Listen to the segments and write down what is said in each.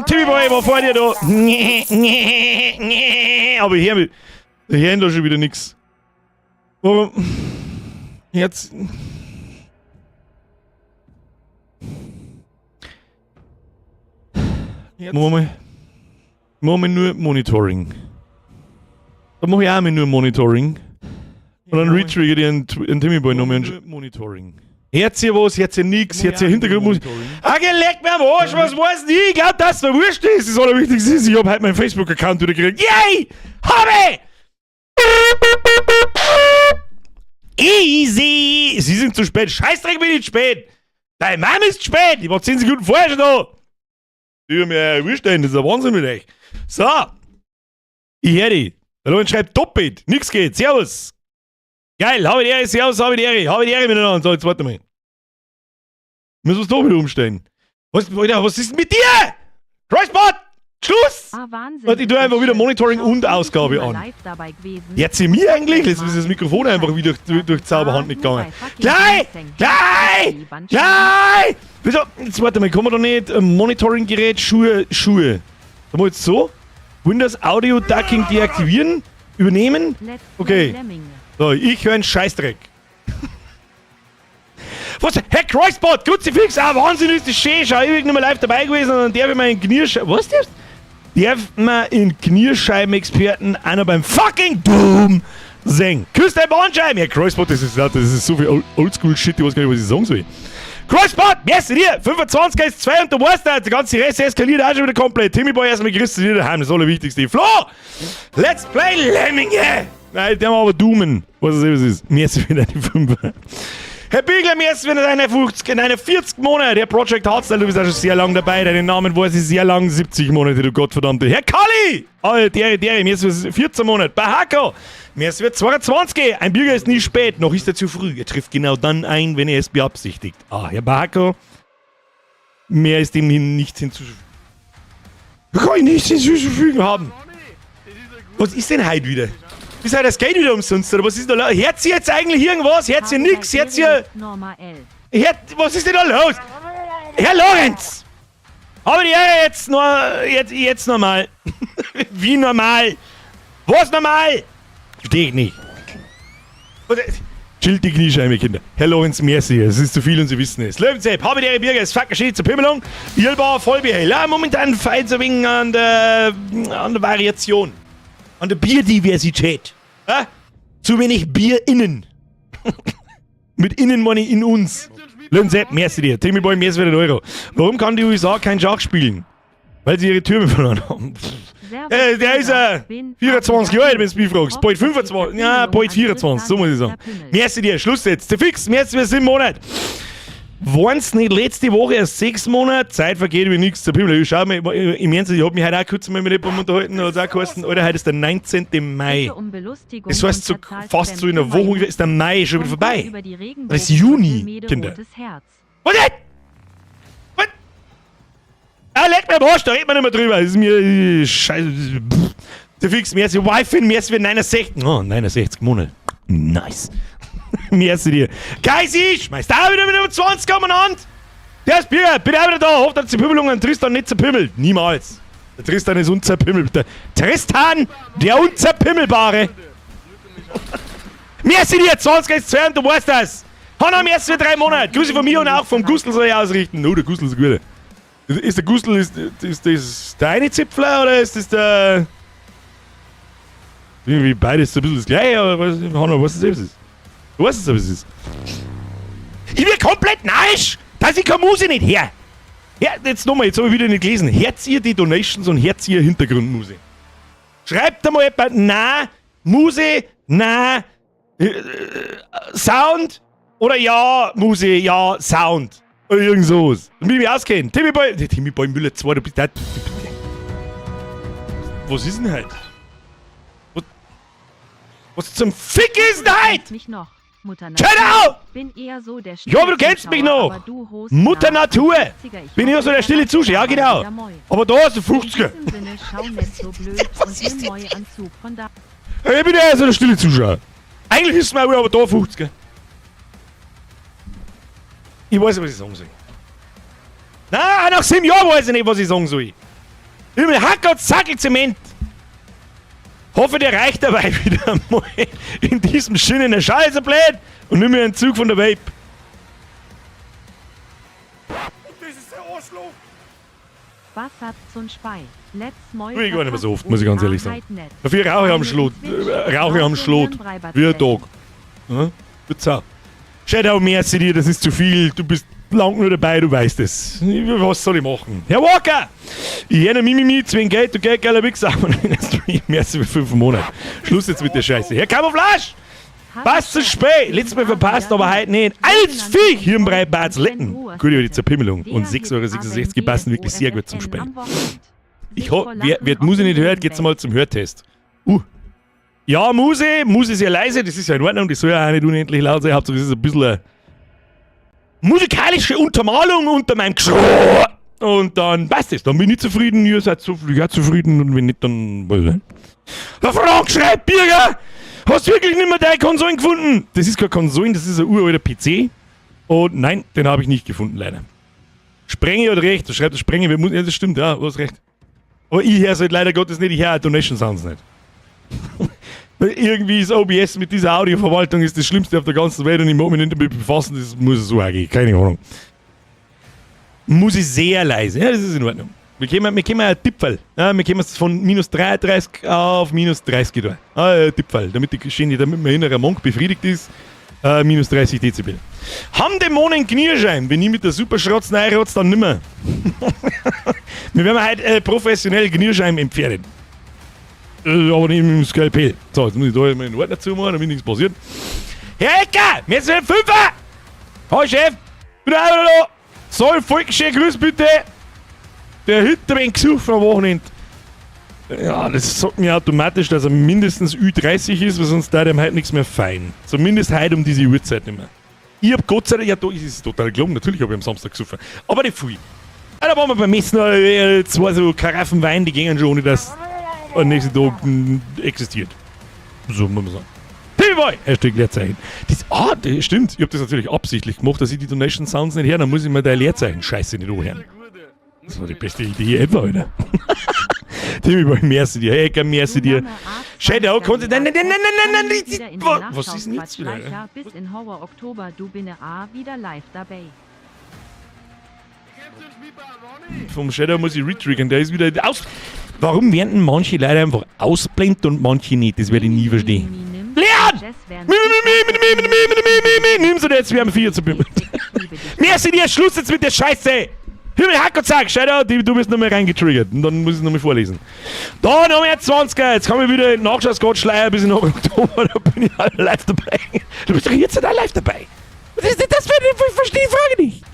Timmy Boy, war vor dir da. Aber ich hör, ich hör da schon wieder nix. Warum? Jetzt. Jetzt. Machen wir mal. Machen wir nur Monitoring. Da mache ich auch mal nur Monitoring. Und dann retrigger ich einen Timmy Boy nochmal. Monitoring. Hört ihr was, hört ihr nix, hört ihr Hintergrundmusik? Ah, geleck mir am Arsch, was weiß ich? Ich glaub, dass mir wurscht ist. Das Allerwichtigste ist, ich hab heute meinen Facebook-Account wieder gekriegt. Yay! Hab ich! Easy! Sie sind zu spät. Scheißdreck, bin ich spät. Deine Mom ist spät. Ich war 10 Sekunden vorher schon da. Ich mir wurscht, das ist ein Wahnsinn mit euch. So. Ich hör dich. Der Lorenz schreibt doppelt. Nix geht. Servus. Geil. Habe die Ehre. Servus. Habe die Ehre. Habe die Ehre miteinander. So, jetzt warte mal. Müssen wir es doch wieder umstellen. Was, Alter, was ist denn mit dir? Crossbot! Schluss! Ah, Wahnsinn. Warte, ich tue einfach wieder Monitoring Schau, und bin ich Ausgabe immer an. live dabei gewesen. Jetzt sie mir eigentlich? Jetzt ist das Mikrofon einfach wieder durch Zauberhand nicht gegangen. Gleich! Gleich! Gleich! Wieso? Jetzt warte mal, kann man da nicht Monitoring-Gerät, Schuhe, Schuhe. Da mal jetzt so. Windows Audio Ducking deaktivieren, übernehmen. Let's play Okay. Lemminge. So, ich höre einen Scheißdreck. Was? Herr Kreuzbot, Kruzifix, ah, Wahnsinn, ist das schön. Schau, ich bin nicht mehr live dabei gewesen und dann darf ich meinen Knirsch... Was darfst? Darf man in Knirscheiben-Experten einer beim fucking Doom singen? Küss dein Bahnscheiben! Herr Kreuzbot, das ist so viel Oldschool-Shit, ich weiß gar nicht, was ich sagen soll. Kreuzbot, merci dir! 25 ist 2 und du weißt das, der ganze Rest eskaliert auch schon wieder komplett. Timmy Boy, erstmal grüßt dir daheim, das Allerwichtigste. Flo! Let's play Lemminge! Nein, der war aber Doomen. Was es ist. Merci für deine 5. Herr Biegler, merci für deine 50, deine 40 Monate. Herr Project Hardstyle, du bist auch schon sehr lang dabei. Deinen Namen weiß ich sehr lang. 70 Monate, du Gottverdammte. Herr Kalli! Oh, der, merci für 14 Monate. Bahako! Merci für 22. Ein Bürger ist nie spät, noch ist er zu früh. Er trifft genau dann ein, wenn er es beabsichtigt. Ah, Herr Bahako, mehr ist dem nichts hinzuzufügen. Kann ich nichts hinzuzufügen haben. Was ist denn heute wieder? Ist halt das Geld wieder umsonst, oder was ist da los? Hört sie jetzt eigentlich irgendwas? Hört sie nix? Hört sie... Norma L. Hört, was ist denn da los? Herr Lorenz! Aber die Ehre jetzt nur... Jetzt normal. Wie normal? Was normal? Versteh ich nicht. Chillt die Kniescheibe, Kinder. Herr Lorenz, merci. Es ist zu viel und Sie wissen es. Löwensepp, habe die Ehre, Birger, es fuck schön zur Pimmelung. Ilbauer, Vollbier. Ja, momentan fehlt es ein wenig an der Variation. An der Bierdiversität. Ja? Zu wenig Bier innen. Mit innen meine ich in uns. Löwensepp, merci dir. Timmy Boy, merci für den Euro. Warum kann die USA kein Schach spielen? Weil sie ihre Türme verloren haben. Der ist 24 Jahre alt, wenn du mich fragst. Bald 25, ja, bald 24, so muss ich sagen. Merci dir, Schluss jetzt. Der Fix, merci für 7 Monate. Waren's nicht letzte Woche erst 6 Monate? Zeit vergeht wie nichts. Der Pimmel, ich schau mir, im Ernst, ich hab mich heute auch kurz mal mit jemandem unterhalten, da hat's auch geheißen, Alter, heute ist der 19. Mai. Bitte um Belustigung Das heißt, so und verzahlt fast so in einer Fremden Woche ist der Mai schon wieder Kommt vorbei. über die Das ist Juni, Regenbogenbrücke Kinder. Rotes Herz. Was denn? Was? Ah, leck mir am Arsch, da redet man nicht mehr drüber. Das ist mir scheiße. Pff. Der Fix, merci Wifi, merci für 69. Oh, 69 Monate. Nice. Merci dir. Geisi, schmeißt da wieder mit einem 20 umeinander. Der ist Bier, bin auch wieder da. Hofft, dass die Pimmelung an Tristan nicht zerpimmelt. Niemals. Der Tristan ist unzerpimmelt. Der Tristan, der Unzerpimmelbare. Merci dir, 20 ist 2 und du weißt das. Hanna, merci für 3 Monate. Grüße von mir und auch vom Gustl soll ich ausrichten. Oh, der Gustl ist ein guter. Ist der Gustl, ist das der eine Zipfler oder ist das der... Irgendwie beides so ein bisschen das Gleiche, aber was, Hanna, was ist das? Du weißt es, was es ist. Ich bin komplett narrisch, dass ich keine Muse nicht her. Ja, jetzt nochmal, jetzt hab ich wieder nicht gelesen. Hört ihr die Donations und hört ihr Hintergrundmuse? Schreibt einmal jemand, na, Muse, na, Sound oder ja, Muse, ja, Sound. Oder irgend sowas. Damit ich mich auskenne. Timmy Boy, nee, Timmy Boy Müller 2, du bist der. Was ist denn heute? Was zum Fick ist denn heute? Mich noch. Mutter Genau! Natur. Bin eher so der Ja, aber du kennst mich Zuschauer, noch. aber du host Mutter nach Natur. 50er. Ich Bin eher so der stille Zuschauer, ja genau. wieder moi. Aber da ist der 50er. In diesem Sinne, schau nicht so blöd und nimm neue Anzug von da. Ich bin eher so der stille Zuschauer. Eigentlich ist es mir aber da 50er. Ich weiß nicht, was ich sagen soll. Na, nach 7 Jahren weiß ich nicht, was ich sagen soll. Himmel, Hack und Sackel Zement. Hoffe, der reicht dabei wieder mal in diesem schönen Scheiße blöd und nimm mir einen Zug von der Vape. Das ist der Arschloch. Was hat zum Spei? Let's Ich gar nicht mehr so oft, muss ich ganz ehrlich sagen. Dafür rauche ich am Schlot. Rauche ich am Schlot. Wie ein Tag. Ja? Wird's. Shadow, merci dir, das ist zu viel. Du bist lang nur dabei, du weißt es. Was soll ich machen? Herr Walker! Ich erinnere mich, mi, zwing Geld, du Geld, geiler Wichser. Und in der Stream, merci für 5 Monate. Schluss jetzt mit der Scheiße. Herr Camouflage! Was zu spät! Letztes Mal verpasst, aber heute nicht. Als Viech hier im Breitbart Letten. Gut über die Zerpimmelung. Und 6,66 Euro passen wirklich sehr gut zum Spielen. Ich ho wer die Musik nicht hört, geht's mal zum Hörtest. Ja, Muse ist ja leise, das ist ja in Ordnung, die soll ja auch nicht unendlich laut sein. Hauptsache, das ist ein bisschen eine musikalische Untermalung unter meinem Geschrei. Und dann passt es. Dann bin ich zufrieden, ihr seid ja, zufrieden und wenn nicht, dann weiß ich nicht. Der Frank schreibt, Birger! Hast du wirklich nicht mehr deine Konsolen gefunden? Das ist keine Konsolen, das ist ein uralter PC. Und nein, den habe ich nicht gefunden, leider. Sprenge hat recht, da schreibt der Sprenge, wir müssen, ja, das stimmt, ja, du hast recht. Aber ich höre es halt leider Gottes nicht, ich höre Donation Sounds nicht. Weil irgendwie ist OBS mit dieser Audioverwaltung ist das Schlimmste auf der ganzen Welt und ich mag mich nicht damit befassen, das muss so gehen, keine Ahnung. Muss ich sehr leise, ja, das ist in Ordnung. Wir können einen Tippfall. Ja, wir können von minus 33 auf minus 30 da. Ah, ja, Tippfall, damit die schön, damit mein innerer Monk befriedigt ist. Minus 30 Dezibel. Haben Dämonen Knierschein? Wenn ich mit der Superschrotz reinrotz, dann nimmer. Wir werden heute professionell Knierschein entfernen. Aber nicht mit dem Skalpell. So, jetzt muss ich da mal den Ordner zumachen, damit nichts passiert. Herr Ecker, wir sind Fünfer! Hallo Chef, bin auch wieder da. So, Volksschön, grüß bitte. Der Hütter ein gesucht am Wochenende. Ja, das sagt mir automatisch, dass er mindestens Ü30 ist, weil sonst da dem heute nichts mehr fein. Zumindest heute um diese Uhrzeit nicht mehr. Ich hab Gott sei Dank, ja, da ist es total gelungen, natürlich hab ich am Samstag gesoffen. Aber nicht viel. Ja, da waren wir beim Messen, zwei so Karaffen Wein, die gingen schon, ohne dass am nächsten Tag existiert. So muss man sagen. Boy! Hashtag Leerzeichen. Das, das stimmt. Ich hab das natürlich absichtlich gemacht, dass ich die Donation Sounds nicht höre, dann muss ich mir deine Leerzeichen-Scheiße nicht anhören. Das war die beste Idee ever, Alter. Timmy Boy, merci dir. Hey, Ecker, merci dir. Shadow, konnte. Nein, nein, nein, nein, nein, nein, nein. Was ist denn jetzt wieder? Bis in Horror Oktober, du bin A wieder live dabei. Vom Shadow muss ich retriggern, der ist wieder aus. Warum werden manche Leute einfach ausblendet und manche nicht? Das werde ich nie verstehen. Leon! Nimmst du jetzt, wir haben 4 zu Merci dir, Schluss jetzt mit der Scheiße! Himmel, Hack und Zack, Shadow, du bist nochmal reingetriggert. Und dann muss ich es nochmal vorlesen. Da, noch mehr 20er, jetzt komme ich wieder in den Nachschaus-Gott-Schleier bis in Oktober, da bin ich alle live dabei. Du bist doch jetzt auch live dabei. Was ist denn das für eine, ich verstehe die Frage nicht.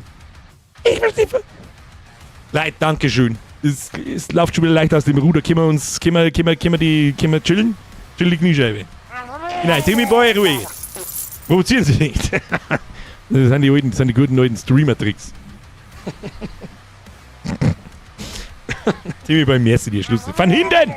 Ich verstehe die Frage. Leute, Dankeschön. Es läuft schon wieder leicht aus dem Ruder. Können wir uns, können wir, können wir, können wir die, können wir chillen? Chill die Kniescheibe. Nein, Timmy Boy, ruhig. Provozieren Sie nicht. Das sind die alten, das sind die guten alten Streamer-Tricks. Timmy Boy, merci dir, Schluss. Von hinten!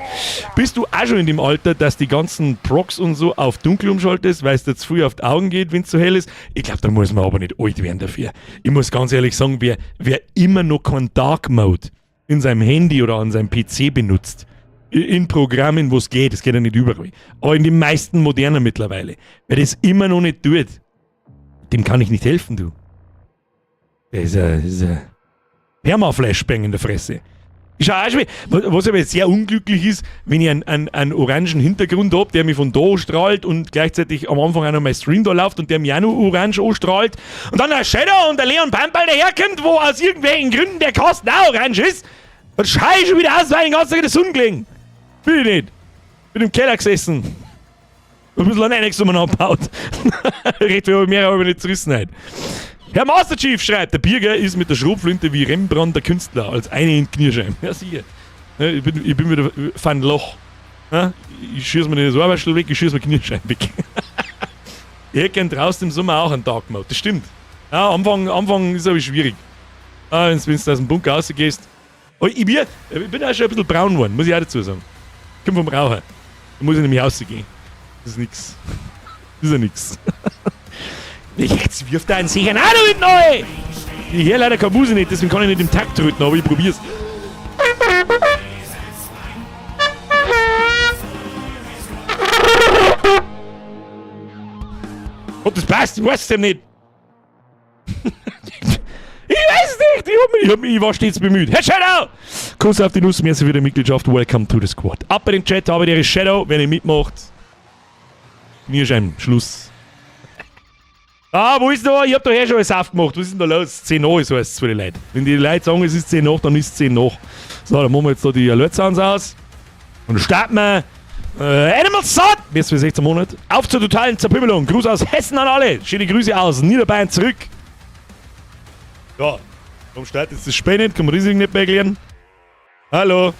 Bist du auch schon in dem Alter, dass die ganzen Procs und so auf dunkel umschaltest, weil es dir zu früh auf die Augen geht, wenn es zu hell ist? Ich glaub, da muss man aber nicht alt werden dafür. Ich muss ganz ehrlich sagen, wer immer noch keinen Dark Mode in seinem Handy oder an seinem PC benutzt, in Programmen, wo es geht, das geht ja nicht überall, aber in den meisten modernen mittlerweile, wer das immer noch nicht tut, dem kann ich nicht helfen, du. Der ist ein Perma-Flashbang in der Fresse. Ich schau auch schon, was aber jetzt sehr unglücklich ist, wenn ich einen orangen Hintergrund hab, der mich von da strahlt und gleichzeitig am Anfang auch noch mein Stream da läuft und der mich auch noch orange anstrahlt und dann ein Shadow und der Leon Pamperl daherkommt, wo aus irgendwelchen Gründen der Kasten auch orange ist, dann schau ich schon wieder aus, weil ich den ganzen Tag in der Sonne gelegen. Bin ich nicht. Bin im Keller gesessen. Ein bisschen an einiges umeinander gebaut. Recht viel mehr habe ich nicht zerrissen heute. Herr Master Chief schreibt, der Birger ist mit der Schrotflinte wie Rembrandt der Künstler, als eine in Knierschein. Ja, sicher. Ja, ich bin wieder Van Loch. Ja, ich schieß mir nicht das Ohrwaschel weg, ich schieß mir Knierschein weg. Ich hätte gern draußen im Sommer auch einen Dark Mode, das stimmt. Ja, Anfang ist aber schwierig. Ah, wenn du aus dem Bunker rausgehst. Oh, ich bin auch schon ein bisschen braun geworden, muss ich auch dazu sagen. Ich komm vom Raucher. Da muss ich nämlich rausgehen. Das ist nix. Das ist ja nix. Jetzt wirft er einen sicheren auch noch mit neu! Ich höre leider keine Musik nicht, deswegen kann ich nicht im Takt treten, aber ich probier's. Ob das passt, ich weiß es nicht. Ich weiß es nicht! Ich war stets bemüht. Herr Shadow! Kuss auf die Nuss, merci für die Mitgliedschaft. Welcome to the squad. Ab bei den Chat, habe der Shadow, wenn ihr mitmacht. Mir ist ein Schluss. Ah, wo ist da? Ich hab da her schon alles aufgemacht. Was ist denn da los? 10 nach ist alles für die Leute. Wenn die Leute sagen, es ist 10 nach, dann ist es 10 nach. So, dann machen wir jetzt da die Alert Sounds aus. Und starten wir. Animal Son! Bis für 16 Monate. Auf zur totalen Zerpümmelung. Gruß aus Hessen an alle. Schöne Grüße aus Niederbayern zurück. Ja, warum startet jetzt das Spiel nicht? Kann man das nicht mehr erklären? Hallo?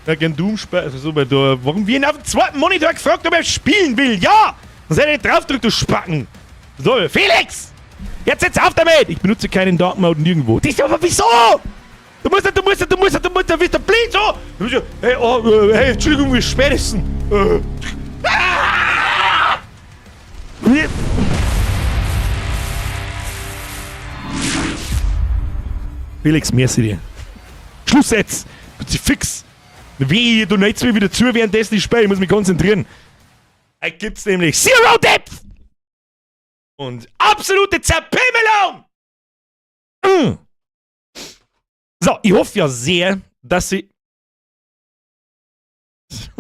Ja, gern Doom spielen. Also, so, da, warum wir ihn auf dem zweiten Monitor gefragt, ob er spielen will? Ja! Dann sei nicht drauf drückt, du Spacken! So, Felix! Jetzt setz auf damit! Ich benutze keinen Dark Mode nirgendwo. Das ist aber wieso? Du musst, du musst, du musst, du musst, du bist der blind so! Du bist ja, hey, oh, hey, Entschuldigung, wie spät ist denn? Ah! Felix, merci dir. Schluss jetzt! Fix! Wehe, du nennst mir wieder zu, währenddessen ich spiele. Ich muss mich konzentrieren. Da gibt's nämlich Zero Depth! Und absolute Zerpimmelung! Mm. So, ich hoffe ja sehr, dass sie...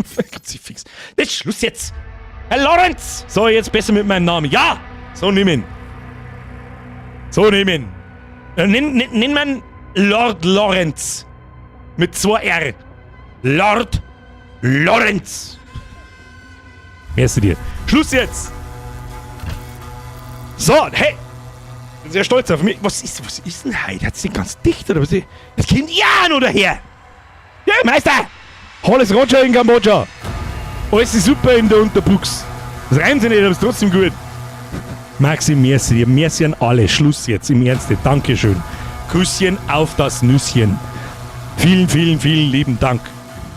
Fix. Das ist Schluss jetzt! Herr Lorenz! So, jetzt besser mit meinem Namen. Ja! So nimm ihn. So nimm ihn. Nenn man Lord Lorenz. Mit 2 R. Lord Lorenz. Merci dir. Schluss jetzt! So, hey! Bin sehr stolz auf mich. Was ist denn heute? Hat's denn ganz dicht oder was? Das kommt ja nur daher! Ja, Meister! Alles Roger in Kambodscha! Alles ist super in der Unterbuchs. Das reimt sich nicht, aber ist trotzdem gut. Maxi, merci dir. Merci an alle. Schluss jetzt, im Ernste. Dankeschön. Küsschen auf das Nüsschen. Vielen, vielen, vielen lieben Dank.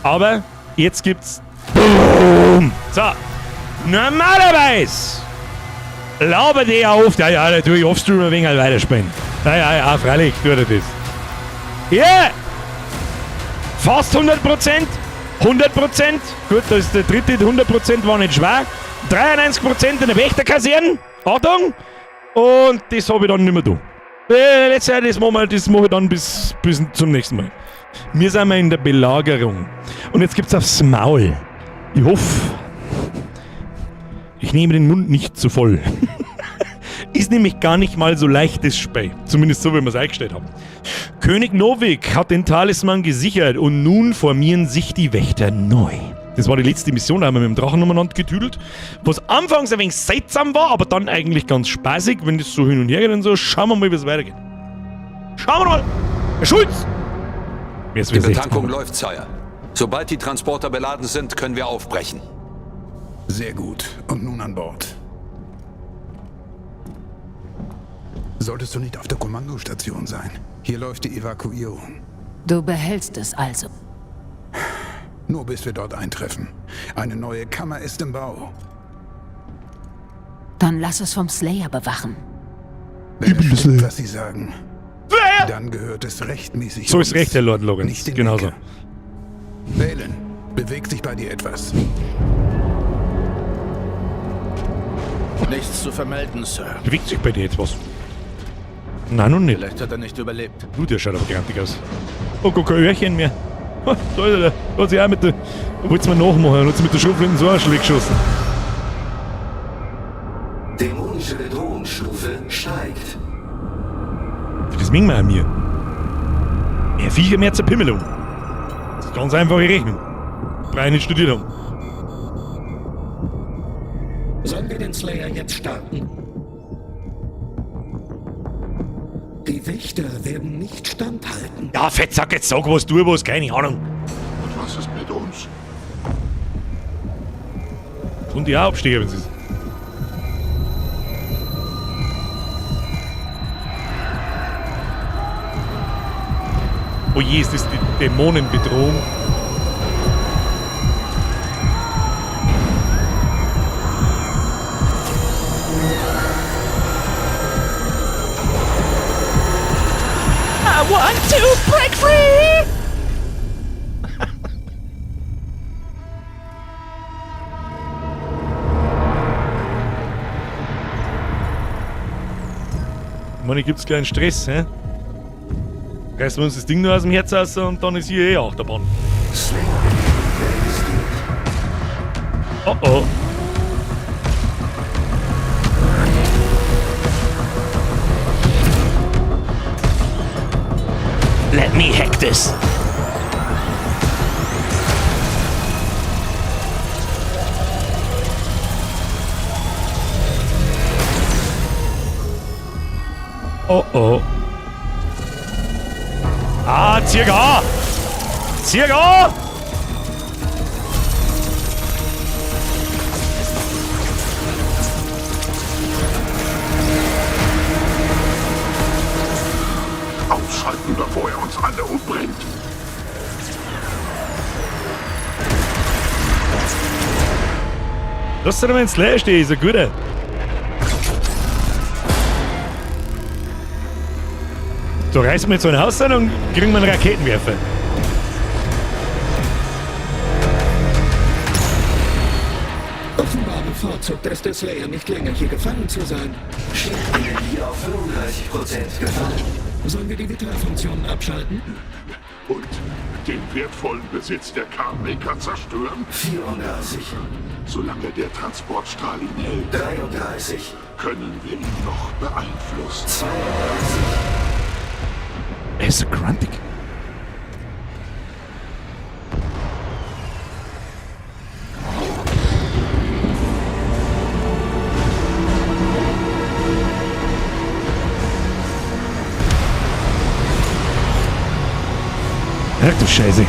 Aber jetzt gibt's... Boom! So. Normalerweise labert er auf. Ja, ja, da tue ich Offstream ein wenig weiterspielen. Ja, ja, ja, freilich tut er das. Ja! Yeah. Fast 100%. 100%. Gut, das ist der dritte. 100% war nicht schwer. 93% in der Wächterkaserne. Achtung! Und das habe ich dann nicht mehr da. Letzte, das mache ich dann bis zum nächsten Mal. Wir sind mal in der Belagerung. Und jetzt gibt's aufs Maul. Ich hoffe, ich nehme den Mund nicht zu voll. Ist nämlich gar nicht mal so leichtes Spiel. Zumindest so, wie wir es eingestellt haben. König Novik hat den Talisman gesichert und nun formieren sich die Wächter neu. Das war die letzte Mission, da haben wir mit dem Drachen umeinander getüdelt. Was anfangs ein wenig seltsam war, aber dann eigentlich ganz spaßig, wenn das so hin und her geht und so. Schauen wir mal, wie es weitergeht. Schauen wir mal! Herr Schulz! Die Betankung läuft, Sire. Sobald die Transporter beladen sind, können wir aufbrechen. Sehr gut. Und nun an Bord. Solltest du nicht auf der Kommandostation sein? Hier läuft die Evakuierung. Du behältst es also. Nur bis wir dort eintreffen. Eine neue Kammer ist im Bau. Dann lass es vom Slayer bewachen. Wenn es stimmt, was sie sagen, dann gehört es rechtmäßig. So ist recht, Herr Lord Lorenz. Nicht den Genauso. Wählen. Bewegt sich bei dir etwas? Nichts zu vermelden, Sir. Bewegt sich bei dir etwas? Nein, noch nicht. Vielleicht hat er nicht überlebt. Du, der schaut aber grantig aus. Oh, guck, kein Öhrchen mehr. Da ist er. Da hat sich auch mit der... Wollt's mal nachmachen, hat sich mit der Schrotflinte so einen Schläg geschossen. Dämonische Bedrohungsstufe steigt. Das mengen wir an mir. Mehr Viecher, mehr Zerpimmelung. Das ist ganz einfache Rechnung. Brauche ich nicht studiert haben. Sollen wir den Slayer jetzt starten? Die Wächter werden nicht standhalten. Ja, Fettsack, jetzt sag was, du was, keine Ahnung. Und was ist mit uns? Und die auch absteigen, wenn sie es. Oh je, ist das die Dämonenbedrohung? I want to break free! Ich meine, gibt's keinen Stress, hä? Reißen wir uns das Ding nur aus dem Herz raus und dann ist hier eh Achterbahn. Oh oh. Let me hack this. Oh oh. Ah, zieh an! Zieh an! Ausschalten, bevor er uns alle umbringt. Lass doch mal ins Slayer stehen, ist ein guter. Da reißen wir jetzt so ein Haus an und kriegen wir einen Raketenwerfer. Offenbar bevorzugt es der Slayer nicht länger hier gefangen zu sein. Schildenergie auf 35% gefallen. Sollen wir die Vitalfunktionen abschalten? Und den wertvollen Besitz der Carmaker zerstören? 34. Solange der Transportstrahl ihn hält, 33. können wir ihn noch beeinflussen. 32. Er ist so gruntig. Ach du Scheiße.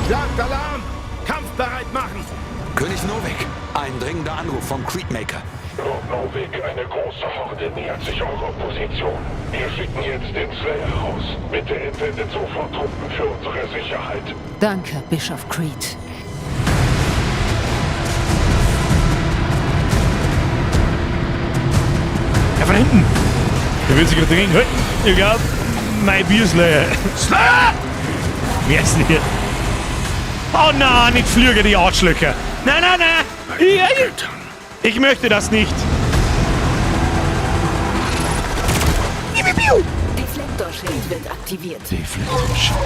Schlagt Alarm! Kampfbereit machen! König Novik, ein dringender Anruf vom Creedmaker. Lord Novik, eine große Horde nähert sich eurer Position. Wir schicken jetzt den Slayer raus. Bitte entsendet sofort Truppen für unsere Sicherheit. Danke, Bischof Creed. Ja, von hinten. Der will sich gerade trinken. Hey, ich glaub, mein Bier ist leer. Slayer! Wer ist denn hier? Oh nein, nicht Flüge, die Arschlöcher. Nein, nein, nein. Ich möchte das nicht. Deflektorschild wird aktiviert. Deflektorschild.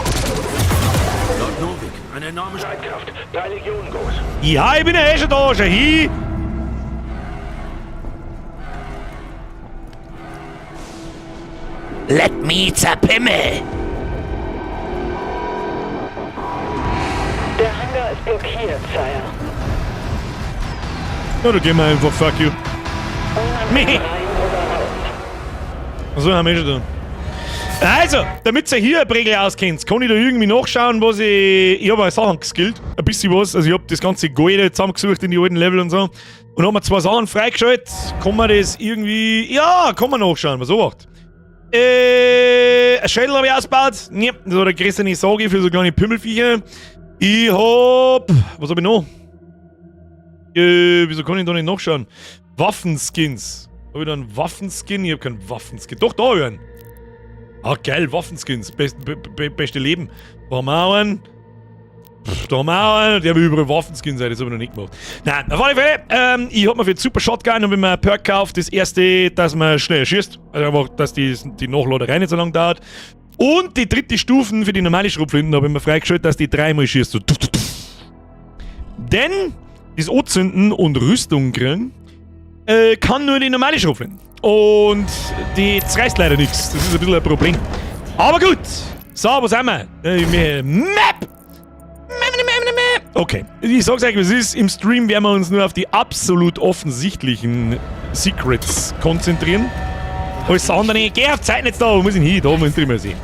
Lord Novik, eine enorme Streitkraft, 3 Legionen groß. Ja, ich bin ja eh schon da, schon hin. Let me zerpimmel. Der Hangar ist blockiert, Sire. Ja, da gehen wir einfach, fuck you. Niemand rein oder raus. So, haben wir schon da. Also, damit ihr hier ein Pregel auskennt, kann ich da irgendwie nachschauen, was ich. Ich habe Sachen geskillt. Ein bisschen was. Also, ich habe das ganze Gold zusammengesucht in die alten Level und so. Und haben wir 2 Sachen freigeschaltet. Kann man das irgendwie. Ja, kann man nachschauen, was so macht. Ein Schädel habe ich ausgebaut. Nee, das war der größte Sage für so kleine Pümmelviecher. Ich hab. Was hab ich noch? Wieso kann ich da nicht nachschauen? Waffenskins. Hab ich da einen Waffenskin? Ich hab keinen Waffenskin. Doch, da hab ich einen. Ah, geil, Waffenskins. Beste Leben. Da haben wir auch einen. Pff, da haben wir auch einen. Der will überall Waffenskins sein, das hab ich noch nicht gemacht. Nein, auf alle Fälle, ich hab mir für die Super Shotgun und wenn man einen Perk kauft, das erste, dass man schneller schießt. Also einfach, dass die Nachladerei nicht so lange dauert. Und die dritte Stufe für die normale Schrotflinten habe ich mir freigeschaltet, dass die dreimal schießt. So. Tuff, tuff, tuff. Denn das Anzünden und Rüstung kriegen kann nur die normale Schrotflinte. Und die zerreißt leider nichts. Das ist ein bisschen ein Problem. Aber gut. So, wo sind wir? Map! Okay. Ich sag's euch, wie es ist. Im Stream werden wir uns nur auf die absolut offensichtlichen Secrets konzentrieren. Alles andere, geh auf Zeit nicht da, wo muss ich hin? Da muss ich mal sehen.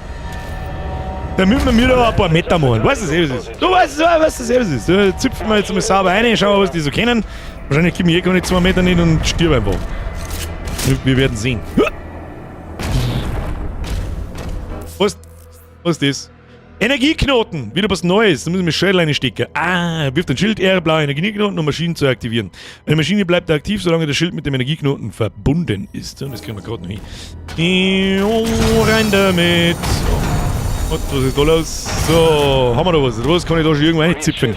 Damit wir mir da ein paar Meter machen. Weißt du, was es ist? Du weißt, weißt du, was es ist? Da züpfen wir jetzt mal sauber rein, schauen wir, was die so kennen. Wahrscheinlich komme ich eh gar nicht 2 Meter nicht und stirb einfach. Wir werden sehen. Was? Was ist das? Energieknoten! Wieder was Neues. Da muss ich mir Schädel reinstecken. Ah, wirft ein Schild R, blaue Energieknoten, um Maschinen zu aktivieren. Eine Maschine bleibt aktiv, solange das Schild mit dem Energieknoten verbunden ist. Und das kriegen wir gerade noch hin. Rein damit. So. Und was ist da los? So, haben wir da was? Was kann ich da schon irgendwo reinzipfen?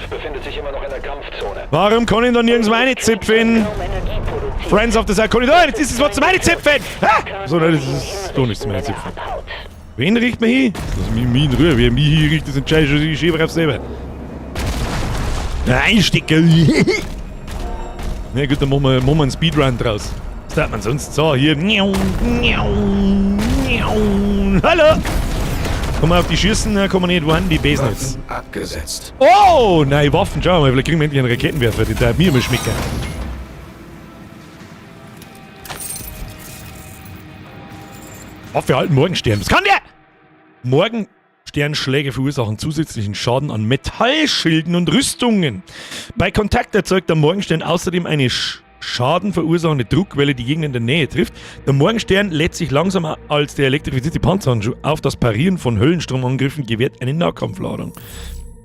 Warum kann ich da nirgendwo reinzipfen? Friends of the Side, kann ich da? Jetzt ist es was zum Reinzipfen! Ah! So, nein, das ist doch nichts zum Reinzipfen. Wen riecht man hin? Lass mich in Ruhe. Wer mich hier riecht, das entscheidet schon die Schäfer auf selber. Einstecken! Na gut, dann machen wir einen Speedrun draus. Was darf man sonst? So, hier. Hallo! Kann man auf die schießen? Kann man nicht. Wo haben die Besen jetzt? Abgesetzt. Oh, nein, Waffen. Schau mal, vielleicht kriegen wir endlich einen Raketenwerfer. Den darf mir immer schmecken. Waffe halten Morgenstern. Was kann der? Morgensternschläge verursachen zusätzlichen Schaden an Metallschilden und Rüstungen. Bei Kontakt erzeugt der Morgenstern außerdem eine Schaden verursachende Druckwelle, die Gegner in der Nähe trifft. Der Morgenstern lädt sich langsamer als der elektrifizierte Panzerhandschuh auf. Das Parieren von Höllenstromangriffen gewährt eine Nahkampfladung.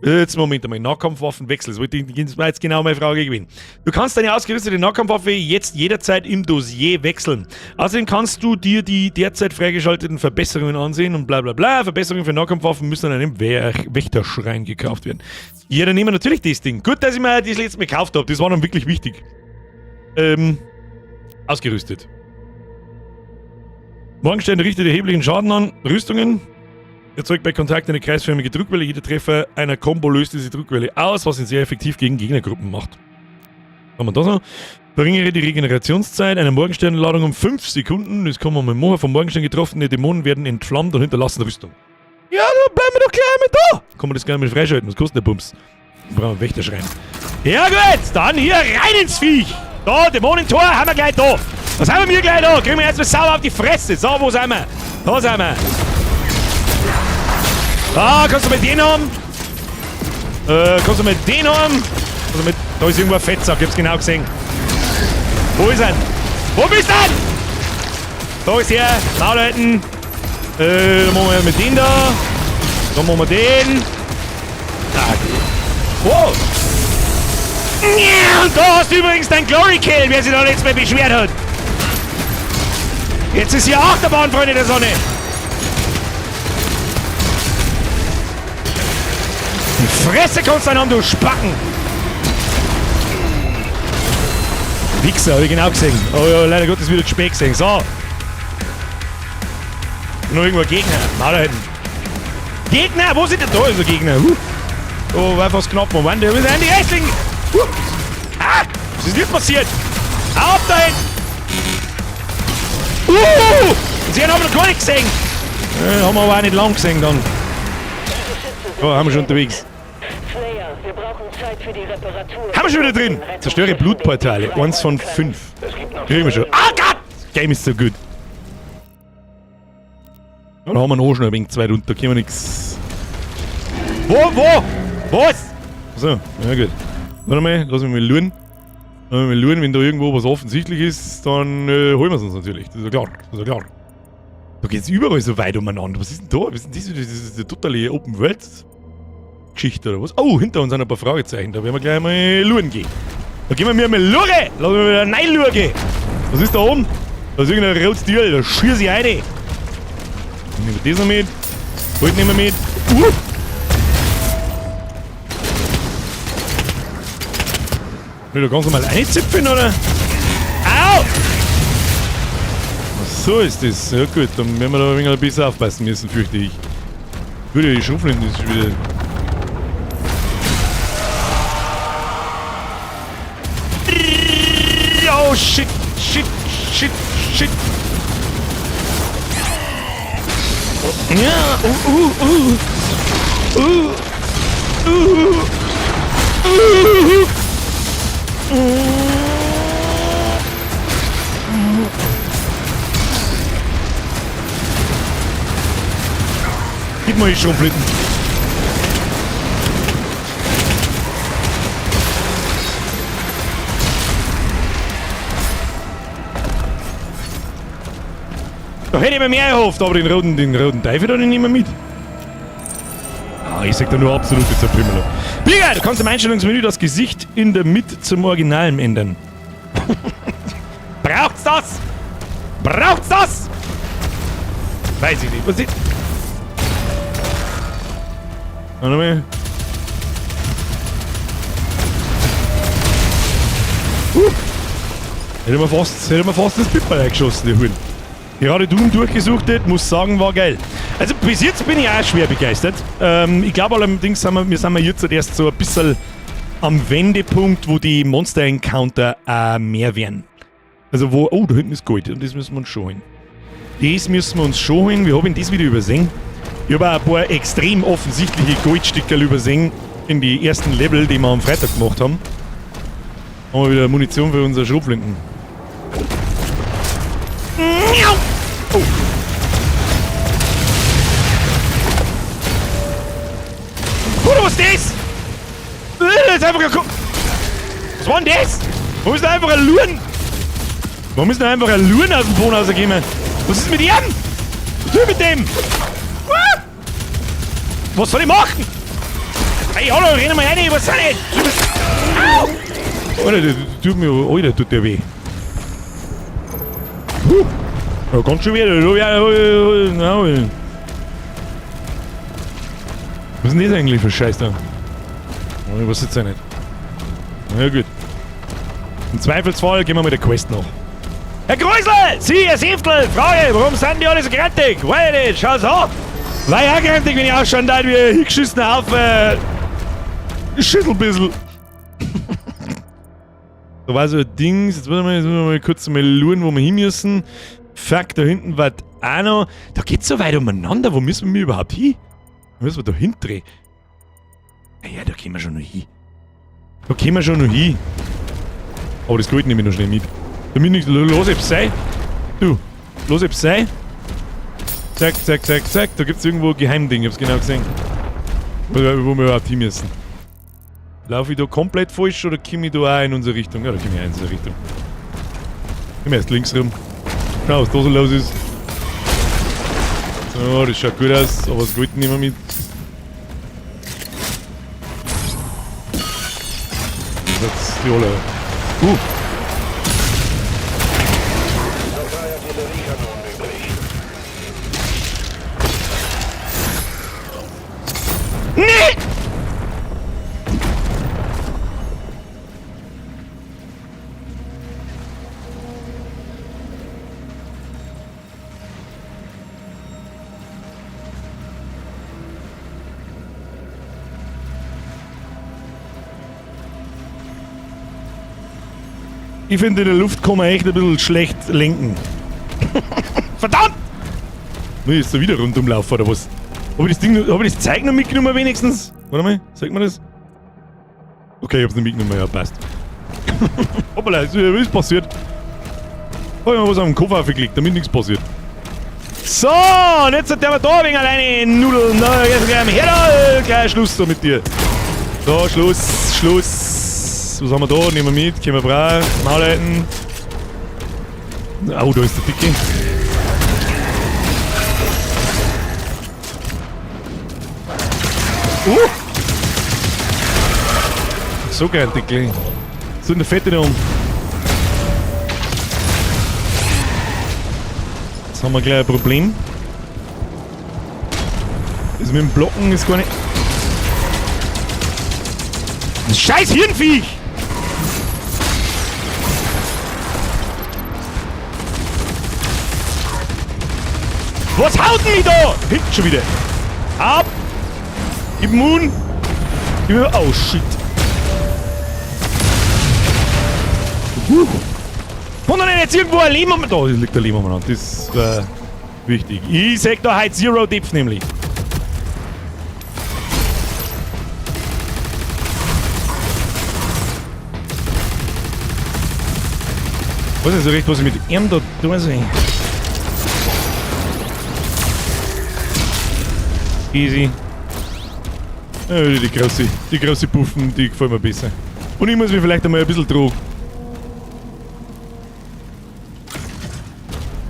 Jetzt Moment einmal, Nahkampfwaffenwechsel. Das wollte ich, das war jetzt genau meine Frage gewesen. Du kannst deine ausgerüstete Nahkampfwaffe jetzt jederzeit im Dossier wechseln. Außerdem kannst du dir die derzeit freigeschalteten Verbesserungen ansehen und bla bla bla. Verbesserungen für Nahkampfwaffen müssen an einem Wächterschrein gekauft werden. Ja, dann nehmen wir natürlich das Ding. Gut, dass ich mir das letzte Mal gekauft habe. Das war dann wirklich wichtig. Ausgerüstet. Morgenstern richtet erheblichen Schaden an. Rüstungen. Erzeugt bei Kontakt eine kreisförmige Druckwelle. Jeder Treffer einer Combo löst diese Druckwelle aus, was ihn sehr effektiv gegen Gegnergruppen macht. Haben wir das noch? Verringere die Regenerationszeit einer Morgensternladung um 5 Sekunden. Das kann man mal machen. Vom Morgenstern getroffene Dämonen werden entflammt und hinterlassen Rüstung. Ja, dann bleiben wir doch gleich mit da! Kann man das gerne mit freischalten. Was kostet der Bums? Wir brauchen einen Wächterschrein. Ja gut, dann hier rein ins Viech! Da, Dämonentor, haben wir gleich da! Was haben wir gleich da? Kriegen wir erstmal sauber auf die Fresse! So, wo sind wir? Da sind wir! Ah, kannst du mit denen haben? Kannst du mit denen haben? Also mit, da ist irgendwo ein Fettsack, ich hab's genau gesehen. Wo ist er? Wo bist du denn? Da ist er. Maul halten. Dann machen wir mit dem da. Dann machen wir den. Ah. Wow. Und da hast du übrigens dein Glory Kill, wer sich da letztes Mal beschwert hat. Jetzt ist hier Achterbahn, Freunde der Sonne. Die Fresse kannst du dann haben, du Spacken! Wichser, hab ich genau gesehen. Oh ja, leider Gottes wieder zu spät gesehen. So. Noch irgendwo ein Gegner. Maul halten. Gegner? Wo sind denn da? Ist ein Gegner. Oh, war fast knapp. Moment, da sind die restlichen. Ah! Was ist jetzt passiert? Auf da hinten! Sie haben wir noch gar nicht gesehen. Haben wir aber auch nicht lang gesehen dann. Oh, haben wir schon unterwegs. Slayer, wir brauchen Zeit für die Reparatur. Haben wir schon wieder drin. Zerstöre Blutportale. 1 von 5. Kriegen wir schon. Ah Gott! Game ist so gut. Dann haben wir noch schon ein wenig zwei runter. Können wir nix. Wo? Wo? Was? So, ja gut. Warte mal, lass mich mal luren. Lass mich mal luren, wenn da irgendwo was offensichtlich ist, dann holen wir es uns natürlich. Das ist ja klar. Das ist ja klar. Da geht's überall so weit umeinander. Was ist denn da? Was ist denn das? Das ist eine totale Open World Geschichte oder was? Oh, hinter uns sind ein paar Fragezeichen. Da werden wir gleich mal luren gehen. Da gehen wir mir mal lure! Lass mich wieder rein lure! Was ist da oben? Da ist irgendein rotes Tier, da schieß ich rein. Nehmen wir das noch mit. Gold nehmen wir mit. Will da ganz normal einzipfen, oder? Au! So ist das. Ja gut, dann werden wir da ein wenig besser aufpassen müssen, fürchte ich. Gut, die Schrotflinten ist schon wieder... Oh shit, shit, shit, shit. Ja, Gib mal die Schrotflinten. Da hätte ich mir mehr erhofft, aber den roten Teufel da nicht mehr mit. Ah, ich sag da nur absolute Zerpümmelung. Bigger, du kannst im Einstellungsmenü das Gesicht in der Mitte zum Originalen ändern. Braucht's das? Braucht's das? Weiß ich nicht. Was ist... Warte mal. Hätte man fast das Pipperl eingeschossen, die Huren. Gerade Doom durchgesucht hat, muss sagen, war geil. Also bis jetzt bin ich auch schwer begeistert. Ich glaube allerdings sind wir jetzt erst so ein bisschen am Wendepunkt, wo die Monster Encounter mehr werden. Also wo... Oh, da hinten ist Gold und das müssen wir uns schon holen. Das müssen wir uns schon holen. Wir haben das wieder übersehen. Ich habe auch ein paar extrem offensichtliche Goldstückerl übersehen in die ersten Level, die wir am Freitag gemacht haben. Haben wir wieder Munition für unsere Schrotflinten. Oh. Bruder, was ist das? Das ist einfach ein Was war denn das? Warum ist denn einfach ein Luren? Warum ist denn einfach ein Luren aus dem Boden rausgekommen? Was ist mit ihm? Was tue ich mit dem? Ah! Was soll ich machen? Hey, hallo, renn mal rein, ich weiß auch nicht. Du bist... Au! Alter, der tut mir... Alter, tut der weh. Huh. Ja, ganz schön weh. Was ist denn das eigentlich für Scheiß da? Ich weiß jetzt auch nicht. Na ja, gut. Im Zweifelsfall gehen wir mit der Quest noch. Herr Grösel! Sie, Herr Seftel! Frage, warum sind die alle so grantig? Weiß ich nicht, schau's an! War ich auch grantig, wenn ich ausschauen darf, wie ein hingeschissener Haufen Schüsselbissel. Da war so ein Dings, jetzt müssen wir mal kurz mal schauen, wo wir hin müssen. Fuck, da hinten war auch noch. Da geht's so weit umeinander, wo müssen wir überhaupt hin? Da müssen wir da hindrehen. Naja, da gehen wir schon noch hin. Da gehen wir schon noch hin. Aber das Gold nehme ich noch schnell mit. Damit nicht. Los, eb's sei. Du, los, eb's sei. Zack, zack, zack, zack. Da gibt's irgendwo ein Geheimding, ich hab's genau gesehen. Wo wir überhaupt hin müssen. Laufe ich da komplett falsch oder komme ich da auch in unsere Richtung? Ja, da komme ich auch in unsere Richtung. Komm erst links rum. Schau, was da so los ist. So, das schaut gut aus, aber das Gold nehmen wir mit. Das ist die alle. Noch 3 Artilleriekanonen übrig. Nee! Ich finde, in der Luft kann man echt ein bisschen schlecht lenken. Verdammt! Nee, ist da wieder rundumlaufen oder was? Hab ich das Ding, hab ich das Zeug noch mitgenommen wenigstens? Warte mal, zeig mir das. Okay, ich hab's nicht mitgenommen, ja, passt. Hoppala, ist, was ist passiert? Hab ich mir was auf den Koffer aufgelegt, damit nichts passiert. So, und jetzt hat der mal da wegen alleine Nudeln. Na, jetzt gleich her da, gleich Schluss da mit dir. So, Schluss, Schluss. Was haben wir da? Nehmen wir mit, können wir brauchen. Maul halten. Oh, da ist der Dicke. So geil, Dicke. So in der Fette da um. Jetzt haben wir gleich ein Problem. Das mit dem Blocken ist gar nicht... Das scheiß Hirnviech! Was haut denn mich da? Hinten schon wieder. Ab! Gib Moon! Gib mir... Oh shit. Kommt doch nicht jetzt irgendwo ein Leben um... Da liegt der Leben umeinander. Das ist wichtig. Ich sag da heute Zero Depth nämlich. Ich weiß nicht so recht, was ich mit ihm da tun soll. Easy. Ja, die große Puffen, die gefallen mir besser. Und ich muss mich vielleicht einmal ein bisschen drohen.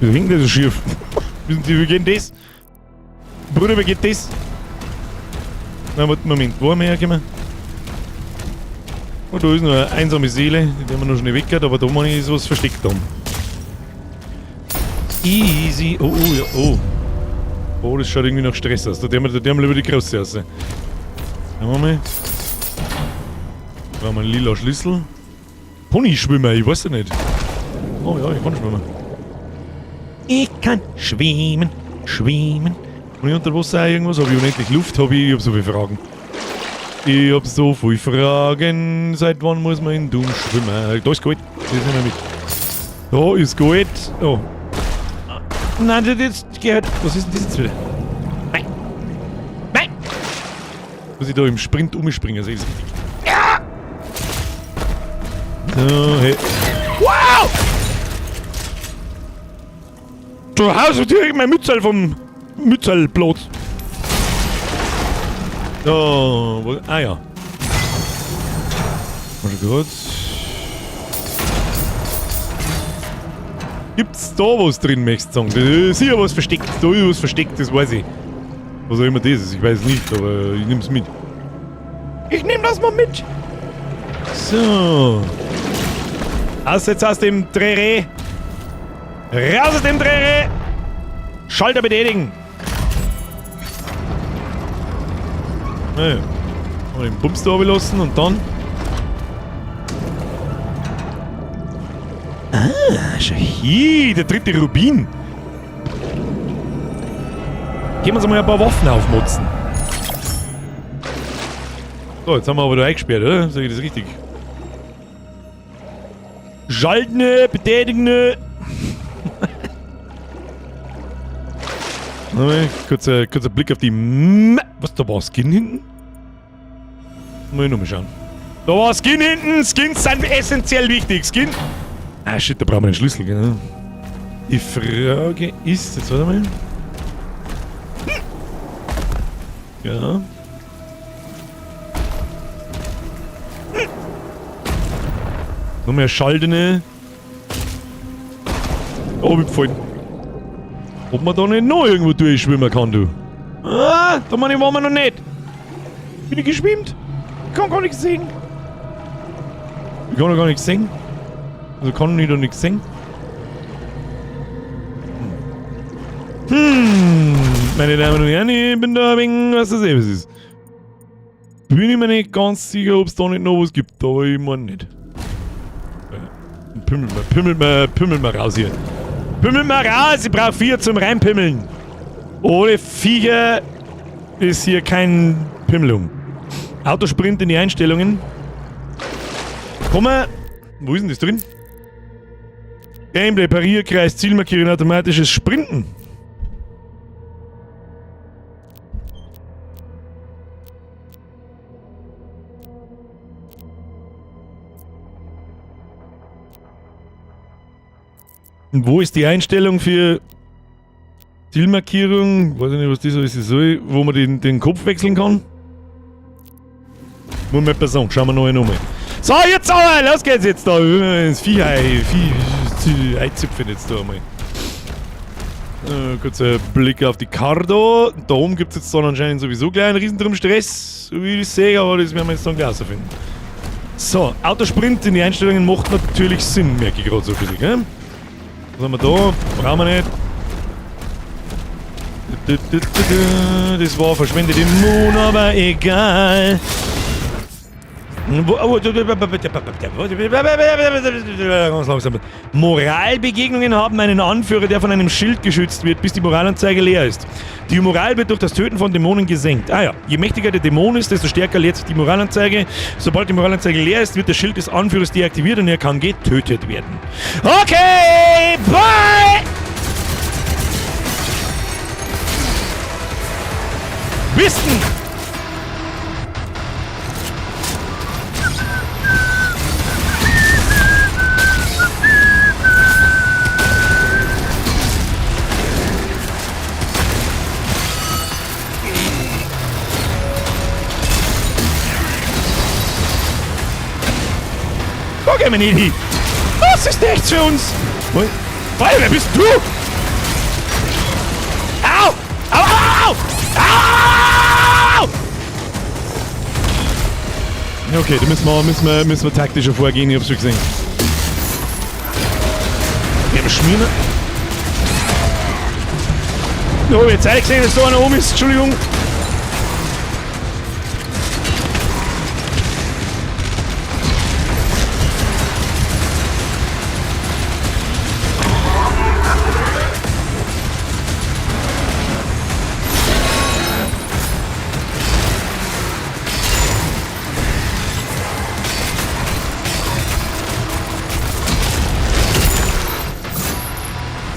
Wieso hängt der so schief? Wie geht denn das? Bruder, wie geht das? Na, warte, Moment, wo haben wir hergekommen? Oh, da ist noch eine einsame Seele, die haben wir noch schnell weggehört, aber da meine ich, ist was versteckt da. Easy. Oh, oh, ja, oh. Oh, das schaut irgendwie nach Stress aus. Da tun wir lieber die Große raus. Schauen wir mal. Brauchen wir einen lila Schlüssel. Ponyschwimmer, ich weiß ja nicht. Oh ja, ich kann schwimmen. Ich kann schwimmen, schwimmen. Und ich unter Wasser auch irgendwas? Habe ich unendlich Luft? Hab ich hab so viele Fragen. Ich hab so viele Fragen. Seit wann muss man in Doom schwimmen? Da ist kalt. Das nehmen wir mit. Da ist kalt. Oh. Nein, das jetzt gehört. Was ist denn das jetzt wieder? Nein. Nein! Muss ich da im Sprint umspringen? Sehe ich das richtig? Ja! So, hey. Wow! Du haust natürlich mein Mützel vom Mützelplatz. So, wo, ah ja. Mal schon kurz. Gibt's da was drin, möchtest du sagen? Da ist sicher was versteckt. Da ist was versteckt, das weiß ich. Was auch immer das ist, ich weiß es nicht, aber ich nehm's mit. Ich nehm das mal mit. So. Aus jetzt aus dem Dreh. Raus aus dem Dreh. Schalter betätigen. Naja. Mal den Bums da lassen und dann. Ah, schau hier, der dritte Rubin. Gehen wir uns mal ein paar Waffen aufmotzen. So, jetzt haben wir aber da eingesperrt, oder? Sag ich das richtig? Schalten, betätigen. Kurzer Blick auf die Map. Was, da war Skin hinten? Muss ich nochmal schauen. Da war Skin hinten! Skins sind essentiell wichtig. Skin! Ah shit, da brauchen wir den Schlüssel, genau. Die Frage ist, jetzt warte mal. Ja. Noch mehr Schaltene. Oh, ich gefallen. Ob man da nicht noch irgendwo durchschwimmen kann, du. Ah, da meine ich, waren wir noch nicht. Bin ich geschwimmt? Ich kann gar nichts sehen. Ich kann noch gar nichts sehen. Also kann ich da nichts sehen. Meine Damen und Herren, ich bin da wegen, was das eben ist. Bin ich mir nicht ganz sicher, ob es da nicht noch was gibt, aber ich meine nicht. Pimmel mal raus hier. Pimmel mal raus, ich brauche 4 zum Reinpimmeln. Ohne Viecher ist hier kein Pimmelung. Autosprint in die Einstellungen. Komm mal. Wo ist denn das drin? Gameplay, Parierkreis, Zielmarkierung, automatisches Sprinten. Und wo ist die Einstellung für Zielmarkierung? Weiß ich nicht, was das alles soll, wo man den Kopf wechseln kann? Muss man etwas sagen, schauen wir noch einmal. So, jetzt aber, los geht's jetzt da. Das Vieh, Vieh, einzupfen jetzt da einmal. Kurzer Blick auf die Karte. Da oben gibt es jetzt dann anscheinend sowieso gleich einen riesen Stress, so wie ich das sehe, aber das werden wir jetzt dann gleich rausfinden. So, Autosprint in die Einstellungen macht natürlich Sinn, merke ich gerade so ein bisschen, gell? Was haben wir da? Brauchen wir nicht. Das war verschwendete Moon, aber egal. Ganz langsam. Moralbegegnungen haben einen Anführer, der von einem Schild geschützt wird, bis die Moralanzeige leer ist. Die Moral wird durch das Töten von Dämonen gesenkt. Ah ja, je mächtiger der Dämon ist, desto stärker leert sich die Moralanzeige. Sobald die Moralanzeige leer ist, wird das Schild des Anführers deaktiviert und er kann getötet werden. Okay, bye! Wissen! Da gehen wir nicht hin. Das ist nichts für uns. Weil, wer bist du? Au! Au, au, au! Au! Au! Okay, da müssen wir taktischer vorgehen, ich hab's schon gesehen. Wir haben Schmieren. Hab ich jetzt eigentlich gesehen, dass da einer oben ist. Entschuldigung.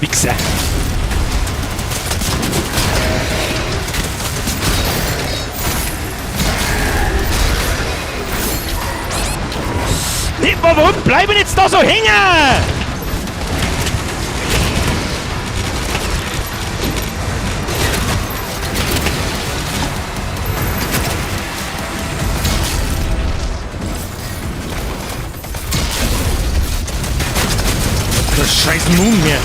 Wichser. Nee, warum bleiben jetzt da so hängen? Das scheiß Nun mehr.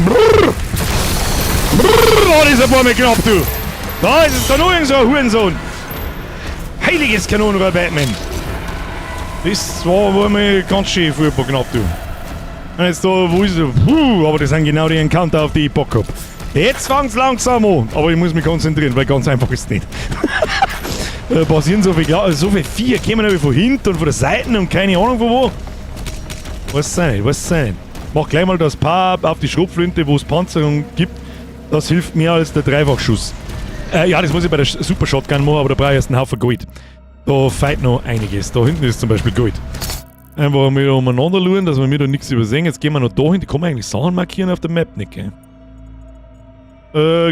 Brrr. Brrr, oh, das ist ein paar Mal knapp, du. Da ist es da noch irgend so ein Hurensohn. Heiliges Kanonenrohr, Batman. Das war mal ganz schön furchtbar knapp, du. Und jetzt da, wo ist er? Puh, aber das sind genau die Encounter, auf die ich Bock hab. Jetzt fangt's langsam an. Aber ich muss mich konzentrieren, weil ganz einfach ist es nicht. Da passieren so viel, so viel Viecher, kommen aber von hinten und von der Seite und keine Ahnung von wo. Weiß es nicht, weiß es nicht. Mach gleich mal das Paar auf die Schrotflinte, wo es Panzerung gibt. Das hilft mehr als der Dreifachschuss. Ja, das muss ich bei der Super Shotgun machen, aber da brauche ich erst einen Haufen Gold. Da fehlt noch einiges. Da hinten ist zum Beispiel Gold. Einfach mal umeinander schauen, dass wir mir da nichts übersehen. Jetzt gehen wir noch da hin. Kann man eigentlich Sachen markieren auf der Map? Nicht, gell?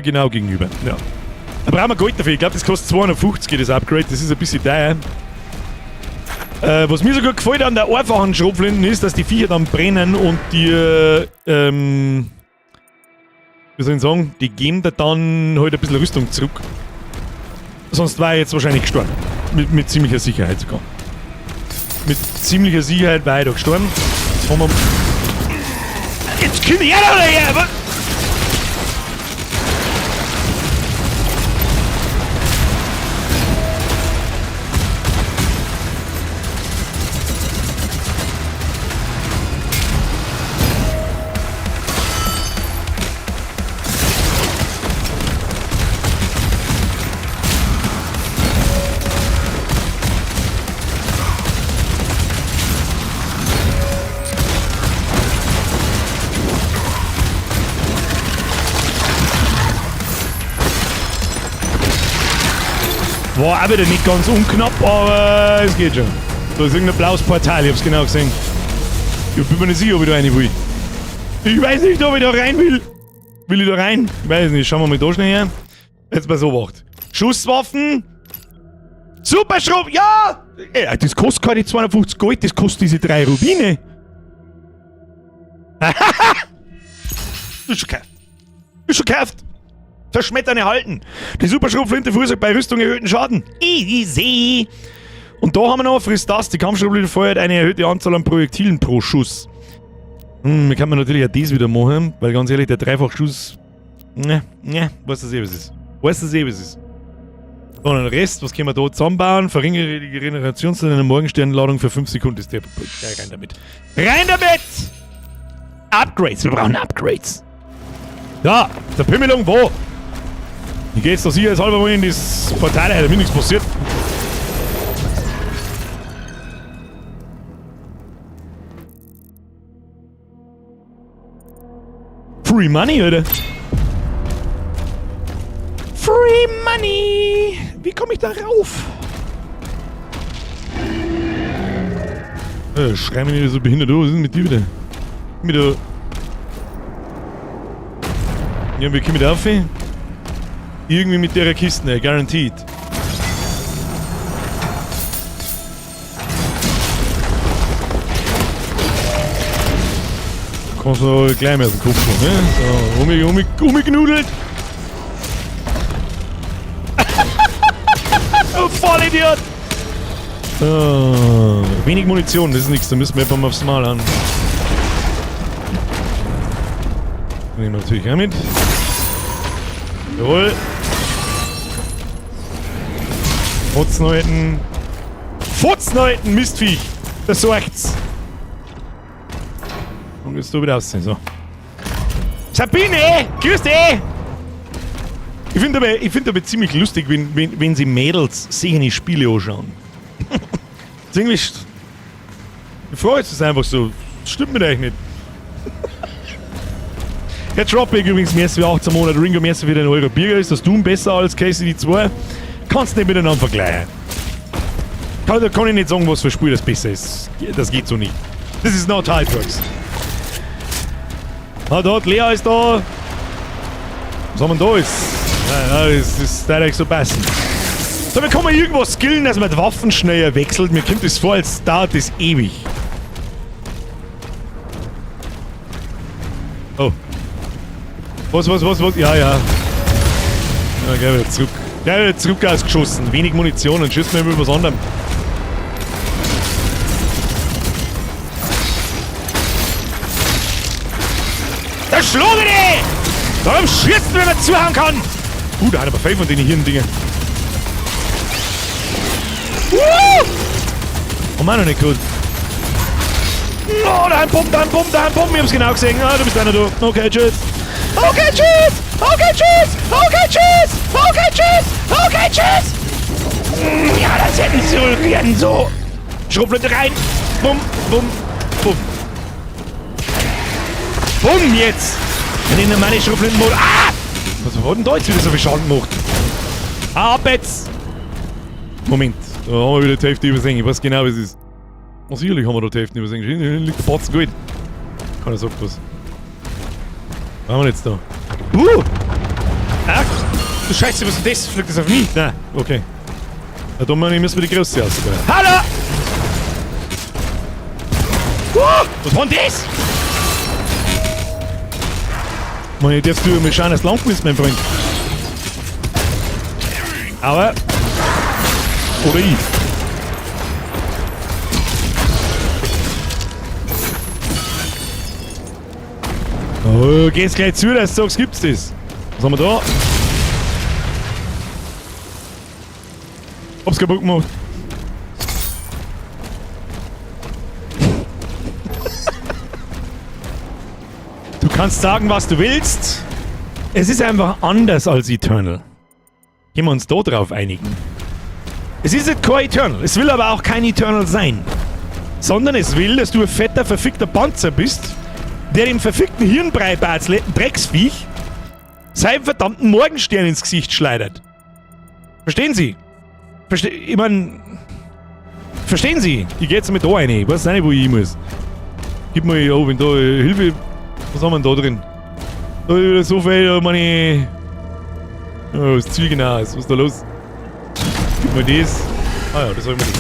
Genau gegenüber. Ja. Da brauchen wir Gold dafür. Ich glaube, das kostet 250, das Upgrade. Das ist ein bisschen teuer. Was mir so gut gefällt an der einfachen Schrotflinten ist, dass die Viecher dann brennen und die, wie soll ich sagen, die geben da dann halt ein bisschen Rüstung zurück. Sonst war ich jetzt wahrscheinlich gestorben. Mit ziemlicher Sicherheit sogar. Mit ziemlicher Sicherheit war ich da gestorben. Jetzt haben wir... Jetzt komm ich her, oder her! Was? War auch wieder nicht ganz unknapp, aber es geht schon. Da ist irgendein blaues Portal, ich hab's genau gesehen. Ich bin mir nicht sicher, ob ich da rein will. Ich weiß nicht, ob ich da rein will. Will ich da rein? Ich weiß nicht, schauen wir mal da schnell her. Jetzt mal so wacht. Schusswaffen. Superschrauben, ja! Ey, das kostet keine 250 Gold, das kostet diese 3 Rubine. Ist schon gekauft. Ist schon gekauft. Zerschmettern erhalten. Die Superschrotflinte verursacht bei Rüstung erhöhten Schaden. Easy. Und da haben wir noch, frisst das, die Kampfschrotflinte feuert eine erhöhte Anzahl an Projektilen pro Schuss. Hm, kann man natürlich auch das wieder machen, weil ganz ehrlich, der Dreifachschuss... Ne, ne, weiß das eh, was ist. Weiß das eh, was ist. So, und den Rest, was können wir da zusammenbauen? Verringere die Regenerationszeit einer Morgensternladung für 5 Sekunden. Ist der... Ja, rein damit. Rein damit! Upgrades, wir brauchen Upgrades. Ja, der Pimmelung, wo? Ich geh jetzt da sicherheitshalber mal in das Portal rein, damit nichts passiert. Free Money, oder? Free Money! Wie komme ich da rauf? Schrei mich nicht so behindert, oh, was ist denn mit dir wieder? Mit der. Ja, wir kommen da auf. Irgendwie mit der Kiste, guaranteed. Kannst du gleich mehr aus dem Kopf schon, ne? So, umgenudelt. Du Vollidiot! Oh, wenig Munition, das ist nichts, da müssen wir einfach mal aufs Mal an. Nehmen wir natürlich auch mit. Jawohl. Fotzenhalten. Fotzenhalten, Mistviech! Das sorgt's. Und jetzt du wieder aussehen, so. Sabine! Grüß dich! Ich finde aber ziemlich lustig, wenn sie Mädels sich in Spiele anschauen. Das ist irgendwie. Ich freue mich einfach so. Das stimmt mit euch nicht. Herr Tropic übrigens, merci für 18 Monate. Ringo, merci für den Euro Bierger. Ist das Doom besser als KCD 2? Kannst nicht miteinander vergleichen. Da kann ich nicht sagen, was für Spiel das besser ist. Das geht so nicht. This is not how it works. Ah, dort, Lea ist da. Was haben wir denn da jetzt? Nein, nein, das ist direkt so passen. So, wir können irgendwas skillen, dass man die Waffen schneller wechselt. Mir kommt das vor, als dauert das ewig. Oh. Was? Ja, ja. Ja, gleich wieder zurück. Gleich wieder zurück ausgeschossen. Wenig Munition und schießt mir über was anderem. Da schlug ich dich! Warum schießt du, wenn man zuhauen kann? Da hat aber viel von den Hirndingen. Oh Mann, noch nicht gut. Oh, da ein Pump, da ein Pump, da ein Pump. Ich hab's genau gesehen. Ah, du bist einer, du. Okay, tschüss. Okay, tschüss. Okay, tschüss. Okay, tschüss. Okay, tschüss. Okay, tschüss. Ja, das hätten sie wohl gern so. Schrotflinte rein. Bumm, bumm, bumm. Bumm, jetzt. Wenn ich meine Schrotflinten-Mode. Ah! Was hat denn da jetzt wieder so viel Schaden gemacht? Ah, ab jetzt! Moment, da haben wir wieder die Hälfte übersehen. Ich weiß genau, wie es ist. Oh, sicherlich haben wir da die Hälfte übersehen. Hier liegt der Batzen Gold. Keiner sagt was. Was haben wir jetzt da? Ach, du Scheiße, was ist denn das? Fliegt das auf mich? Nein, okay. Na, da müssen wir die Größe ausbauen. Hallo! Was war denn das? Mann, darfst du mal schauen, dass du lang bist, mein Freund. Aber. Oder ich. Oh, geht's gleich zu, dass du sagst, gibt's das? Was haben wir da? Hab's kaputt gemacht. Du kannst sagen, was du willst. Es ist einfach anders als Eternal. Können wir uns da drauf einigen? Es ist nicht kein Eternal. Es will aber auch kein Eternal sein. Sondern es will, dass du ein fetter, verfickter Panzer bist, der dem verfickten Hirnbrei-Batzle, Drecksviech, seinen verdammten Morgenstern ins Gesicht schleudert. Verstehen Sie? Ich mein... Verstehen Sie? Ich geh jetzt mit da rein. Ich weiß nicht, wo ich hin muss. Gib mir, oh, wenn da Hilfe... Was haben wir denn da drin? Da ist wieder so viel, da meine... Oh, das Ziel genau ist. Was ist da los? Gib mir das. Ah ja, das hab ich mir nicht.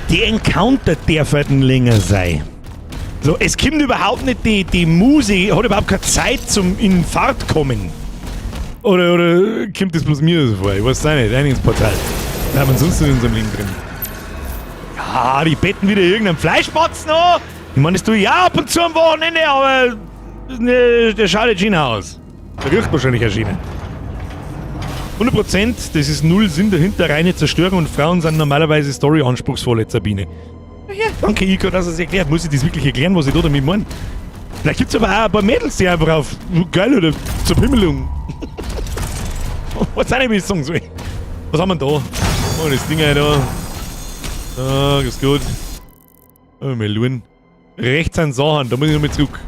Die Encounter dürfen länger sein. So, es kommt überhaupt nicht die Musik, hat überhaupt keine Zeit zum in Fahrt kommen. Oder kommt das bloß mir so vor? Ich weiß es auch nicht, rein ins Portal. Da haben wir sonst in unserem Leben drin. Ja, die betten wieder irgendeinen Fleischbatzen an. Ich meine, das tue ich auch ab und zu am Wochenende, aber ne, der schaut nicht schön aus. Der riecht wahrscheinlich auch schön. 100%, das ist null Sinn dahinter, reine Zerstörung und Frauen sind normalerweise story-anspruchsvolle, Sabine. Ja, danke Iko, dass er es erklärt. Muss ich das wirklich erklären, was ich da damit meine? Vielleicht gibt's aber auch ein paar Mädels, die einfach auf geil oder zur Pimmelung. Was auch nicht, wie ich sagen soll. Was haben wir denn da? Oh, das Ding da. Ah, ist gut. Oh, wir schauen. Rechts an Sachen, da muss ich nochmal zurück.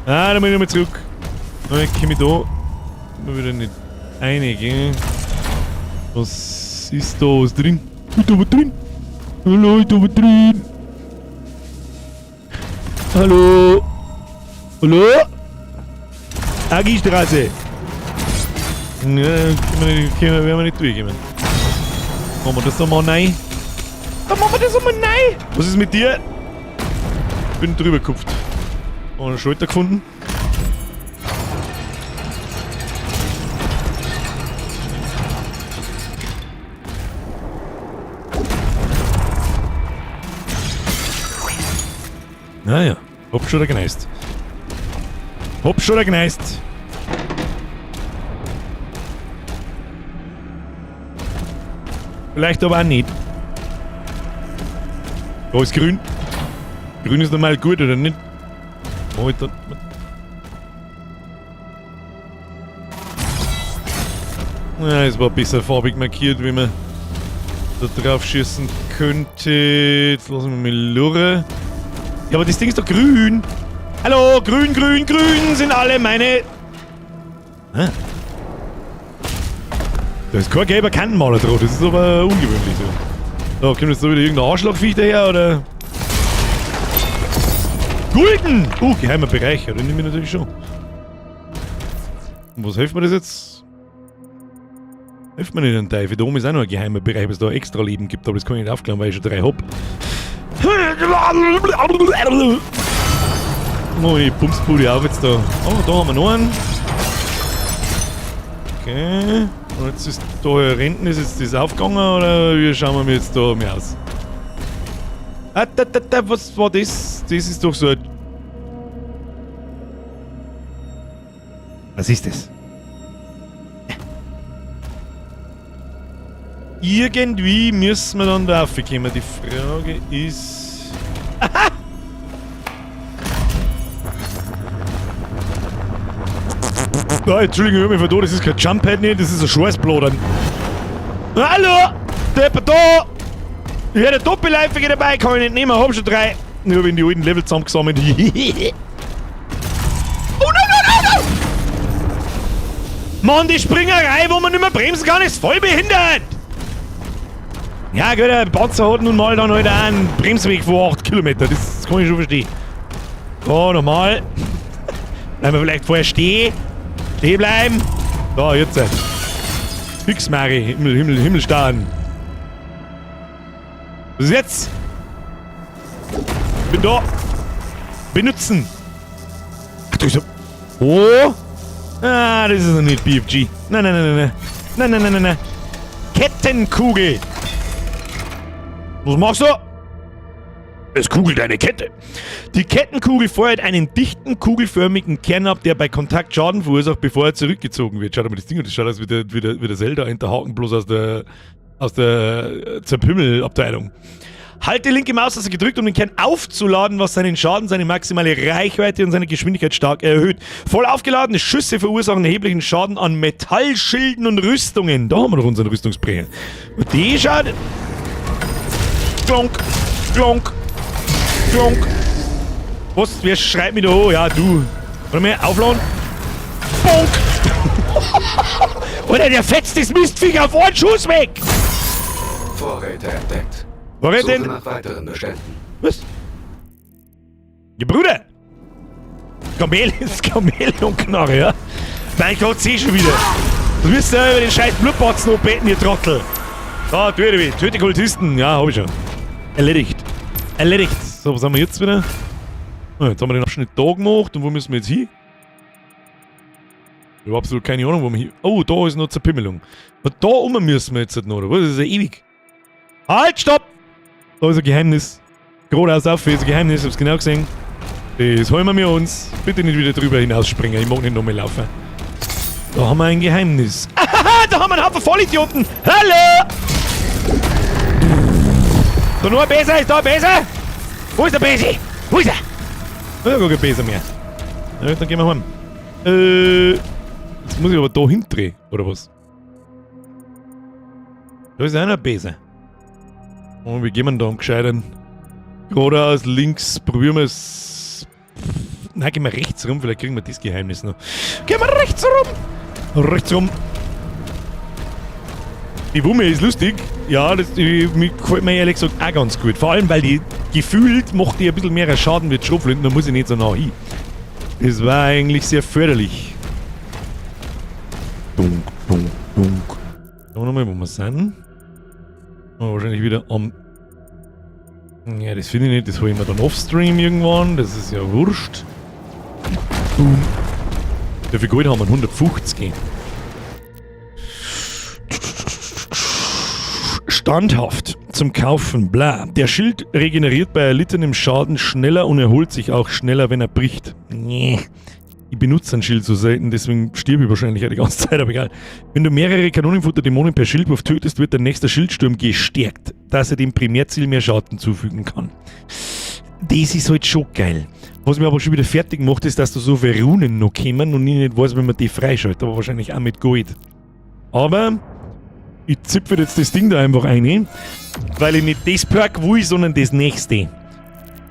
Ah, da muss ich nochmal zurück. Dann komme ich da. Mal wieder nicht rein, gell? Was ist da was drin? Ist da was drin? Hallo, ist da was drin? Hallo? Hallo? Agi-Straße. Ja, werden wir nicht durchkommen. Machen wir das doch mal rein. Dann machen wir das doch mal rein. Was ist mit dir? Bin drüber gekupft. Oh, einen Schalter gefunden. Naja, hab schon geneist. Hab schon geneist. Vielleicht aber auch nicht. Da ist grün. Grün ist normal gut, oder nicht? Oh, ich da, ja, es war besser farbig markiert, wie man da drauf schießen könnte. Jetzt lassen wir mal lurren. Ja, aber das Ding ist doch grün. Hallo, grün, grün, grün sind alle meine... Ah. Da ist kein gelber Kantenmaler drauf, das ist aber ungewöhnlich so. So, kommt jetzt da wieder irgendein Arschlochviech daher, oder? Gulden! Geheimer Bereich, ja, den nehme ich natürlich schon. Und was hilft mir das jetzt? Hilft mir nicht ein Teufel. Da oben ist auch noch ein geheimer Bereich, weil es da extra Leben gibt, aber das kann ich nicht aufklären, weil ich schon 3 hab. Oh, die Bumsbude auf jetzt da. Oh, da haben wir noch einen. Okay. Und jetzt ist da hinten, ist jetzt das aufgegangen oder wie schauen wir jetzt da mehr aus? Ah, da, da, da, was war das? Das ist doch so ein... Was ist das? Irgendwie müssen wir dann da raufkommen. Die Frage ist... Aha! Oh, Entschuldigung, ich hab mich vertan, das ist kein Jump-Pad nicht, das ist ein Scheißblodern. Hallo! Der da! Ich hätte Doppelläufige dabei, kann ich nicht nehmen, hab schon 3. Ich hab in die alten Level zusammengesammelt. Oh, no, no, no, no! Mann, die Springerei, wo man nicht mehr bremsen kann, ist voll behindert! Ja, gut, der Panzer hat nun mal dann halt auch einen Bremsweg von 8 Kilometer, das kann ich schon verstehen. So, nochmal. Bleiben wir vielleicht vorher stehen. Stehen bleiben. So, jetzt. Fix, Mari. Himmel, Himmel, Himmelstern. Was ist jetzt? Bin da. Benutzen. Ach du, so. Oh. Ah, das ist noch nicht BFG. Nein, nein, nein, nein, nein. Nein, nein, nein, nein, nein. Kettenkugel. Was machst du? Es kugelt eine Kette. Die Kettenkugel feuert einen dichten, kugelförmigen Kern ab, der bei Kontakt Schaden verursacht, bevor er zurückgezogen wird. Schaut mal das Ding an, das schaut aus wie der Zelda Enterhaken, bloß aus der Zerpümmelabteilung. Halte linke Maustaste gedrückt, um den Kern aufzuladen, was seinen Schaden, seine maximale Reichweite und seine Geschwindigkeit stark erhöht. Voll aufgeladene Schüsse verursachen erheblichen Schaden an Metallschilden und Rüstungen. Da haben wir doch unseren Rüstungsbrecher. Und die schaut... Klonk, klonk, klonk. Was? Wer schreit mich da an? Ja, du. Warte mal, aufladen. Bonk! Alter, der fetzt das Mistviech auf einen Schuss weg! Vorräte entdeckt. Vorräte? Suche nach weiteren Beständen. Was? Gebrüder! Chamäleon-Knarre, ja? Mein Gott, seh schon wieder. Du wirst ja über den scheiß Blutbatzen beten, ihr Trottel. Da, töte mich. Töte Kultisten. Ja, hab ich schon. Erledigt. Erledigt. So, was haben wir jetzt wieder? Oh, jetzt haben wir den Abschnitt da gemacht. Und wo müssen wir jetzt hin? Ich hab absolut keine Ahnung, wo wir hin... Oh, da ist noch Zerpimmelung. Und da oben müssen wir jetzt noch, oder? Was? Das ist ja ewig. Halt, stopp! Da ist ein Geheimnis. Geradeaus auf, ist ein Geheimnis, ich hab's genau gesehen. Das holen wir uns. Bitte nicht wieder drüber hinausspringen, ich mag nicht nochmal laufen. Da haben wir ein Geheimnis. Ahaha, da haben wir einen Haufen Vollidioten! Hallo! Da nur ein Beser, ist da ein Beser? Wo ist der Besi? Wo ist er? Da ist gar kein Beser mehr. Na, dann gehen wir heim. Jetzt muss ich aber da hindrehen, oder was? Da ist auch noch ein Beser. Und wir gehen da am gescheiten. Geradeaus, links, probieren wir es. Nein, gehen wir rechts rum, vielleicht kriegen wir das Geheimnis noch. Gehen wir rechts rum! Rechts rum! Die Wumme ist lustig. Ja, das die, mir gefällt mir ehrlich gesagt auch ganz gut. Vor allem, weil die gefühlt macht die ein bisschen mehr Schaden mit Schrotflinten, da muss ich nicht so nah hin. Das war eigentlich sehr förderlich. Dunk, dunk, dunk. Schauen wir nochmal, wo wir sind. Oh, wahrscheinlich wieder am... Ja, das finde ich nicht. Das hole ich mir dann offstream irgendwann. Das ist ja wurscht. Boom. Wie viel Gold haben wir? 150. Standhaft zum Kaufen, bla. Der Schild regeneriert bei erlittenem Schaden schneller und erholt sich auch schneller, wenn er bricht. Nee. Ich benutze ein Schild so selten, deswegen stirb ich wahrscheinlich auch die ganze Zeit, aber egal. Wenn du mehrere Kanonenfutter-Dämonen per Schildwurf tötest, wird dein nächster Schildsturm gestärkt, dass er dem Primärziel mehr Schaden zufügen kann. Das ist halt schon geil. Was mir aber schon wieder fertig macht, ist, dass da so viele Runen noch kommen und ich nicht weiß, wenn man die freischaltet, aber wahrscheinlich auch mit Gold. Aber ich zipfe jetzt das Ding da einfach ein, weil ich nicht das Perk will, sondern das nächste.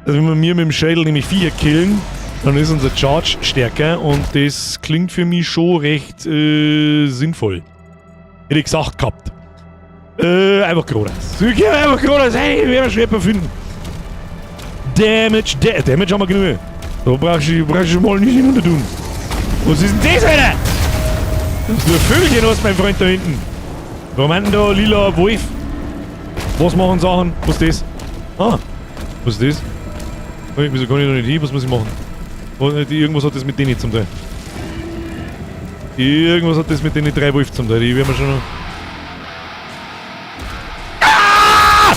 Also wenn wir mit dem Schädel nämlich 4 killen, dann ist unser Charge stärker und das klingt für mich schon recht sinnvoll. Hätte ich gesagt gehabt. Einfach geradeaus. Wir gehen einfach geradeaus. Hey, wir werden schon jemanden finden. Damage, Damage haben wir genug. Da brauchst du mal nicht hinunter tun. Was ist denn das, Alter? Das ist nur ein Vögelchen aus, mein Freund da hinten. Warum haben denn da lila Wolf? Was machen Sachen? Was ist das? Ah, was ist das? Wieso kann ich da nicht hin? Was muss ich machen? Irgendwas hat das mit denen zum Teil. Irgendwas hat das mit den drei Wolf zum Teil. Die werden wir schon noch. Ah!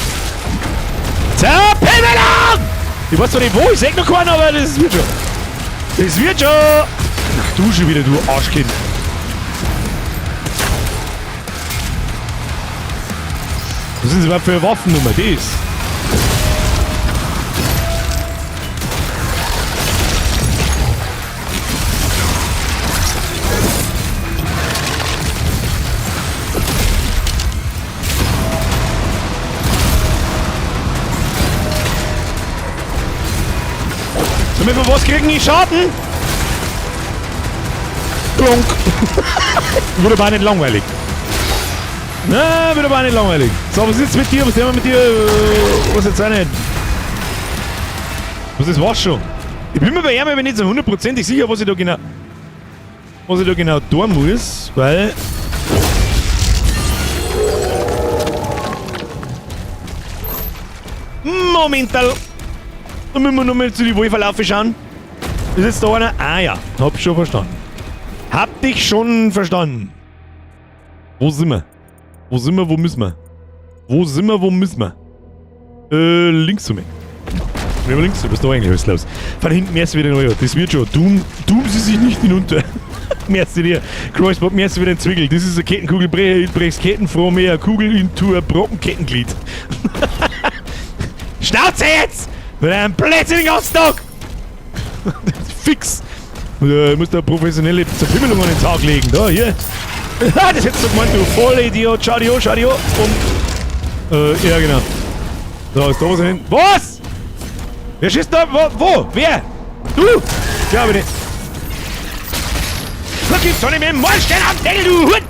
Zerpimmelung! Ich weiß zwar nicht wo, ich seh noch keinen, aber das wird schon. Das wird schon! Ach du schon wieder, du Arschkind. Was sind das überhaupt für eine Waffennummer? Das? Damit wir was kriegen, ich Schaden? Klonk. Wird aber auch nicht langweilig. Na, wird aber auch nicht langweilig. So, was ist jetzt mit dir? Was haben wir mit dir? Was jetzt auch nicht? Was ist was schon? Ich bin mir bei ihm aber nicht so hundertprozentig sicher, was ich da genau. Was ich da genau tun muss, weil. Momental. Da müssen wir nochmal zu den Wolferlaufe schauen. Ist jetzt da einer? Ah ja, hab schon verstanden. Hab dich schon verstanden. Wo sind wir? Wo sind wir? Wo müssen wir? Wo sind wir? Wo müssen wir? Links zu mir. Wir haben links, was ist da eigentlich alles los? Von hinten erst wieder neu. Das wird schon. Doom, Doom sie sich nicht hinunter. Merci dir. Crossbow, merci wieder ein Zwickel. Das ist ein Kettenkugelbrecher. Ich brech's Kettenfroh mehr. Kugel in Tour, Brocken, Kettenglied. Schnauze jetzt! Mit einem Plätzchen den ganzen Tag! Fix! Du musst da professionelle Zerpimmelung an den Tag legen. Da, hier. Das hättest du gemeint, du Vollidiot. Schau dir an, schau dir an. Und. Ja, genau. So, ist da was hin. Was? Wer schießt da? Wo? Wo? Wer? Du? Glaube ich nicht. Da gibt's doch nicht mehr Morstein am Deckel, du Hund!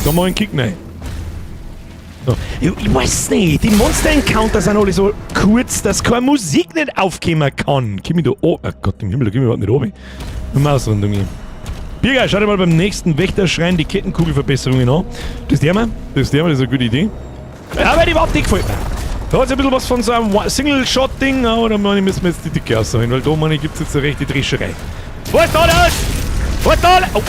Da mal einen Kick rein. So. Ich weiß nicht, die Monster Encounter sind alle so kurz, dass keine Musik nicht aufkommen kann. Komm ich da oh, oh Gott im Himmel, da komm ich überhaupt nicht runter. Mausrundung hier. Birger, schau dir mal beim nächsten Wächterschrein die Kettenkugelverbesserungen an. Das der mal, das ist eine gute Idee. Ja, aber die überhaupt nicht gefällt mir. Da hat es ein bisschen was von so einem Single-Shot-Ding, aber da meine ich, müssen wir jetzt die Dicke aussagen, weil da meine ich, gibt es jetzt eine rechte Drescherei. Was ist da los? Was ist da los? Oh.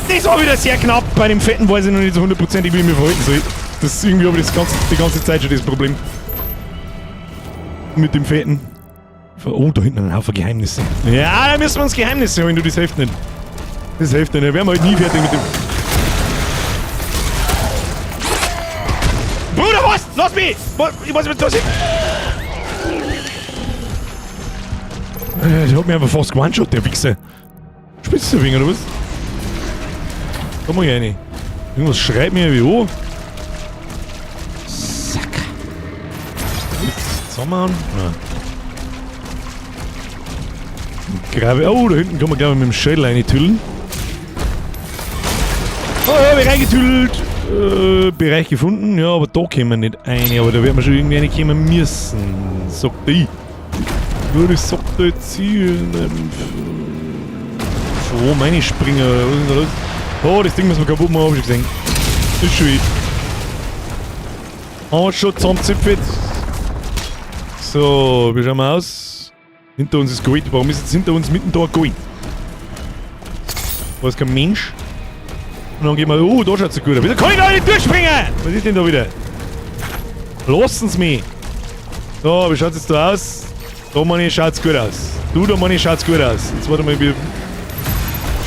Das war wieder sehr knapp. Bei dem Fetten weiß ich noch nicht so hundertprozentig, wie ich mich verhalten soll. Das ist irgendwie aber das ganze, die ganze Zeit schon das Problem. Mit dem Fetten. Oh, da hinten ein Haufen Geheimnisse. Ja, da müssen wir uns Geheimnisse holen, du, das hilft nicht. Das hilft nicht. Da werden wir halt nie fertig mit dem. Lass mich! Ich weiß nicht, was da ist. Der hat mir einfach fast geone-shot, der Wichser. Spitzt du wegen, oder was? Da mach ich rein. Irgendwas schreit mir wie an. Sack. Zusammenhauen? Nein. Grabe. Oh, da hinten kann man, glaube ich, mit dem Schädel reintüllen. Oh, ja, hab ich reingetüllt. Bereich gefunden. Ja, aber da kommen wir nicht rein. Aber da werden wir schon irgendwie reinkommen müssen. Sagt ich. Nur das sagt da jetzt hier. Von wo meine ich springen? Oder was ist denn da los? Oh, das Ding müssen wir kaputt machen, hab ich schon gesehen. Ist schon. Oh, schon zusammenzipfelt. So, wie schauen wir aus? Hinter uns ist Gold. Warum ist jetzt hinter uns mitten da Gold? Da ist kein Mensch. Und dann gehen wir. Oh, da schaut's so gut aus. Wieso kann ich da nicht durchspringen? Was ist denn da wieder? Lassen Sie mich! So, wie schaut's jetzt da aus? Da, meine ich, schaut's gut aus. Du, da, meine ich, schaut's gut aus. Jetzt warte mal, wir.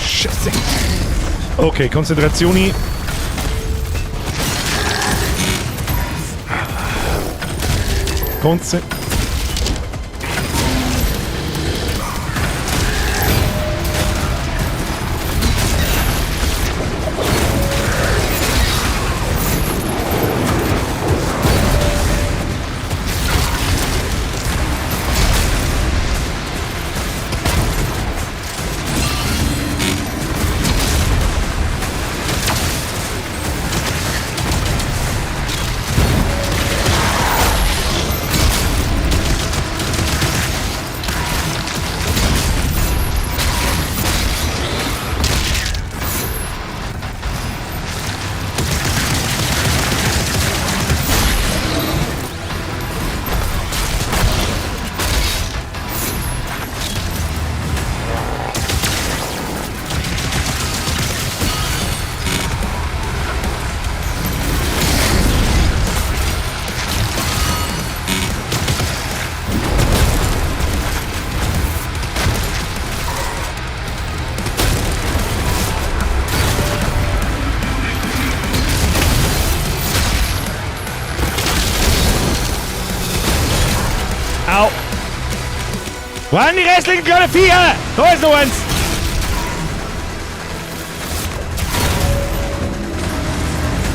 Scheiße. Okay, Konzentration. Au! Wo sind die restlichen kleinen Viecher? Da ist noch eins!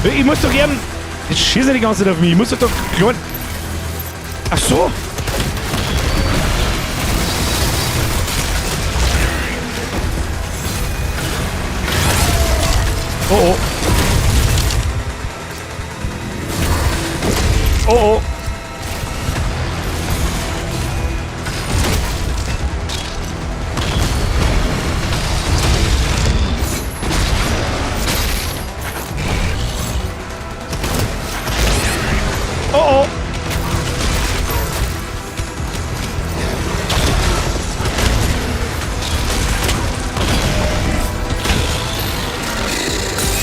Ich muss doch eben... Jetzt schießt er die ganze Zeit auf mich. Ich muss doch klein... Ach so! Oh oh. Oh oh. Oh oh.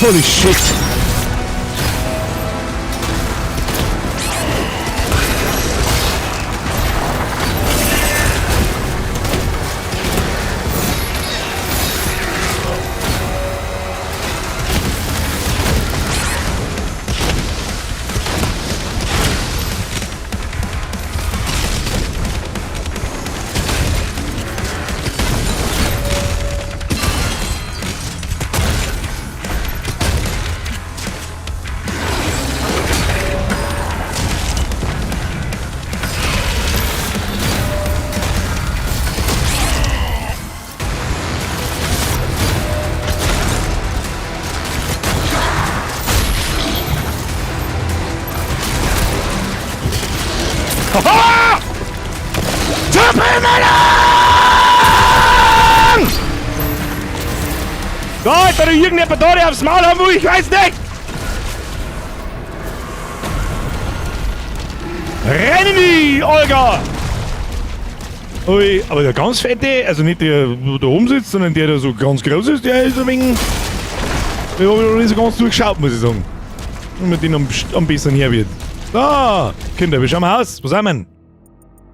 Holy shit. Da ist doch irgendjemand da, der aufs Maul haben will, ich weiß nicht! Rennen die, Olga! Ui, aber der ganz fette, also nicht der, der da oben sitzt, sondern der, der so ganz groß ist, der ist ein wenig... Der hab ich noch nicht so ganz durchgeschaut, muss ich sagen. Und mit denen am besten her wird. Da, Kinder, wir schauen mal aus. Was haben wir denn?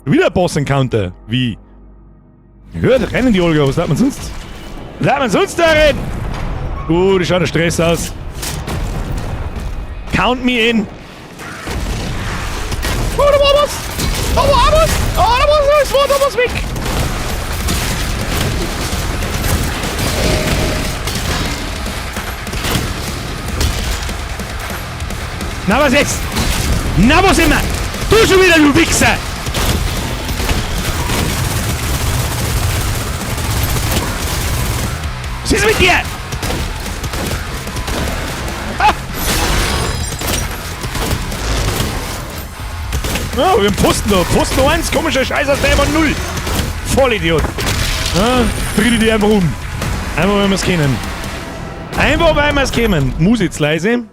Wieder Boss-Encounter. Wie? Gut, rennen die Olga, was lernt man sonst? Was lernt man sonst darin? Das schaut der Stress aus. Count me in. Da war auch was! Ah, da war was! Da war was weg! Na, was jetzt? Na, was immer? Du schon wieder, du Wichser! Was ist mit dir? Ah! Oh, wir haben Pfosten da. Pfosten 1, komischer Scheiß aus der immer 0. Vollidiot. Ah, tritt die einfach um. Einfach, weil wir es kennen. Einfach, weil wir es kennen. Musik leise.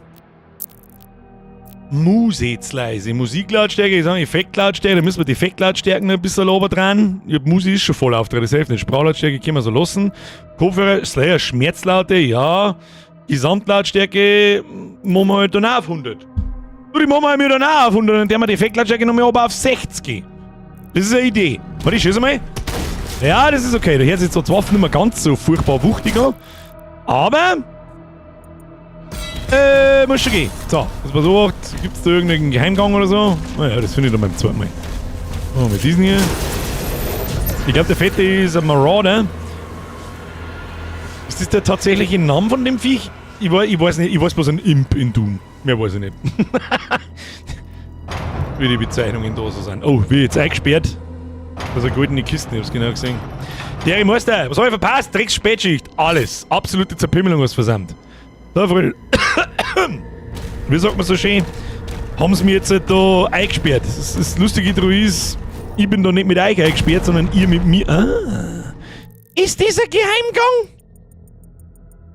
Musik leise. Musiklautstärke, ich sage Effektlautstärke, da müssen wir die Effektlautstärken ein bisschen oben dran. Ich hab Musik ist schon voll auftreten, das hilft nicht. Sprachlautstärke können wir so lassen. Kopfhörer, Slayer, Schmerzlaute, ja. Gesamtlautstärke machen wir halt dann auch auf 100. Du, die machen wir dann auch auf 100 und dann haben wir die Effektlautstärke nochmal oben auf 60. Das ist eine Idee. Warte, ich schieße mal. Ja, das ist okay. Da hört sich zwar die Waffe nicht mehr ganz so furchtbar wuchtig an, aber muss schon gehen. So, was versucht. Gibt es da irgendeinen Geheimgang oder so? Naja, das finde ich dann beim zweiten Mal. Oh, mit diesen hier. Ich glaube, der Fette ist ein Marauder. Ist das der tatsächliche Name von dem Viech? Ich weiß nicht, ich weiß bloß ein Imp in Doom. Mehr weiß ich nicht. Wie die Bezeichnungen da so sind. Oh, wie jetzt eingesperrt. Das sind goldene Kisten, ich hab's genau gesehen. Der Meister, was hab ich verpasst? Drecks Spätschicht. Alles. Absolute Zerpimmelung was versammelt. So, Freunde. Wie sagt man so schön? Haben sie mir jetzt halt da eingesperrt. Das Lustige daran ist, ich bin da nicht mit euch eingesperrt, sondern ihr mit mir. Ah. Ist dieser Geheimgang?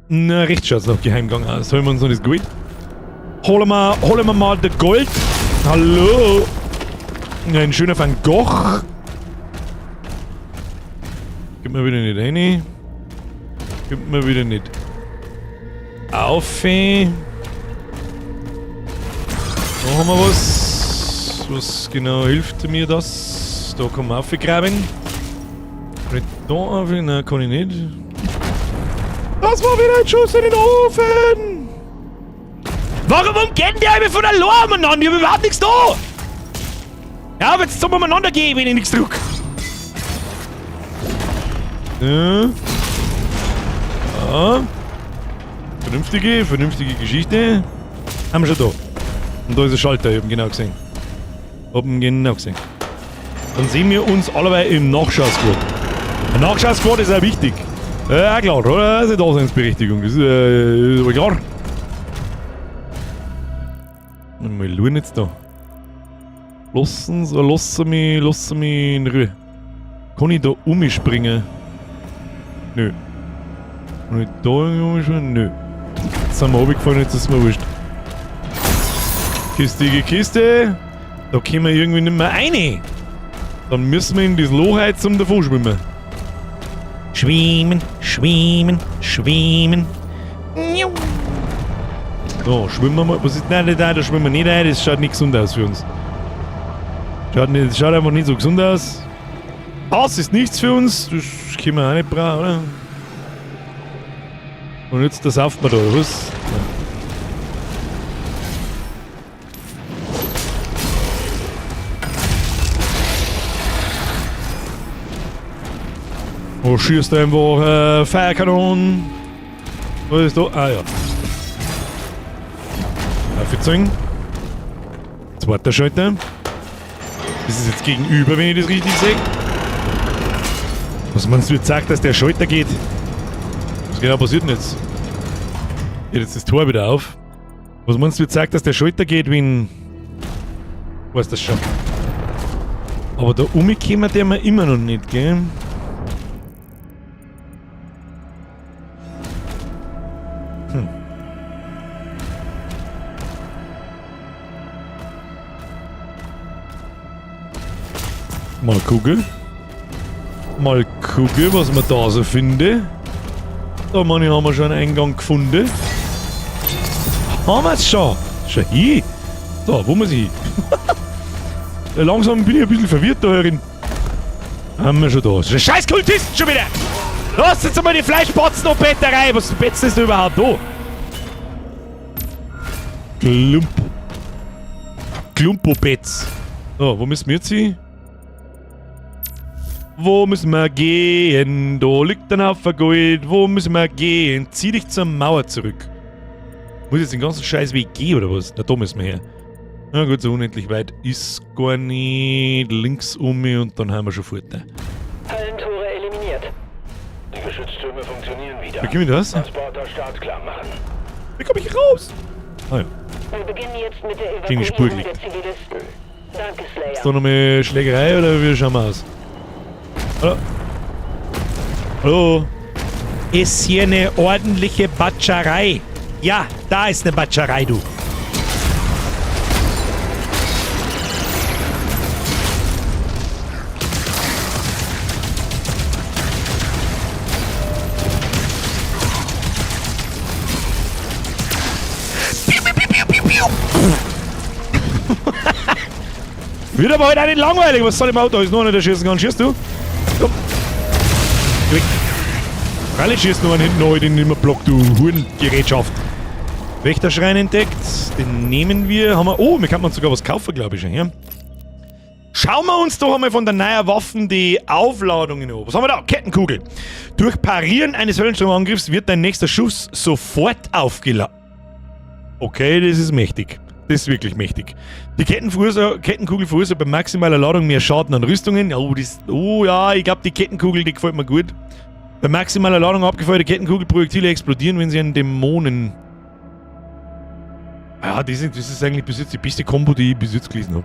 Na, rechts schaut's nach Geheimgang aus. Holen wir uns noch das Gold. Holen wir mal das Gold. Hallo. Ein schöner Van Gogh. Gib mir wieder nicht rein. Gib mir wieder nicht auf. Da haben wir was. Was genau hilft mir das? Da kann man aufgraben. Kann ich da auf? Nein, kann ich nicht. Das war wieder ein Schuss in den Ofen! Warum umgehen die alle von der Lore umeinander? Ich hab überhaupt nichts da! Ja, aber jetzt zum umeinander gehen, wenn ich nichts drück. Ja. Ja. Vernünftige Geschichte. Haben wir schon da. Und da ist ein Schalter, ich hab ihn genau gesehen. Hab ihn genau gesehen. Dann sehen wir uns alleweil im Nachschau-Squad. Ein Nachschau-Squad ist auch wichtig. Ja, klar, oder? Das ist eine Daseinsberechtigung. Das ist aber klar. Mal schauen jetzt da. Lassen Sie mich in Ruhe. Kann ich da umspringen? Nö. Kann ich da irgendwie umspringen? Nö. Jetzt sind wir runtergefallen, jetzt ist es mir wurscht. Kistige Kiste. Da können wir irgendwie nicht mehr rein. Dann müssen wir in das Loch jetzt zum davon schwimmen. Schwimmen, schwimmen, schwimmen. So, schwimmen wir mal. Was ist. Nein, nein, da schwimmen wir nicht rein. Das schaut nicht gesund aus für uns. Schaut einfach nicht so gesund aus. Das ist nichts für uns. Das können wir auch nicht brauchen, oder? Und jetzt das sauft man da, oder was? Ja. Oh, schießt einfach Feuerkanonen. Was ist da? Ah ja. Aufgezogen. Zweiter Schalter. Das ist jetzt gegenüber, wenn ich das richtig sehe. Was meinst du jetzt sagt, dass der Schalter geht? Was genau passiert denn jetzt? Geht jetzt das Tor wieder auf. Was meinst du jetzt sagt, dass der Schalter geht, wenn... Weiß das schon. Aber da umgekommen der mir immer noch nicht, gell? Hm. Mal gucken. Mal gucken, was wir da so finden. Da meine ich, haben wir schon einen Eingang gefunden. Haben wir es schon? Schon hin? So, wo muss ich hin? Langsam bin ich ein bisschen verwirrt da herin. Haben wir schon da. Scheiß Kultisten schon wieder! Lass jetzt einmal die Fleischbatzen und Betterei! Was betzen ist denn überhaupt da? Klump. Klumpobetz. So, wo müssen wir jetzt hin? Wo müssen wir gehen? Da liegt ein Haufen Gold. Wo müssen wir gehen? Zieh dich zur Mauer zurück. Muss ich jetzt den ganzen Scheiß Weg gehen oder was? Na, da müssen wir her. Na gut, so unendlich weit ist gar nicht. Links um mich und dann haben wir schon fort. Höllentore eliminiert. Die Geschütztürme funktionieren wieder. Wie komme ich das? Transporter startklar machen. Wie komme ich raus? Ah ja. Wir beginnen jetzt mit der Gegen die Spur Evakuierung der gelegt. Zivilisten. Danke, Slayer. Ist da nochmal Schlägerei oder wie schauen wir aus? Hallo? Hallo? Ist hier eine ordentliche Batscherei? Ja, da ist eine Batscherei, du. Piu, piu, piu, piu, piu, piu. Wird aber heute auch nicht langweilig. Was soll im Auto? Ist nur einer, der schießen kann. Schießt du? Komm. Geh weg. Freilich schießt nur einen hinten heute in den Block, du Hurengerätschaft. Wächterschrein entdeckt. Den nehmen wir. Haben wir. Oh, wir könnten uns sogar was kaufen, glaube ich schon. Ja? Schauen wir uns doch einmal von der neuen Waffen die Aufladungen an. Was haben wir da? Kettenkugel. Durch Parieren eines Höllensturmangriffs wird dein nächster Schuss sofort aufgeladen. Okay, das ist mächtig. Das ist wirklich mächtig. Die Kettenkugel verursacht bei maximaler Ladung mehr Schaden an Rüstungen. Oh, das, oh ja, ich glaube, die Kettenkugel, die gefällt mir gut. Bei maximaler Ladung abgefeuerte Kettenkugelprojektile explodieren, wenn sie einen Dämonen... Ja, das ist eigentlich bis jetzt die beste Kombo, die ich bis jetzt gelesen habe.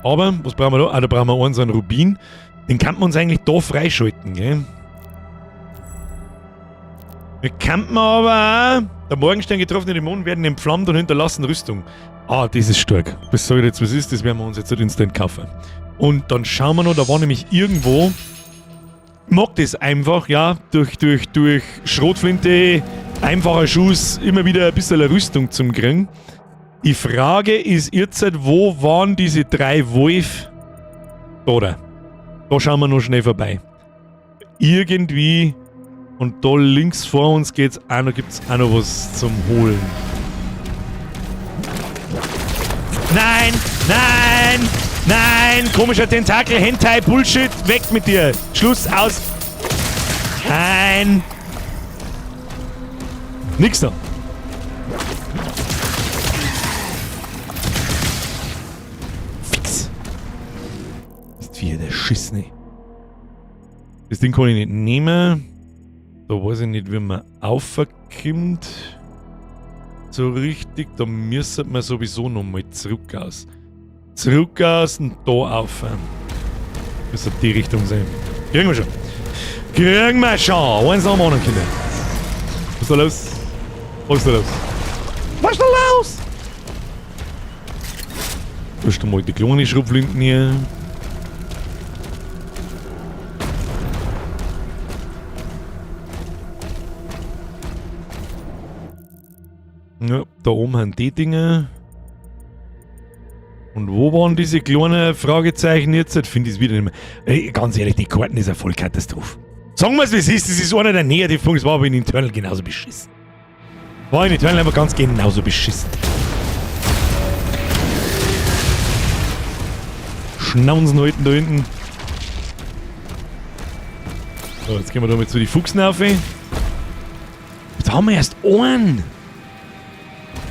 Aber, was brauchen wir da? Ah, da brauchen wir einen so einen Rubin. Den kann man uns eigentlich da freischalten, gell? Wir könnten aber auch... Der Morgenstern getroffene Dämonen werden entflammt und hinterlassen Rüstung. Ah, das ist stark. Was sag ich jetzt, was ist? Das werden wir uns jetzt halt instant kaufen. Und dann schauen wir noch, da war nämlich irgendwo... Ich mag das einfach, ja, durch Schrotflinte, einfacher Schuss, immer wieder ein bisschen Rüstung zum Kriegen. Die Frage ist jetzt, wo waren diese drei Wolf? Da, da. Da schauen wir noch schnell vorbei. Irgendwie... Und da links vor uns geht's auch noch, gibt's auch noch was zum Holen. Nein! Nein! Nein! Komischer Tentakel, Hentai, Bullshit! Weg mit dir! Schluss, aus! Nein! Nix da! Fix! Ist wieder der Schiss, ne? Das Ding kann ich nicht nehmen. Da weiß ich nicht, wie man aufkommt. So richtig, da müsste man sowieso nochmal zurück aus. Zurück aus und da auf. Müsste die Richtung sein. Kriegen wir schon. Kriegen wir schon. Eins nach dem anderen, Kinder. Was ist da los? Was ist da los? Was ist da los? Da ist mal die kleine Schrotflinten hier. Ja, da oben haben die Dinge. Und wo waren diese kleinen Fragezeichen jetzt? Das finde ich es wieder nicht mehr. Ey, ganz ehrlich, die Karten ist eine Vollkatastrophe. Sagen wir es, wie es ist, das ist einer der Negativpunkte, das war aber in Eternal genauso beschissen. War in Eternal aber ganz genauso beschissen. Schnauzen halten da hinten. So, jetzt gehen wir da mal zu die Fuchsen auf. Jetzt haben wir erst einen.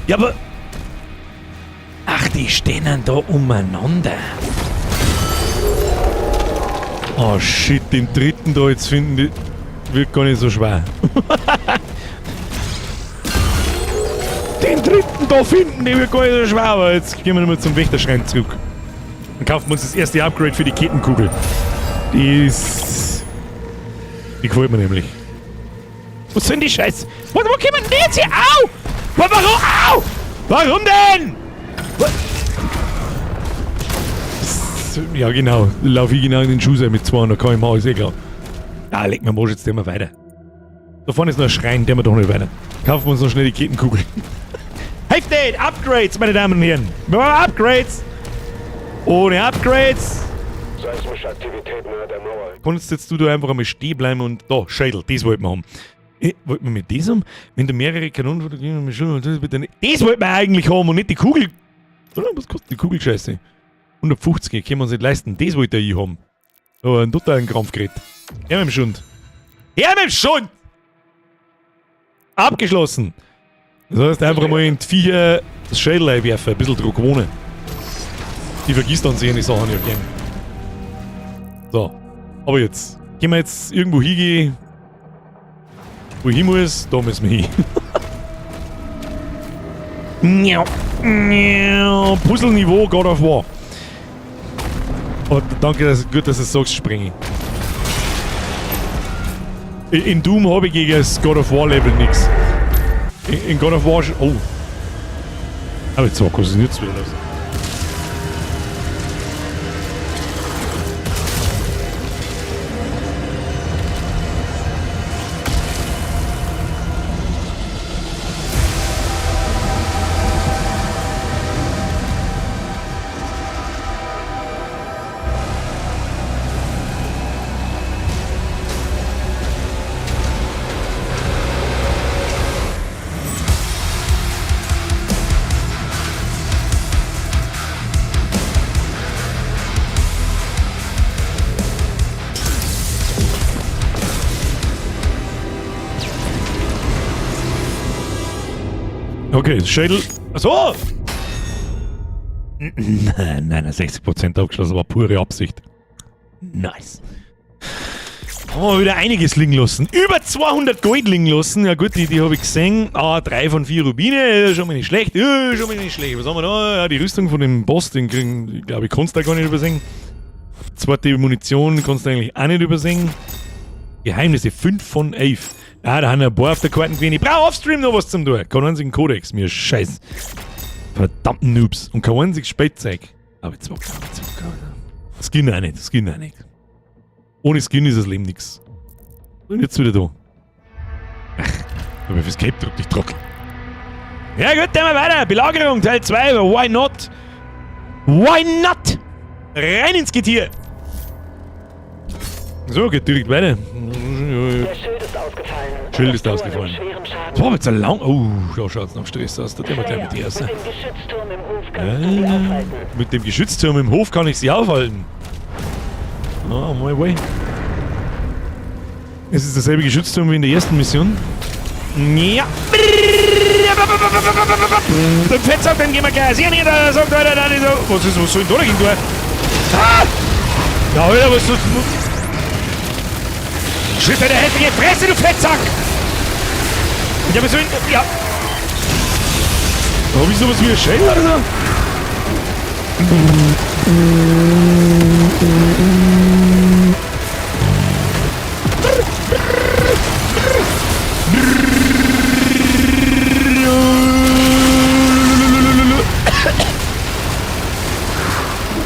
Ja, aber... Ach, die stehen da umeinander. Oh shit, den dritten da jetzt finden, die wird gar nicht so schwer. Den dritten da finden, die wird gar nicht so schwer, aber jetzt gehen wir nochmal zum Wächterschrein zurück. Dann kaufen wir uns das erste Upgrade für die Kettenkugel. Die ist... Die gefällt mir nämlich. Was sind die Scheiße? Wo kommen denn die jetzt hier? Au! Warum? Au! Warum denn? Ja, genau. Lauf ich genau in den Schuh mit 200 km/h, ist eh klar. Ja, leg mir am Arsch, jetzt der mal weiter. Da vorne ist noch ein Schrein, der wir doch nicht weiter. Kaufen wir uns noch schnell die Kettenkugel. Heftig! Upgrades, meine Damen und Herren! Wir brauchen Upgrades! Ohne Upgrades! Seismische Aktivität nahe der Mauer. Kannst jetzt du da einfach einmal stehen bleiben und da, Schädel, das wollten wir haben. Wollten wir mit das haben? Wenn du mehrere Kanonen das wollten wir eigentlich haben und nicht die Kugel. Oder? Was kostet die Kugelscheiße? 150, können wir uns nicht leisten. Das wollte ich haben. Da einen totalen Krampf geredet. Her mit dem Schund. Her mit dem Schund! Abgeschlossen. Das heißt, einfach mal in die Viecher das Schädel einwerfen, ein bisschen Druck wohnen. Die vergisst dann sich die Sachen ja gern. So, aber jetzt. Gehen wir jetzt irgendwo hingehen, wo ich hin muss, da müssen wir hin. Puzzle-Niveau God of War. Oh, danke, dass, gut, dass du es sagst, Springi. In Doom habe ich gegen das God of War Level nix. In God of War... Oh. Aber jetzt war es nicht wieder los. Okay, Schädel. Achso! Nein, nein, 60% abgeschlossen, war pure Absicht. Nice. Haben wir wieder einiges liegen lassen. Über 200 Gold liegen lassen. Ja gut, die habe ich gesehen. Ah, 3 von 4 Rubine. Schon mal nicht schlecht. Ja, schon mal nicht schlecht. Was haben wir da? Ja, die Rüstung von dem Boss, den kriegen, glaube ich, kannst du da gar nicht übersehen. Zweite Munition kannst du eigentlich auch nicht übersehen. Geheimnisse 5 von 11. Ah, da haben wir ein paar auf der Karte gewesen. Ich brauche offstream noch was zum tun. Keinen einzigen Kodex, mir scheiß. Verdammten Noobs. Und kein einziges Spielzeug. Aber jetzt war Skin auch nicht, Skin auch nicht. Ohne Skin ist das Leben nix. Und jetzt wieder da. Ach, aber fürs Cape drückt, ich Trottel. Ja gut, dann mal weiter. Belagerung Teil 2, why not? Why not? Rein ins Getier! So, geht direkt weiter. Der Schild ist ausgefallen. Schild ist ausgefallen. Das war aber jetzt ein lang... Oh, da schaut's nach Stress aus. Da tun wir gleich mit die erste. Mit dem Geschützturm im Hof kannst du sie aufhalten. Mit dem Geschützturm im Hof kann ich sie aufhalten. Oh, my way. Es ist derselbe Geschützturm wie in der ersten Mission. Ja. Den Fettsack, den gehen wir gleich. Sieh nicht, da sagt einer, da nicht so. Was ist, was soll denn da dagegen tun? Ah! Ja, Alter, was sollst du... Schritt deine hässliche Fresse, du Fettsack! Ich hab so in... Ja. Hab ich sowas wie ein Shell oder so?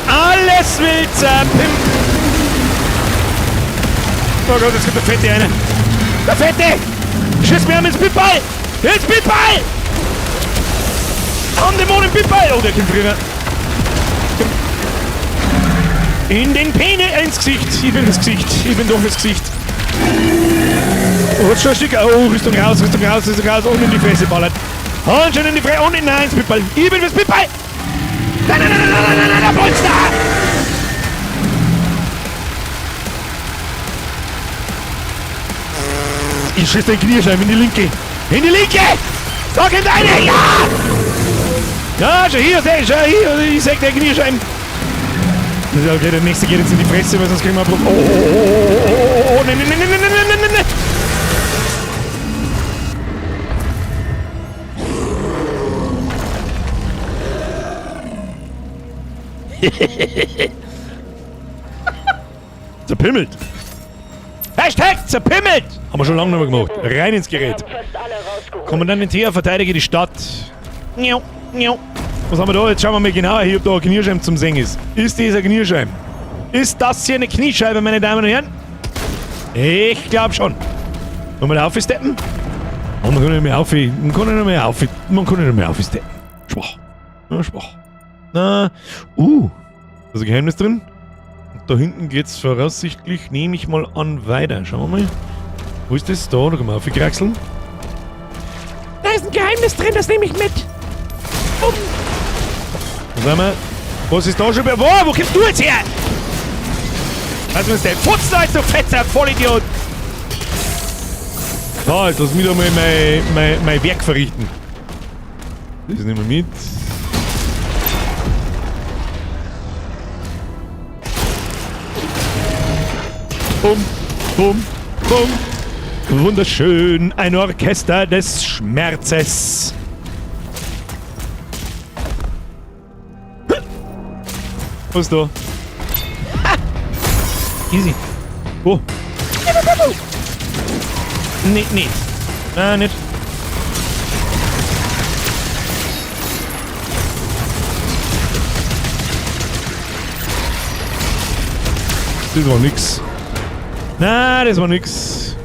Alles will zerpimpen! Oh Gott, jetzt kommt der Fette eine. Der Fette! Schieß mir an mit Speedball! Jetzt Speedball! Am Dämonen Speedball! Oh, der kommt früher. In den Penis, ins Gesicht. Ich bin das Gesicht. Ich bin doch das Gesicht. Oh, schon ein Stück. Oh, Rüstung raus, Rüstung raus, Rüstung raus. Und in die Fresse ballert. Und schon in die Fresse. Und in nein, Speedball. Ich bin das Speedball! Nein, nein, nein, nein, nein, nein, nein, nein, Monster! Ich schieß den Kniescheiben in die Linke. In die Linke! Da kommt eine! Ja! Ja, schau hier, schau hier, ich sag der Kniescheiben. Okay, der nächste geht jetzt in die Fresse, weil sonst kriegen wir ein Problem. Oh, oh, oh, oh, oh, oh, nein, nein, nein, nein, nein, nein, nein, nein. Zerpimmelt. Hashtag zerpimmelt! Haben wir schon lange nicht mehr gemacht. Rein ins Gerät. Kommandant Thea, verteidige die Stadt. Was haben wir da? Jetzt schauen wir mal genauer hier, ob da ein Kniescheiben zum Singen ist. Ist dieser Kniescheiben? Ist das hier eine Kniescheibe, meine Damen und Herren? Ich glaube schon. Wollen wir da aufsteppen? Oh, man kann nicht mehr auf. Man kann nicht mehr auf. Man kann nicht mehr aufsteppen. Schwach. Na, schwach. Na, Da ist ein Geheimnis drin. Und da hinten geht's voraussichtlich, nehme ich mal an, weiter. Schauen wir mal. Wo ist das? Da, da können wir aufkraxeln. Da ist ein Geheimnis drin, das nehme ich mit. Bumm. Was haben wir? Was ist da schon? Wo? Wo kommst du jetzt her? Was ist denn? Futzen, als du fetzer Vollidiot! So, jetzt lass mich da mal mein Werk verrichten. Das nehmen wir mit. Bum, bum, bum. Wunderschön, ein Orchester des Schmerzes. Was ist da? Ha! Easy. Oh. Nee, nicht. Nein, nicht. Das war nix. Nein, das war nix.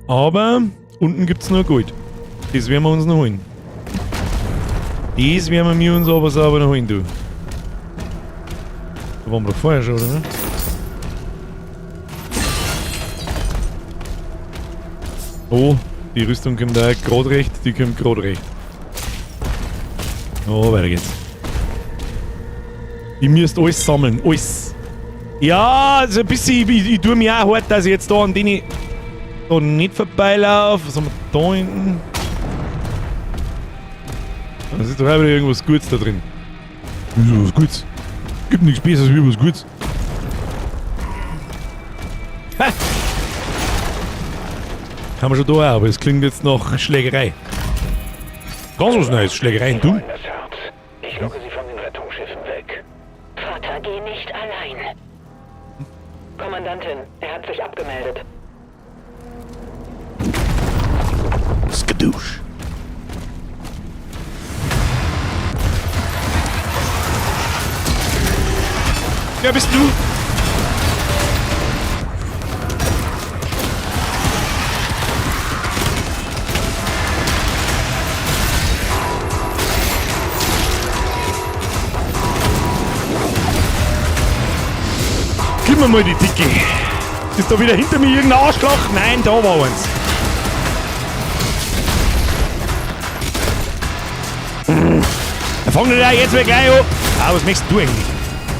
Aber unten gibt's noch Gold. Das werden wir uns noch holen. Das werden wir uns aber sauber noch holen, du. Da waren wir doch vorher schon, oder? Ne? Oh, die Rüstung kommt da gerade recht, die kommt gerade recht. Oh, weiter geht's. Ich müsste alles sammeln, alles. Ja, also ein bisschen, ich tue mir auch hart, dass ich jetzt da an denen da nicht vorbeilaufe. Was haben wir da hinten? Das ist doch auch wieder irgendwas Gutes da drin. Ist was Gutes. Gibt nichts Besseres wie was Gutes. Ha! Haben wir schon da auch, aber es klingt jetzt nach Schlägerei. Ganz was Neues, Schlägerei in Doom. Das Herz. Ich locke sie von den Rettungsschiffen weg. Vater, geh nicht allein. Kommandantin, er hat sich abgemeldet. Skadoosh. Wer bist du? Gib mir mal die Dicke. Ist da wieder hinter mir irgendein Arschloch? Nein, da war eins. Er fängt ja jetzt mal gleich an. Ah, was möchtest du eigentlich?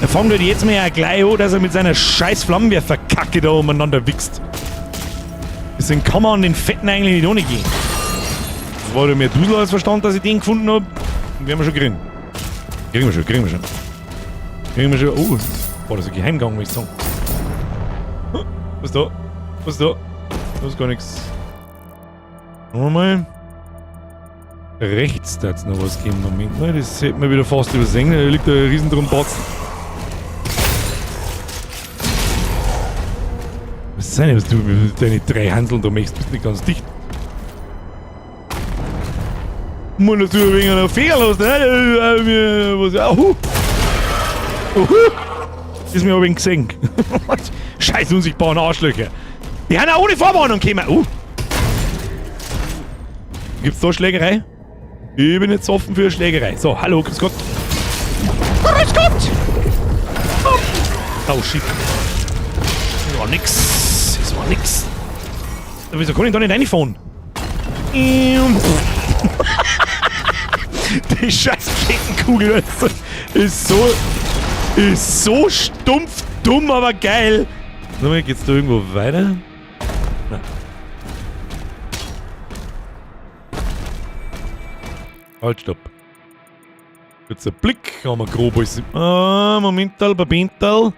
Er fängt halt jetzt mal gleich an, dass er mit seiner scheiß Flammenwerferkacke da umeinander wichst. Deswegen kann man an den Fetten eigentlich nicht ohne gehen. Das war ja mehr Dusel als Verstand, dass ich den gefunden hab. Werden wir schon kriegen. Kriegen wir schon, kriegen wir schon. Kriegen wir schon. Oh, boah, das ist ein Geheimgang, muss ich sagen. Was ist da? Was ist da? Da ist gar nichts. Nochmal. Rechts da hat's noch was gegeben. Moment mal, das hätten wir wieder fast übersehen. Da liegt ein Riesendrumpatz. Was ist denn, was du mit deinen drei Hanseln da möchtest? Bist nicht ganz dicht. Muss du ein wenig noch Fehler los, ne? Was, ahu. Uhu. Das ist mir ein wenig gesehen. Scheiß unsichtbaren Arschlöcher. Die haben auch ohne Vorwarnung gekommen. Gibt's da Schlägerei? Ich bin jetzt offen für Schlägerei. So, hallo, grüß Gott. Grüß Gott! Oh, shit. Das war nix. Das war nix. Wieso kann ich da nicht reinfahren? Die scheiß Kettenkugel ist so stumpf dumm, aber geil. Sag mal, geht's da irgendwo weiter? Nein. Halt, stopp. Kurzer Blick, haben wir grob alles. Ah, Momental, Babental.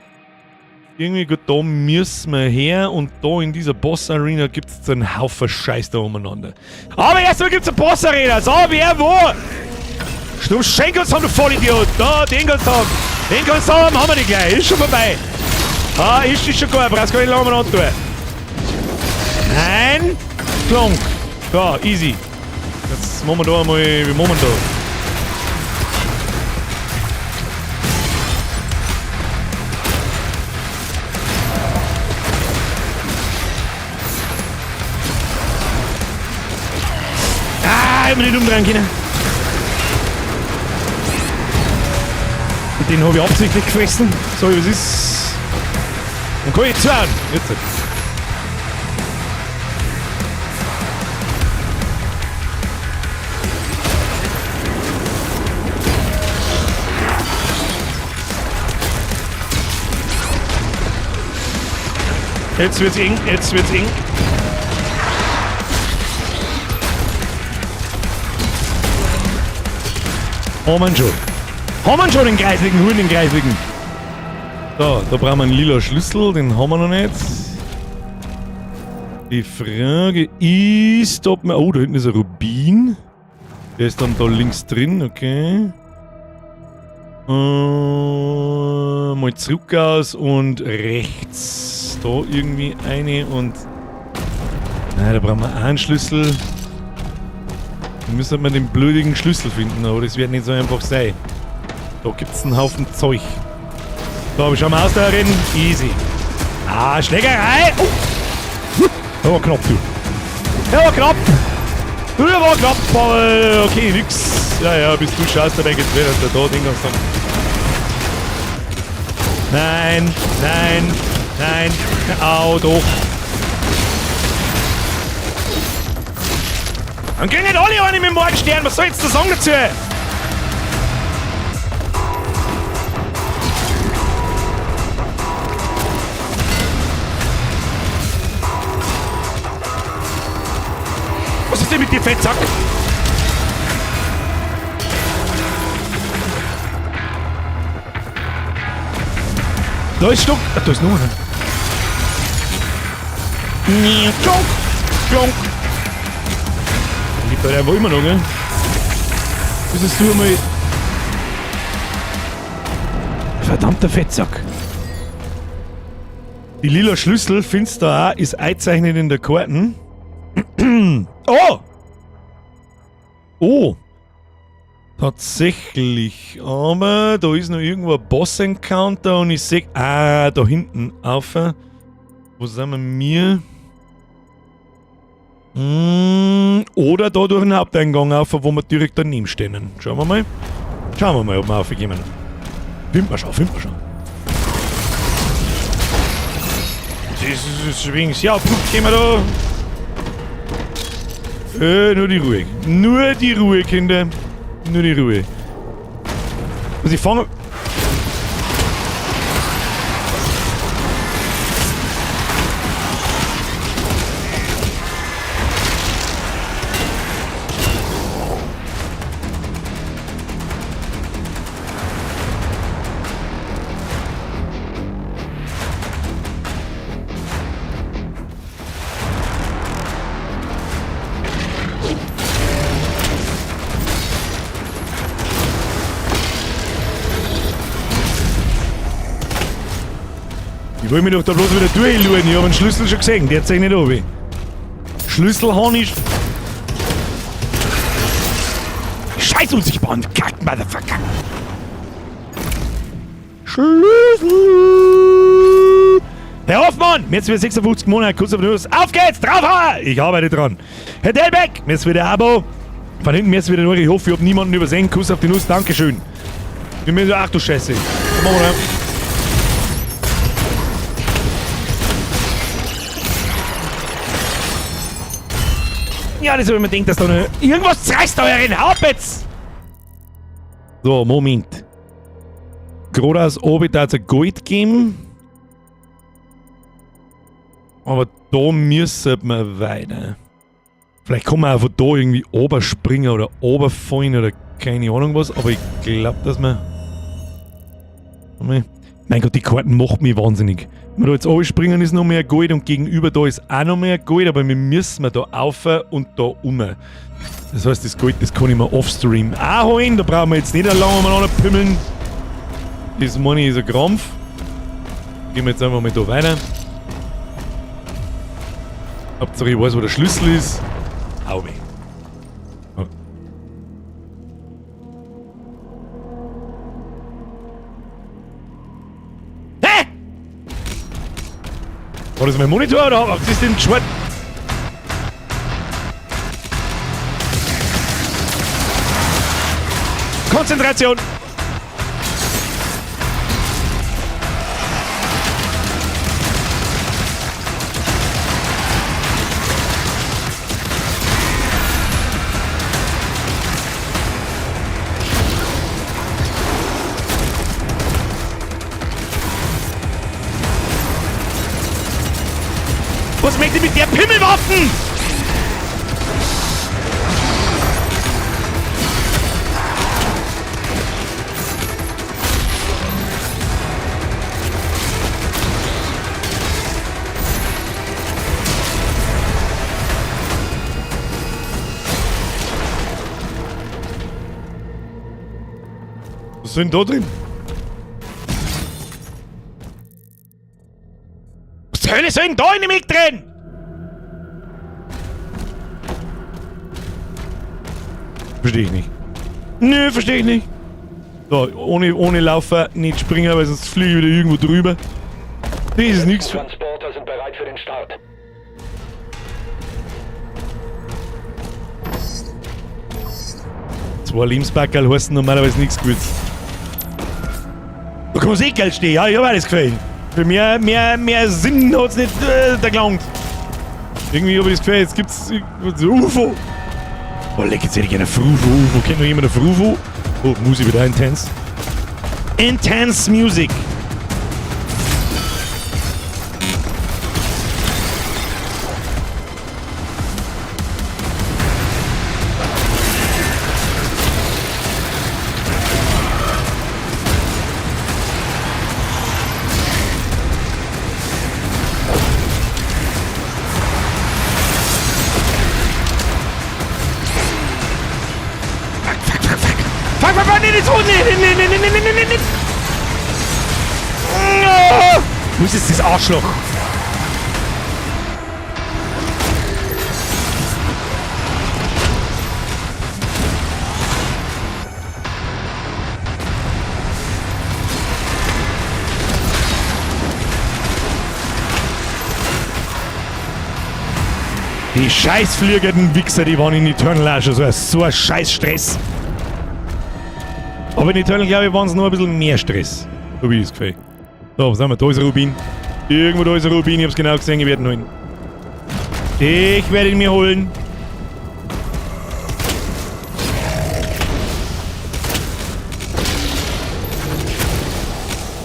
Irgendwie gut, da müssen wir her und da in dieser Boss-Arena gibt es einen Haufen Scheiß da umeinander. Aber erstmal gibt's eine Boss-Arena. So, wer wo? Sturm, schenk uns haben, du Vollidiot. Da, den kannst du haben. Den kannst du haben, haben wir die gleich. Ist schon vorbei. Ah, ist schon gar. Brauchst gar nicht lange umeinander tun. Nein. Klonk. Da, easy. Jetzt machen wir da einmal. Wie machen wir da? Ah, ich hab mich nicht umdrehen können. Und den habe ich absichtlich gefressen. So, was ist? Dann kann ich zuhauen. Jetzt. Jetzt wird's eng, jetzt wird's eng. Haben wir schon. Haben wir schon den kreisligen, holen den kreisligen. So, da brauchen wir einen lila Schlüssel, den haben wir noch nicht. Die Frage ist, ob wir... Oh, da hinten ist ein Rubin. Der ist dann da links drin, okay. Mal zurück aus und rechts. Da irgendwie eine und... Nein, da brauchen wir einen Schlüssel. Da müssen wir den blödigen Schlüssel finden, aber das wird nicht so einfach sein. Da gibt's einen Haufen Zeug. So, aber schauen wir aus da rein. Easy. Ah, Schlägerei! Oh! Der war knapp, du. Der war knapp! Der war knapp, aber okay, nix. Ja, ja, bis du schaust, dabei geht's wieder. Da, den ganzen Tag. Nein, nein, nein. Au, doch. Dann kriegen nicht alle eine mit dem Morgenstern. Was soll ich jetzt da sagen dazu? Was ist denn mit dir, Fettsack? Da ist Stock. Ach, da ist noch einer. Klonk. Klonk. Gibt halt einfach immer noch, gell? Müsstest du einmal... Verdammter Fettsack. Die lila Schlüssel, findest du auch, ist eingezeichnet in der Karten. Oh! Oh! Tatsächlich. Aber da ist noch irgendwo ein Boss-Encounter und ich seh... Ah, da hinten auf. Wo sind wir? Mir? Oder da durch den Haupteingang auf, wo wir direkt daneben stehen. Schauen wir mal. Schauen wir mal, ob wir raufkommen. Finden wir schon, finden wir schon. Das ist übrigens... Ja, gehen wir da. Nur die Ruhe. Nur die Ruhe, Kinder. Nur die Ruhe. Also ich fange... Ich will mich doch da bloß wieder durchluren. Ich hab einen Schlüssel schon gesehen, der zeigt nicht runter. Schlüssel hab ich. Scheiß unsichtbaren Kack, Motherfucker! Schlüssel! Herr Hoffmann! Jetzt wieder 56 Monate, kurz auf News. Auf geht's! Draufhauen! Ich arbeite dran. Herr Delbeck! Mir ist wieder Abo. Von hinten mir ist wieder nur. Ich hoffe, ich hab niemanden übersehen. Kuss auf die Nuss. Dankeschön. Wir müssen. Ach du Scheiße. Komm mal rein. Ja, das habe ich mir gedacht, dass da noch irgendwas zerreißt euren Haupt jetzt! So, Moment. Geradeaus oben da es Gold geben. Aber da müssen wir weiter. Vielleicht kann man auch von da irgendwie oberspringen oder oberfallen oder keine Ahnung was, aber ich glaube, dass wir... Mein Gott, die Karten macht mich wahnsinnig. Wenn wir da jetzt runterspringen, ist noch mehr Gold und gegenüber da ist auch noch mehr Gold, aber wir müssen da rauf und da um. Das heißt, das Gold, das kann ich mir offstream auch holen, da brauchen wir jetzt nicht lange umeinander pümmeln. Das meine ich ist ein Krampf. Gehen wir jetzt einfach mal da weiter. Hauptsache ich weiß, wo der Schlüssel ist. Au weh. Oh. Hä? War das mein Monitor oder was ist denn schwarz? Konzentration! Was möchte ich mit der Pimmelwaffen? Was ist denn da drin? Was zur Hölle soll denn da in dem Eck drin? Verstehe ich nicht. Nö, verstehe ich nicht. So, ohne Laufer nicht springen, weil sonst fliege ich wieder irgendwo drüber. Das ist nichts für. Transporter sind bereit für den Start. Zwei Lebensbackerl heißen normalerweise nichts Gutes. Da kann man eh geil stehen, ja, ich hab auch das Gefühl. Für mehr Sinn hat's nicht da gelangt. Irgendwie hab ich das Gefühl, jetzt gibt's so UFO. Oh, leck, jetzt hätte ich gerne ein Frufo, UFO. Kennt noch jemand ein Frufo? Oh, Musik wieder intense. Intense Music. Nee. Wo ist jetzt das Arschloch? Die scheiß fliegenden Wichser, die waren in Eternal auch schon so ein scheiß Stress. Aber in Eternal, glaube ich, waren es noch ein bisschen mehr Stress. So wie ich das Gefühl. So, was haben wir? Da ist ein Rubin. Irgendwo da ist ein Rubin, ich hab's genau gesehen, ich werde ihn holen. Ich werde ihn mir holen.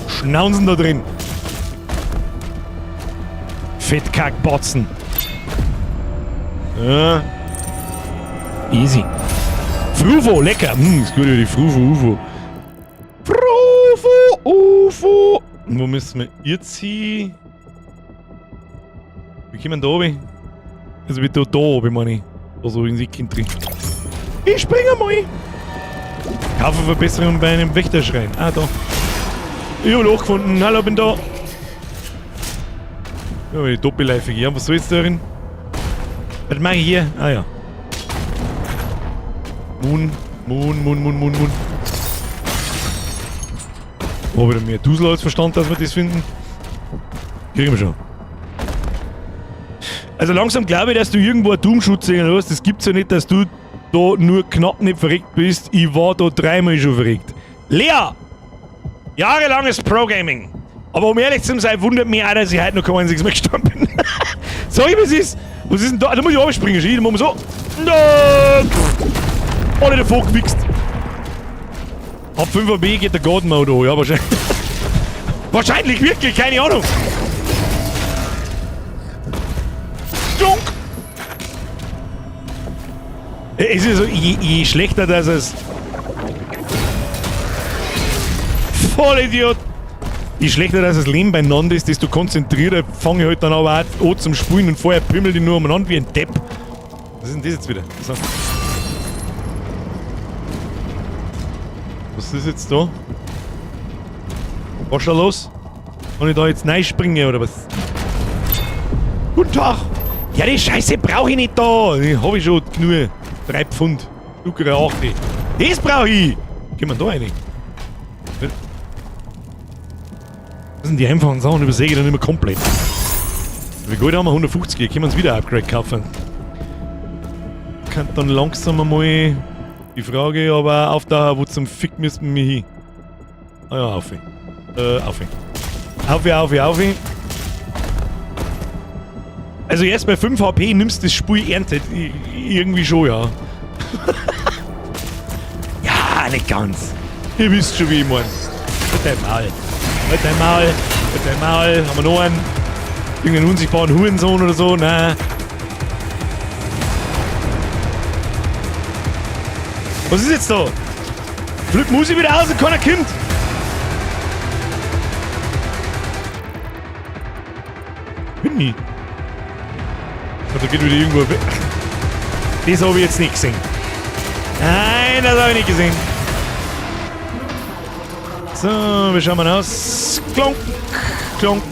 Schnauzen da drin. Fettkackbotzen. Ja. Easy. Frufo, lecker. Ist gut, die Frufo, UFO. Frufo, UFO. Wo müssen wir jetzt hin? Wie kommen wir da oben? Also wie da oben, meine ich. Da so in die drin. Ich springe mal. Kaufe Verbesserung bei einem Wächterschrein. Ah, da. Ich hab Loch gefunden. Hallo, bin da. Ja, die Doppelläufige. Ja, was soll jetzt da drin? Was mache ich hier? Ah ja. Moon, Moon, Moon, Moon, Moon, Moon. Oh, wieder mehr Dusel als Verstand, dass wir das finden. Kriegen wir schon. Also langsam glaube ich, dass du irgendwo einen Doom-Schutz hast. Das gibt's ja nicht, dass du da nur knapp nicht verreckt bist. Ich war da dreimal schon verreckt. Lea! Jahrelanges Pro-Gaming. Aber um ehrlich zu sein, wundert mich auch, dass ich heute noch kein einziges Mal gestorben bin. Sag ich, was ist? Was ist denn da? Da muss ich abspringen, da machen wir so. No! Alle davor gewichst. Ab 5 B geht der God Mode an, ja, wahrscheinlich. Wahrscheinlich wirklich, keine Ahnung. Dunk! Es ist so, je schlechter das ist. Voll Idiot! Je schlechter das Leben beieinander ist, desto konzentrierter fange ich halt dann aber auch an zum Spielen und vorher pimmel die nur umeinander wie ein Depp. Was ist denn das jetzt wieder? So. Was ist jetzt da? Was ist da los? Kann ich da jetzt reinspringen oder was? Guten Tag! Ja, die Scheiße brauche ich nicht da! Die hab ich schon genug. 3 Pfund. Stuckere 8. Das brauche ich! Gehen wir da rein? Das sind die einfachen Sachen, übersehe ich dann immer komplett. Wie gut haben wir? 150, hier können wir uns wieder Upgrade kaufen. Kann dann langsam einmal die Frage aber auftauchen, wo zum Fick müssen wir hin? Ah ja, auf. Auf. Auf, auf, auf. Also erst bei 5 HP nimmst du das Spiel erntet. Irgendwie schon, ja. Ja, nicht ganz. Ihr wisst schon, wie ich mein. Halt dein Maul. Halt dein Maul. Halt dein Maul. Haben wir noch einen? Irgendeinen unsichtbaren Hurensohn oder so? Nein. Was ist jetzt da? Flippt Musi wieder aus und keiner kommt. Bin nie. Da geht wieder irgendwo weg. Das habe ich jetzt nicht gesehen. Nein, das habe ich nicht gesehen. So, wie schauen wir aus? Klonk, klonk.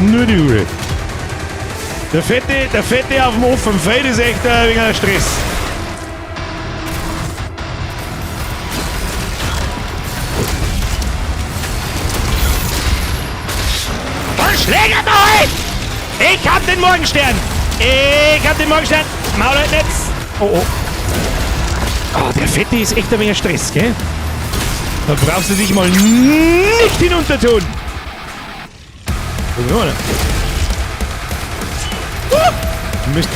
Nur die Uhr. Der Fette auf dem offenen Feld ist echt ein wenig ein Stress. Schläger da halt! Ich hab den Morgenstern! Ich hab den Morgenstern! Maul halt nicht! Oh oh. Oh, der Fette ist echt ein wenig Stress, gell? Da brauchst du dich mal nicht hinunter tun! Wo sind wir denn? Oh! Mist,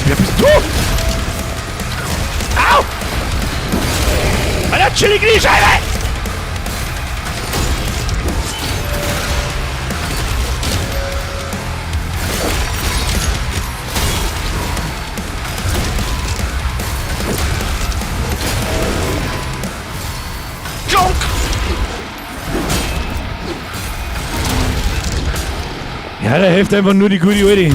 wer bist du? Au! Alter, chillige Kniescheibe! Klonk! Ja, da hilft einfach nur die gute Alte.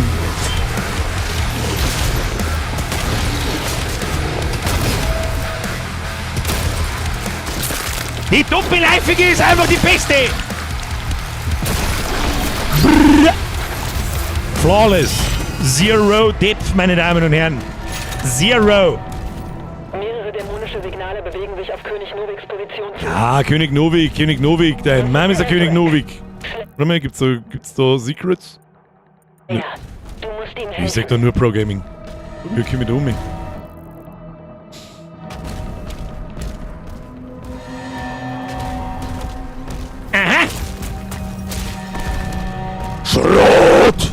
Die Doppelleifige ist einfach die beste! Brrr. Flawless. Zero Depth, meine Damen und Herren. Zero. Mehrere dämonische Signale bewegen sich auf König Noviks Position zu. Ja, König Novik, König Novik. Dein Name ist ja König Novik. Warte mal, gibt's da Secrets? Ja, du musst ihm helfen. Ich sag doch nur Pro Gaming. Wir kommen da um. Aha! Schrott!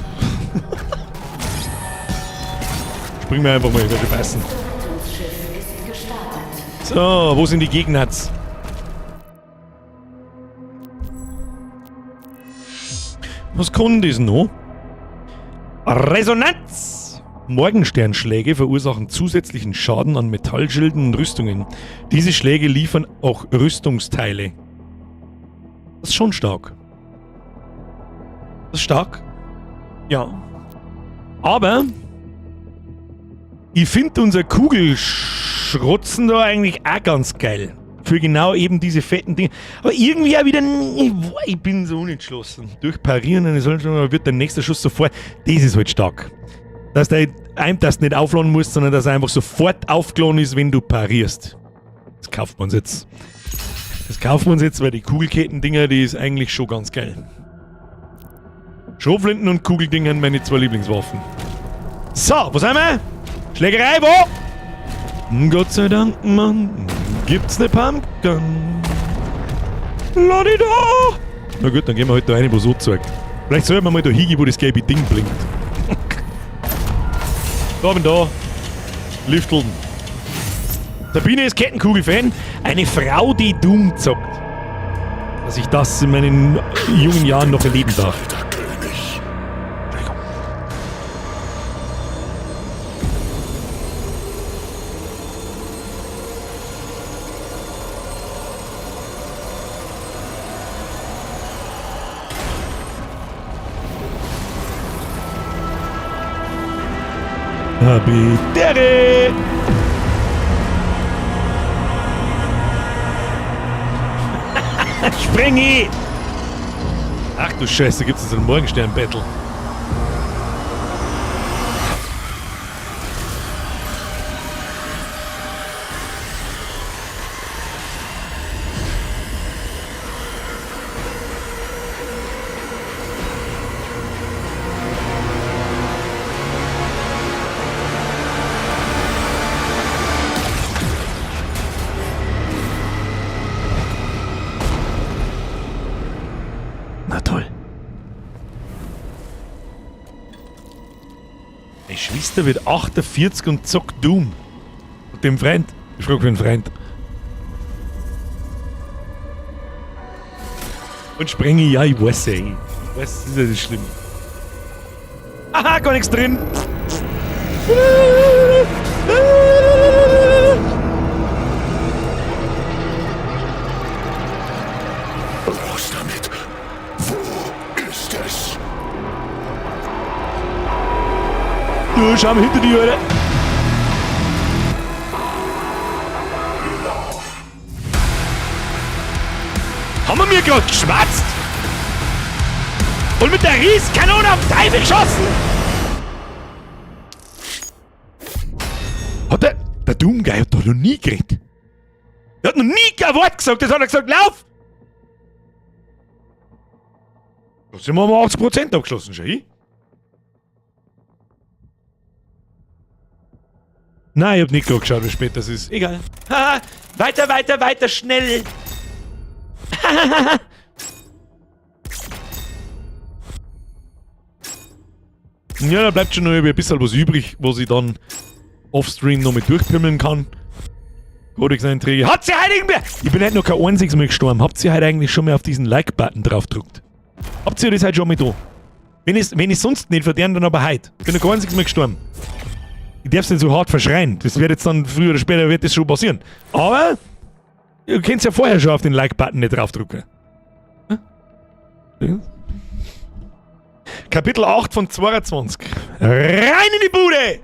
Springen wir einfach mal, wird schon passen. So, wo sind die Gegner? Was kann das noch? Resonanz! Morgensternschläge verursachen zusätzlichen Schaden an Metallschilden und Rüstungen. Diese Schläge liefern auch Rüstungsteile. Das ist schon stark. Das ist stark. Ja. Aber ich finde unser Kugelschrotzen da eigentlich auch ganz geil. Für genau eben diese fetten Dinge. Aber irgendwie auch wieder, ich bin so unentschlossen. Durch Parieren eine solche wird der nächste Schuss sofort. Das ist halt stark. Dass du dass du nicht aufladen musst, sondern dass er einfach sofort aufgeladen ist, wenn du parierst. Das kauft man uns jetzt. Das kaufen wir uns jetzt, weil die Kugelketten-Dinger, die ist eigentlich schon ganz geil. Schrotflinten und Kugeldinger, meine zwei Lieblingswaffen. So, wo sind wir? Schlägerei, wo? Gott sei Dank, Mann, gibt's ne Pumpgun. Ladida! Na gut, dann gehen wir halt da rein, wo so zeigt. Vielleicht sollten wir mal da hingehen, wo das gelbe Ding blinkt. Da bin da. Lüfteln. Sabine ist Kettenkugel-Fan. Eine Frau, die Doom zockt. Dass ich das in meinen jungen Jahren noch erleben darf. Habitere! Springi! Ach du Scheiße, gibt's jetzt einen Morgenstern-Battle? Schwester wird 48 und zockt Doom. Mit dem Freund. Ich frag für einen Freund. Und sprenge, ja, ich weiß ja. Ich weiß, das ist ja das Schlimme. Aha, gar nichts drin. Raus damit! Wo ist es? Du, schau mal hinter die Alter. Haben wir mir gerade geschwatzt? Und mit der Riesenkanone auf den Teufel geschossen? Hat der Doomguy hat doch noch nie geredet. Der hat noch nie kein Wort gesagt, das hat er gesagt, lauf! Da sind wir um 80% abgeschlossen, schon, ich? Nein, ich hab nicht geschaut, wie spät das ist. Egal. Haha, weiter, weiter, weiter, schnell! Ja, da bleibt schon noch ein bisschen was übrig, was ich dann offstream noch mit durchpimmeln kann. Codex-Einträge. Hat sie heute irgendwie... Ich bin heute noch kein einziges Mal gestorben. Habt ihr heute eigentlich schon mal auf diesen Like-Button drauf gedrückt? Habt ihr das heute schon mal da? Wenn ich sonst nicht verdiene, dann aber heute. Ich bin noch kein einziges Mal gestorben. Ich darf's nicht so hart verschreien. Das wird jetzt dann früher oder später wird das schon passieren. Aber ihr könnt ja vorher schon auf den Like-Button nicht draufdrücken. Hm? Kapitel 8 von 22. Rein in die Bude!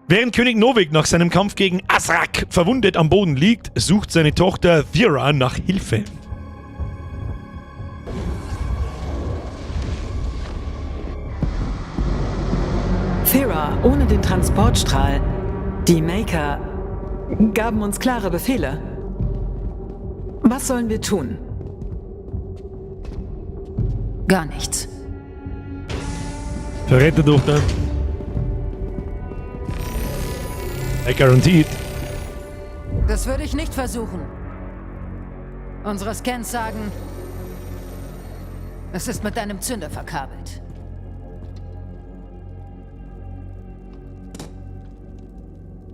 Während König Novik nach seinem Kampf gegen Azrak verwundet am Boden liegt, sucht seine Tochter Thira nach Hilfe. Thira, ohne den Transportstrahl. Die Maker gaben uns klare Befehle. Was sollen wir tun? Gar nichts. Verrätertochter. I guarantee it. Das würde ich nicht versuchen. Unsere Scans sagen, es ist mit einem Zünder verkabelt.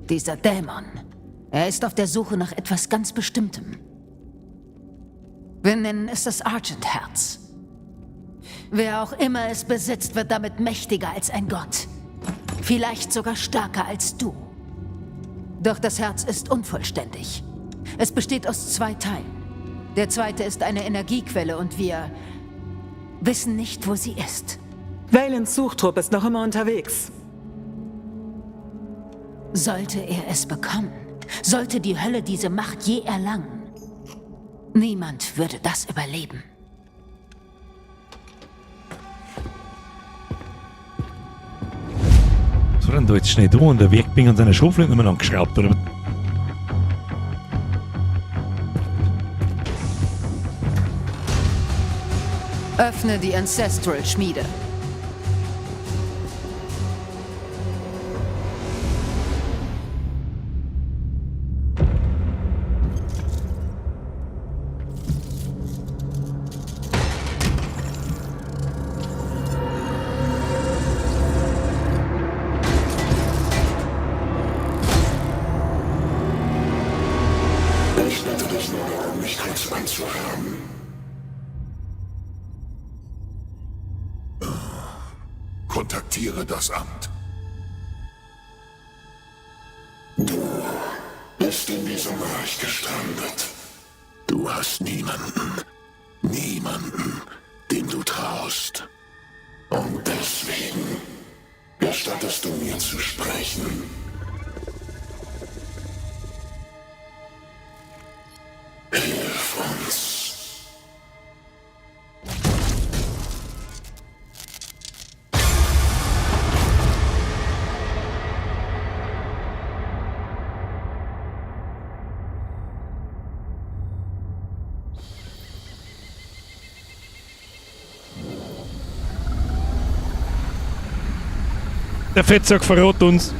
Dieser Dämon. Er ist auf der Suche nach etwas ganz Bestimmtem. Wir nennen es das Argent-Herz. Wer auch immer es besitzt, wird damit mächtiger als ein Gott. Vielleicht sogar stärker als du. Doch das Herz ist unvollständig. Es besteht aus zwei Teilen. Der zweite ist eine Energiequelle und wir wissen nicht, wo sie ist. Vaylins Suchtrupp ist noch immer unterwegs. Sollte er es bekommen, sollte die Hölle diese Macht je erlangen, niemand würde das überleben. Was war denn da jetzt schnell da und der Werkbank an seiner Schrotflinte nicht mehr angeschraubt, oder? Öffne die Ancestral-Schmiede. Ich bitte dich nur darum, mich kurz anzuhören. Kontaktiere das Amt. Du bist in diesem Reich gestrandet. Du hast niemanden, niemanden, dem du traust. Und deswegen gestattest du mir zu sprechen. Hilf uns. Der Fettsack verrät uns.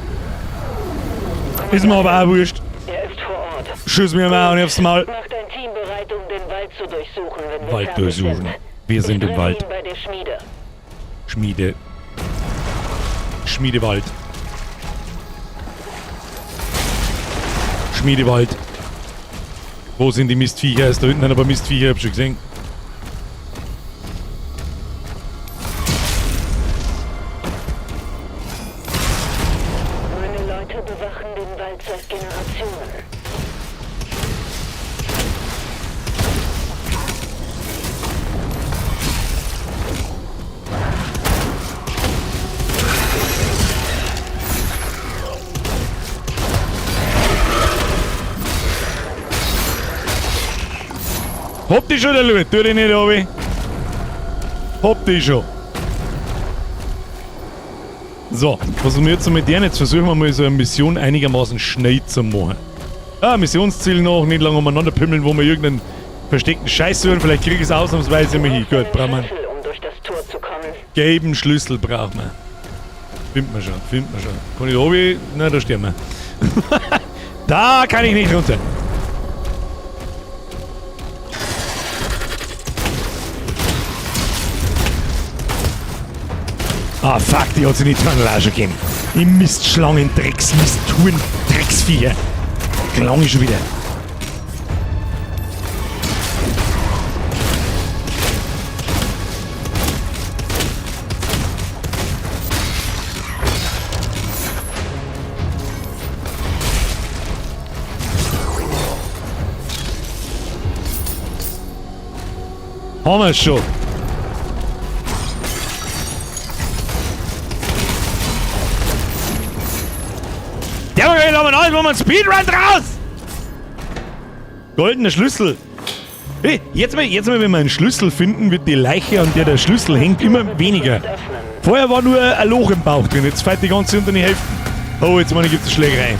Ist mir aber auch wurscht. Er ist vor Ort. Schieß mir mal auch nicht aufs Maul. Mach dein Team bereit, um den Wald zu durchsuchen, wenn wir Wald fertig durchsuchen. sind. Wir sind Ich im Wald. ihn bei der Schmiede. Schmiede. Schmiedewald. Schmiedewald. Wo sind die Mistviecher? Ist da hinten ein paar Mistviecher, hab ich schon gesehen. Meine Leute bewachen den Wald seit Generationen. Hab die schon, der Louis. Tu dich nicht, Obi. Hab die schon. So, was wir jetzt mit denen? Jetzt versuchen wir mal so eine Mission einigermaßen schnell zu machen. Ah, Missionsziel noch, nicht lange umeinander pimmeln, wo wir irgendeinen versteckten Scheiß hören. Vielleicht krieg ich es ausnahmsweise mal hin. Gut, brauchen wir. Schlüssel, um durch das Tor zu kommen. Gelben Schlüssel brauchen wir. Finden wir schon, finden wir schon. Kann ich da oben? Na, da stehen wir. Da kann ich nicht runter. Ah, fuck, die hat sich nicht dran schon gegeben. Die Mistschlangen, Drecks, Misttouren, Drecksviecher. Klang ich schon wieder. Haben wir schon. Der war geil, aber noch, wo man Speedrun draus! Goldener Schlüssel. Hey, jetzt mal, wenn wir einen Schlüssel finden, wird die Leiche, an der der Schlüssel hängt, immer weniger. Vorher war nur ein Loch im Bauch drin, jetzt fällt die ganze unter die Hälfte. Oh, jetzt meine gibt es Schlägerei.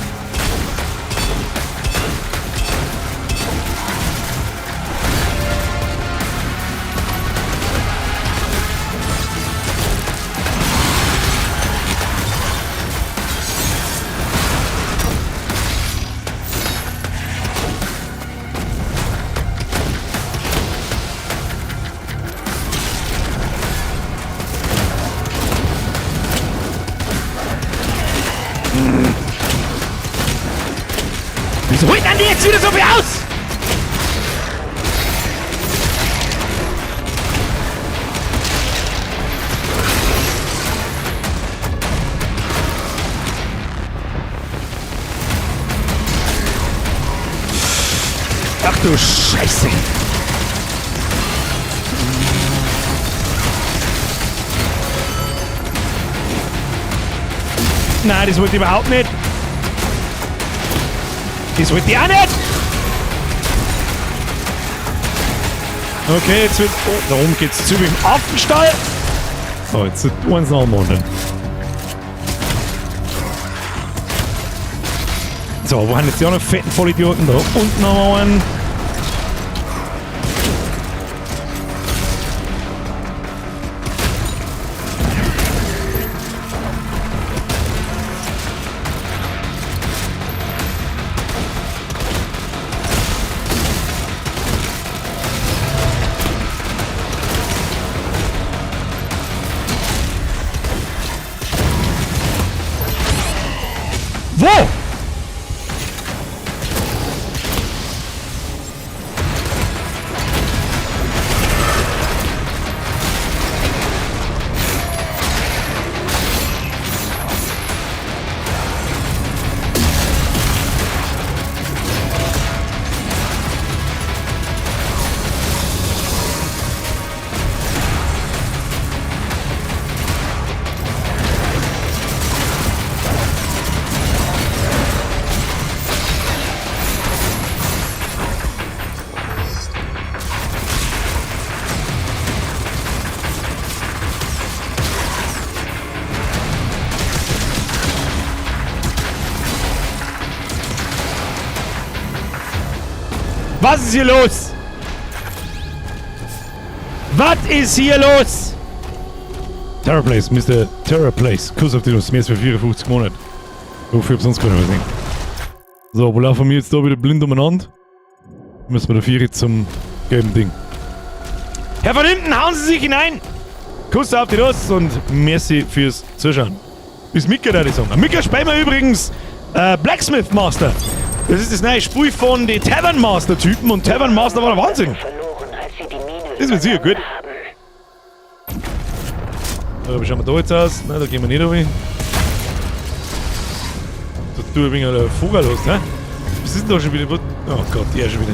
Wieso holt denn die jetzt wieder so viel aus? Ach du Scheiße. Nein, das wollte ich überhaupt nicht. Das wollte ich auch nicht. Okay, jetzt wird... Oh, da oben geht's zu wie im Affenstall. So, jetzt sind eins nach dem anderen. So, wo haben jetzt die anderen fetten Vollidioten? Da unten haben wir einen. Wo? Was ist hier los? Was ist hier los? Terror Place, Mr. Terror Place. Kuss auf die Nuss, mehr als für 54 Monate. Wofür hab sonst keiner gesehen. So, wo laufen wir jetzt da wieder blind umeinander? Müssen wir da vier zum gelben Ding. Herr von hinten, hauen Sie sich hinein! Kuss auf die Nuss und merci fürs Zuschauen. Bis Mika, da ich sagen. Mika spielen wir übrigens Blacksmith Master. Das ist das neue Spiel von den Tavern Master Typen und Tavern Master war der Wahnsinn. Das wird sicher gut. So, wie schauen wir da jetzt aus? Nein, da gehen wir nicht runter. Da tue ich ein wenig einen Vogel los, ne? Was ist denn da schon wieder? Oh Gott, der schon wieder.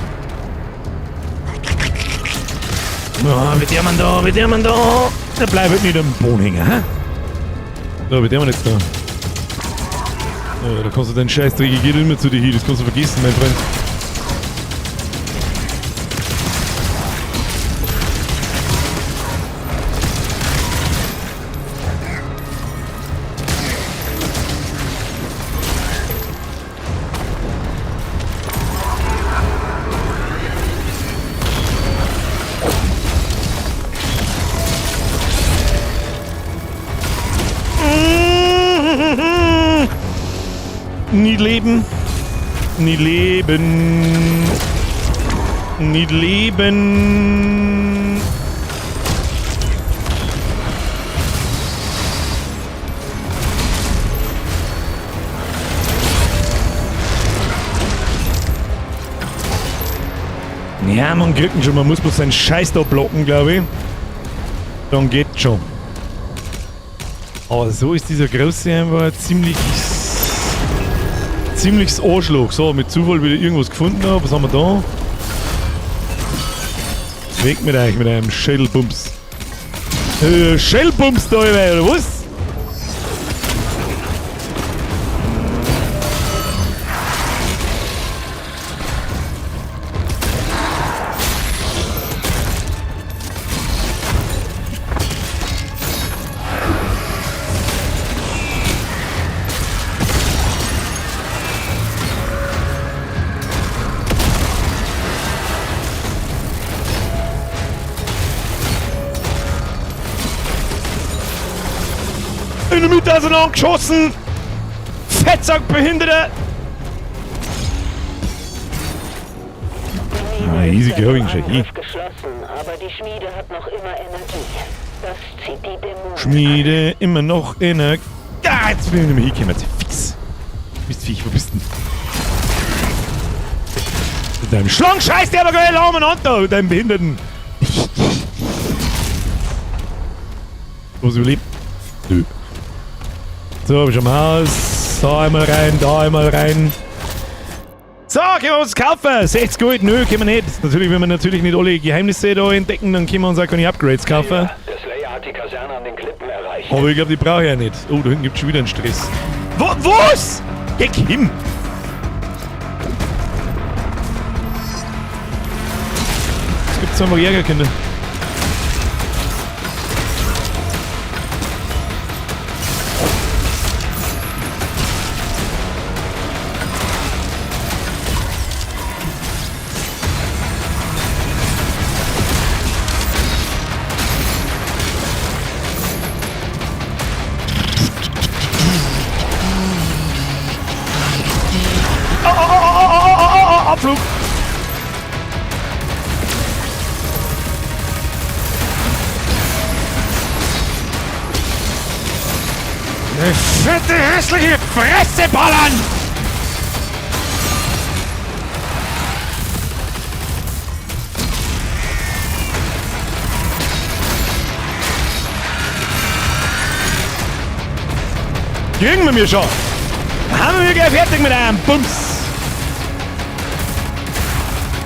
Oh, wie der man da, wie der man da. Der bleibt halt nicht am Boden hängen, hä? So, wie der man jetzt da. Oh, da kannst du deinen scheiß Dreck, geht immer zu dir hin, das kannst du vergessen, mein Freund. Nie leben. Nie leben. Nie leben. Ja, man kriegt ihn schon. Man muss bloß seinen Scheiß da blocken, glaube ich. Dann geht's schon. Aber so ist dieser Große einfach ziemliches Arschloch. So, mit Zufall wieder irgendwas gefunden. Was haben wir da? Weg mit euch, mit einem Schädelbums. Schädelbums da, oder was? In der Mitte auseinandergeschossen! Fettsack, Behinderter! Ah, easy going, Jackie. Geschlossen, aber die Schmiede hat noch immer Energie. Das zieht die Dämonen. Schmiede immer noch Energie. Ah, jetzt bin ich nicht mehr hingekommen. Jetzt fix. Mistviech, wo bist du denn? Mit deinem Schlangenscheiß, der aber geil umeinander, da, mit deinem Behinderten. Was überlebt? Nö. So, hab ich am Haus. Da einmal rein, da einmal rein. So, können wir uns kaufen. 60 Gold, nö, können wir nicht. Natürlich, wenn wir natürlich nicht alle Geheimnisse da entdecken, dann können wir uns auch keine Upgrades kaufen. Der Slayer hat die Kaserne an den Klippen erreicht. Aber ich glaube, die brauche ich ja nicht. Oh, da hinten gibt's schon wieder einen Stress. Wo, was? Geh hin! Es gibt einfach Ärger, Kinder. Abflug! Eine fette, hässliche Fresse ballern! Kriegen wir mir schon! Haben wir gleich fertig mit einem Bums!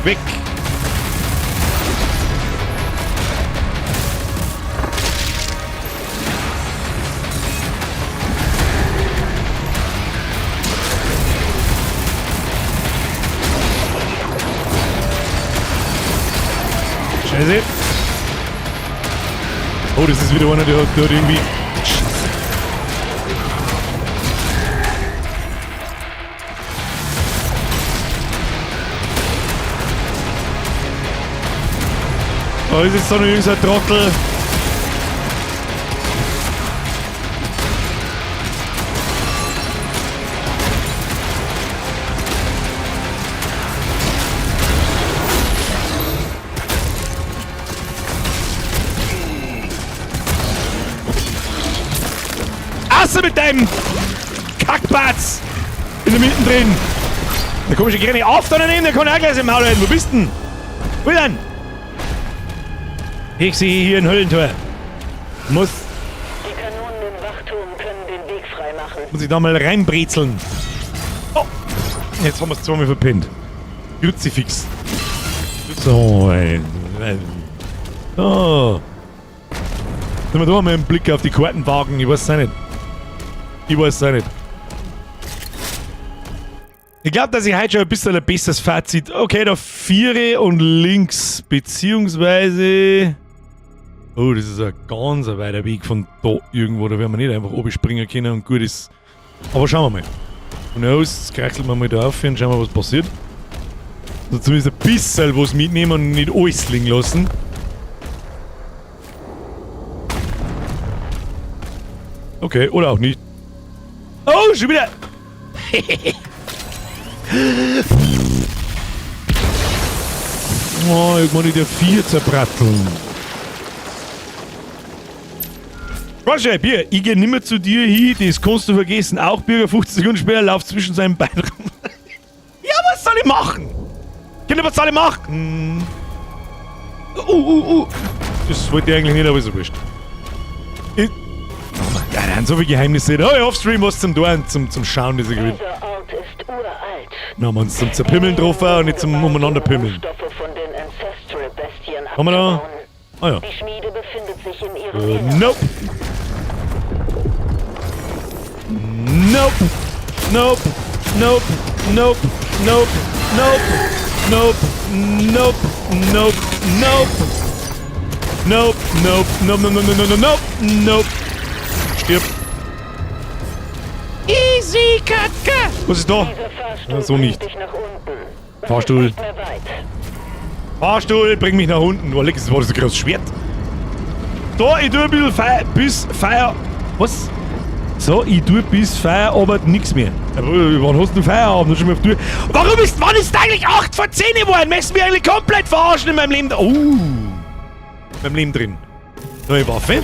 Weg! Scheiße! Oh, das ist wieder einer, der hat irgendwie... Scheiße. Oh, ist jetzt da noch irgendein Trottel? Außer mit deinem Kackbatz in der Mitte drin. Der komische kleine auf da daneben, der kann auch gleich im Maul halten. Wo bist denn? Wo denn? Ich sehe hier ein Höllentor. Muss. Die Kanonen im Wachturm können den Weg freimachen. Muss ich da mal reinbrezeln. Oh! Jetzt haben wir es zweimal verpennt. Kruzifix. So, oh. Sollen wir da mal einen Blick auf die Karten wagen? Ich weiß es auch nicht. Ich weiß es auch nicht. Ich glaube, dass ich heute schon ein bisschen ein besseres Fazit. Okay, da 4 und links, beziehungsweise. Oh, das ist ein ganz weiter Weg von da irgendwo. Da werden wir nicht einfach oben springen können und gut ist. Aber schauen wir mal. Und aus, jetzt kracheln wir mal da auf und schauen wir, was passiert. Also zumindest ein bisschen was mitnehmen und nicht alles liegen lassen. Okay, oder auch nicht. Oh, schon wieder! Oh, irgendwann in der 4 zerbratteln. Roger, Bier, ich geh nimmer zu dir hin, das kannst du vergessen. Auch Bürger 15 Sekunden später lauft zwischen seinen Beinen rum. Ja, was soll ich machen? Kinder, was soll ich machen? Das wollte ich eigentlich nicht, aber ist ja wurscht. Ich, oh mein Gott, da sind so viele Geheimnisse. Da hab ich offstream was zum Tor und zum Schauen, dieser Gewinn. Dieser Ort ist uralt. Na, haben wir uns zum Zerpimmeln drauf und nicht zum Umeinanderpimmeln. Rohstoffe von den Ancestral-Bestien Haben wir da? abzubauen. Ah ja. Die Schmiede befindet sich in ihrem Inneren. Nope. Nope. Nope. Nope. Nope. Nope. Nope. Nope. Nope. Nope. Nope. Nope. Nope. Nope. Nope. Nope. Nope. Nope. Nope. Stirb. Easy, Kacke. Was ist da? Dieser Ja, Fahrstuhl so nicht. bringt dich nach unten. Fahrstuhl. Nicht mehr weit. Fahrstuhl, bring mich nach unten. Oh, leck, das war das ein großes Schwert. Da, ich tue ein bisschen Feier, bis Feier. Was? So, ich tue bis Feierabend nichts mehr. Aber wann hast du Feierabend? Schon mal auf die Tour. Warum ist, wann ist eigentlich 8 vor 10 geworden? Möchtest du mich eigentlich komplett verarschen in meinem Leben? Oh. In meinem Leben drin. Neue Waffe.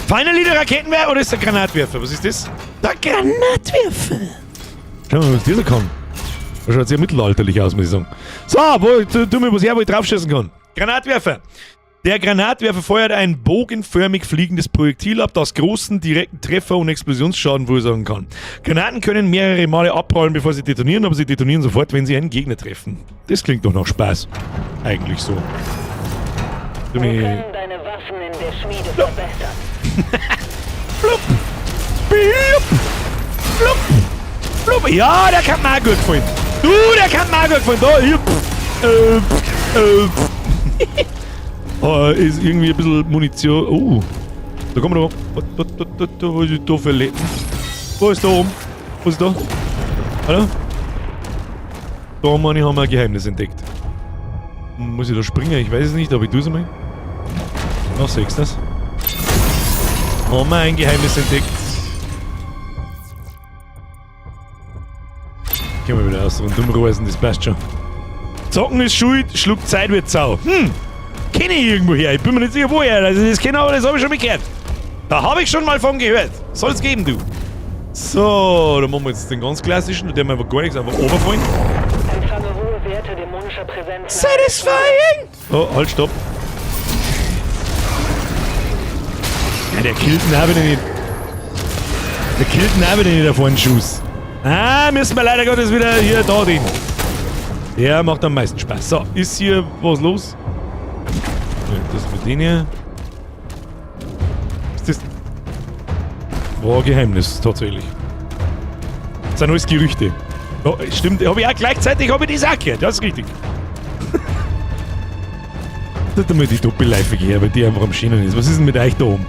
Finally der Raketenwerfer oder ist der Granatwerfer? Was ist das? Der Granatwerfer. Schauen wir mal, was dieser kann. Das schaut sehr mittelalterlich aus, muss ich sagen. So, wo, tu mir was her, wo ich draufschießen kann. Granatwerfer. Der Granatwerfer feuert ein bogenförmig fliegendes Projektil ab, das großen direkten Treffer und Explosionsschaden verursachen kann. Granaten können mehrere Male abprallen, bevor sie detonieren, aber sie detonieren sofort, wenn sie einen Gegner treffen. Das klingt doch nach Spaß. Eigentlich so. Tu Wir mir- können deine Waffen in der Schmiede verbessern. Flupp. Flupp. Flupp. Flupp. Ja, der kann mir auch gut gefallen. Du, der kann mir auch gut gefallen. Da, hier. Oh, ist irgendwie ein bisschen Munition. Oh. Da kommen wir da. Was ist da für Letten? Wo ist da oben? Was ist da? Hallo? Da, meine ich, haben wir ein Geheimnis entdeckt. Muss ich da springen? Ich weiß es nicht, aber ich tue es einmal. Noch sechs das. Haben wir ein Geheimnis entdeckt. Gehen wir wieder aus und umreißen, das passt schon. Zocken ist schuld, Schluck Zeit wird sau. Kenne ich irgendwo her. Ich bin mir nicht sicher, woher. Also das kenne ich, aber das habe ich schon mal gehört. Da habe ich schon mal von gehört. Soll's geben, du. So, dann machen wir jetzt den ganz klassischen, der wir einfach gar nichts, einfach runterfallen. Empfange hohe Werte dämonischer Präsenz. Satisfying! Oh, halt, stopp. Ja, der killt ihn auch wieder nicht. Der killt ihn auch wieder nicht auf einen Schuss. Ah, müssen wir leider Gottes wieder hier da den. Der macht am meisten Spaß. So, ist hier was los? Ja, das mit denen hier. Ist das... War ein Geheimnis, tatsächlich. Das sind alles Gerüchte. Oh, stimmt, hab ich auch gleichzeitig hab ich das auch gehört. Das ist richtig. Das hat einmal die Doppelleife her, weil die einfach am Schienen ist. Was ist denn mit euch da oben?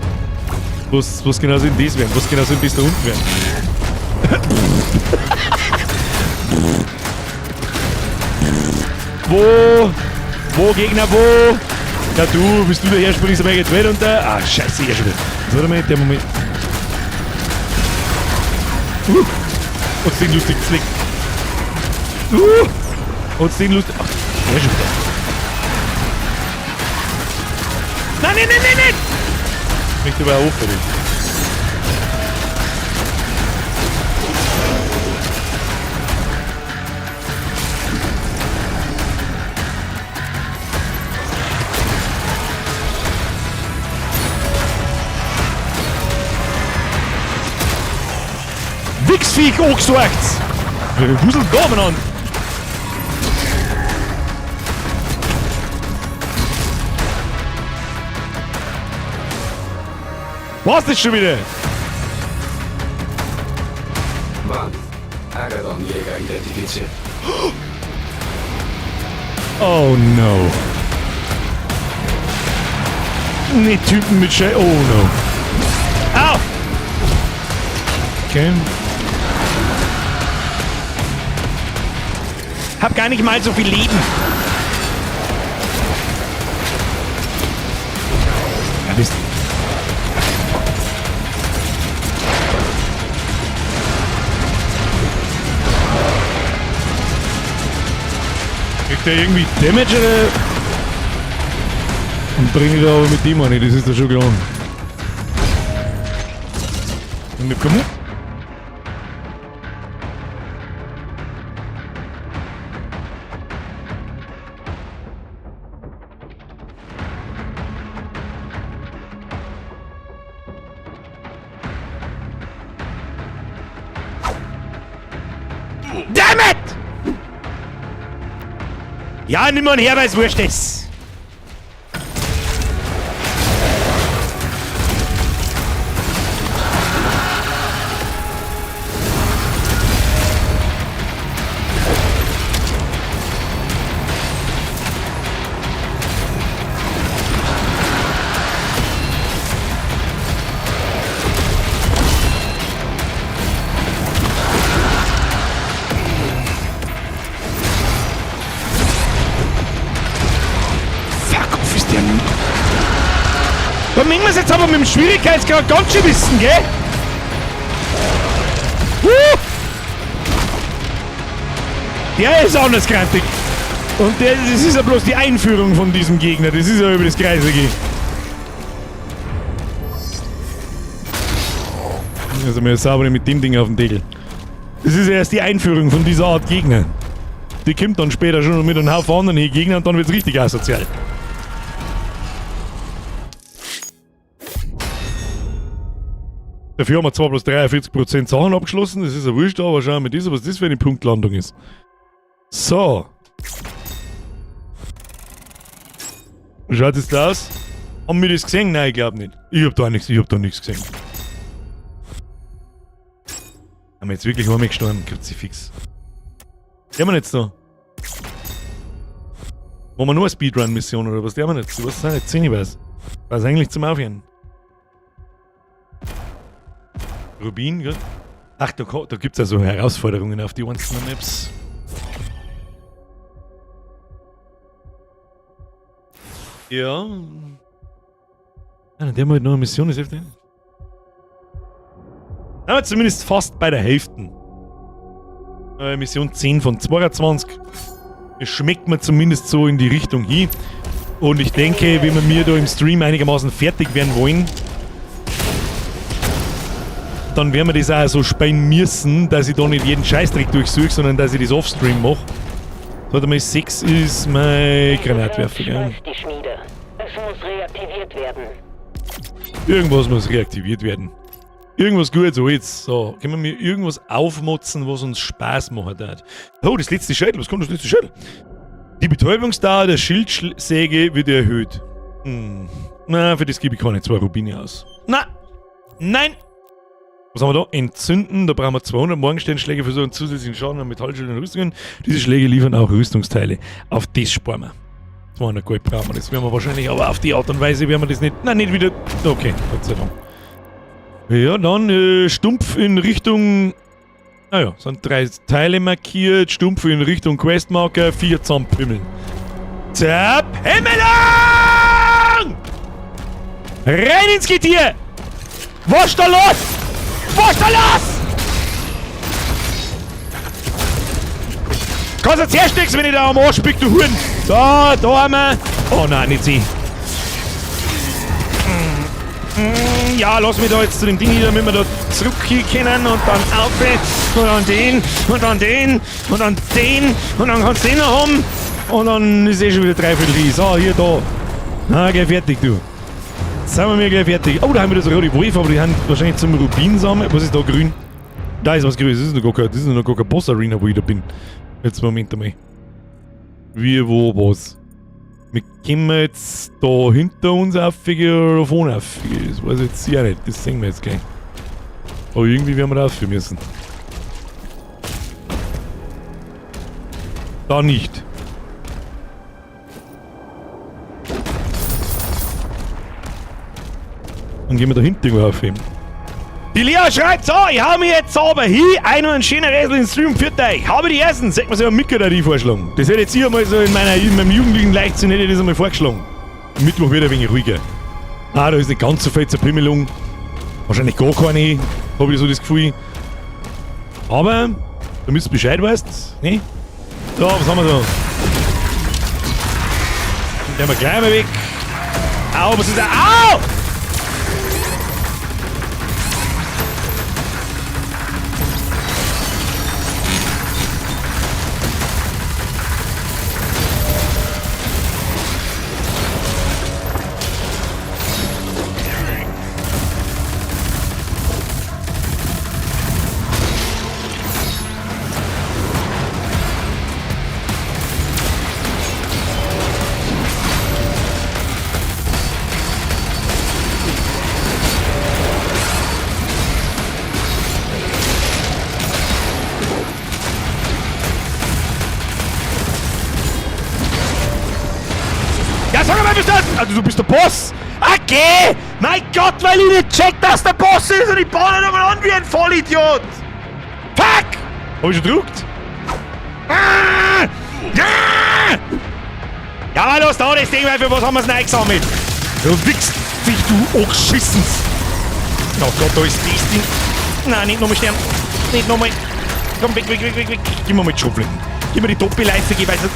Was genau soll denn das werden? Was genau soll denn das da unten werden? Wo? Wo, Gegner, wo? Ja, du, bist du daher, springst aber jetzt weit unter. Ah, scheiße, ich schon wieder. Warte mal, der Moment. Und den lustig zlickt. Und den lustig. Ach, der schon wieder. Nein, nein, nein, nein, nein! Ich möchte aber auch hoch. Scheißviech angesorgt. Wir wuseln da umeinander. Was ist schon wieder? Warnung. Agaddon-Jäger identifiziert. Oh no. Ne Typen mit Schei... Oh no. Au! Okay. Hab gar nicht mal so viel Leben. Ja, bist... Kriegt der irgendwie Damage oder? Und bringe ich da aber mit dem an, das ist doch schon klar. Und mit komm. Damn it! Ja, nimm mal her, weil's wurscht ist. Fuck off, ist der... Da müssen wir es jetzt aber mit dem Schwierigkeitsgrad ganz schön wissen, gell? Der ist anders grantig. Und der, das ist ja bloß die Einführung von diesem Gegner. Das ist ja über das Kreislige. Also mir sauber mit dem Ding auf den Deckel. Das ist ja erst die Einführung von dieser Art Gegner. Die kommt dann später schon mit einem Haufen anderen Gegner und dann wird's richtig asozial. Dafür haben wir zwar bloß 43% Sachen abgeschlossen, das ist ja wurscht, aber schauen wir das, was das für eine Punktlandung ist. So. Wie schaut es da aus? Haben wir das gesehen? Nein, ich glaub nicht. Ich hab da nichts, ich hab da nichts gesehen. Haben wir jetzt wirklich einmal gestorben? Kruzifix. Die haben wir jetzt noch. Wollen wir nur eine Speedrun-Mission oder was? Die haben wir jetzt. Ich weiß es auch nicht. 10 weiß. Was eigentlich zum Aufhören. Rubin, gell? Ach, da gibt's ja so Herausforderungen auf die einzelnen Maps. Ja. Ja, der hat halt noch eine Mission, ist heftig. Aber zumindest fast bei der Hälfte. Mission 10 von 22. Es schmeckt mir zumindest so in die Richtung hin. Und ich denke, wenn wir mir da im Stream einigermaßen fertig werden wollen, dann werden wir das auch so spielen müssen, dass ich da nicht jeden Scheißdreck durchsuche, sondern dass ich das offstream mache. Warte mal, 6 ist mein Granatwerfer, gell? Die Schmiede. Es muss reaktiviert werden. Irgendwas muss reaktiviert werden. Irgendwas gut, so jetzt. So, können wir mir irgendwas aufmotzen, was uns Spaß machen hat. Oh, das letzte Schädel. Was kommt das letzte Schädel? Die Betäubungsdauer der Schildsäge wird erhöht. Hm. Na, für das gebe ich keine 2 Rubine aus. Na! Nein! Was haben wir da? Entzünden, da brauchen wir 200 Morgensternschläge für so einen zusätzlichen Schaden an Metallschilden und Rüstungen. Diese Schläge liefern auch Rüstungsteile. Auf das sparen wir. 200 Gold brauchen wir. Das werden wir wahrscheinlich, aber auf die Art und Weise werden wir das nicht. Nein, nicht wieder. Okay, Gott sei Dank. Ja, dann stumpf in Richtung. Naja, sind 3 Teile markiert. Stumpf in Richtung Questmarker, 4 zusammenpimmeln. Zerpimmelung! Rein ins Getier! Was ist da los? Was ist da los? Kannst du jetzt herstecken, wenn ich da am Arsch pick, du Huren? Da, da haben wir. Oh nein, nicht sie. Ja, lass mich da jetzt zu dem Ding hier, damit wir da zurück können und dann auf und dann den und dann den und dann den und dann kannst du den noch haben und dann ist eh schon wieder dreiviertel. So, hier, da. Na, gleich fertig, du. Jetzt sind wir mir gleich fertig. Oh, da haben wir das rote Wolf, aber die haben wahrscheinlich zum Rubinsamen. Was ist da grün? Da ist was gewesen. Das ist noch gar kein, das ist noch gar kein Boss Arena, wo ich da bin. Jetzt Moment einmal. Wie, wo, was? Wir kommen jetzt da hinter uns auf oder vorne auf. Das weiß ich jetzt sicher nicht. Das sehen wir jetzt gleich. Aber irgendwie werden wir da rauf müssen. Da nicht. Dann gehen wir da hinten irgendwo auf. Die Lea schreibt so, ich hau mir jetzt aber hin, einen schönen Rätsel in den Stream für euch. Habe die ersten, sagt man sich am Micker da die vorschlagen. Das hätte jetzt ich einmal so in meinem jugendlichen Leichtsinn hätte ich das einmal vorgeschlagen. Mittwoch wird ein wenig ruhiger. Ah, da ist nicht ganz so viel zur Pimmelung. Wahrscheinlich gar keine, habe ich so das Gefühl. Aber, damit du Bescheid weißt, ne? So, was haben wir da? Den wir gleich mal weg. Au, was ist da? Au! Ja, sag mal, bist du das? Also, du bist der Boss! Okay! Mein Gott, weil ich nicht check, dass der Boss ist und ich baue ihn nochmal an wie ein Vollidiot! Fuck! Hab ich schon gedruckt? Ah! Ja! Ja, los, da das Ding, weil für was haben wir's denn eingesammelt? Du wichst dich, du Angeschissens! Oh Gott, da ist das Ding. Nein, nicht nochmal sterben. Nicht nochmal. Komm, weg, weg, weg, weg, weg. Gib mir mal die Schrotflinten. Gib mir die Doppelleiste, geh weiter.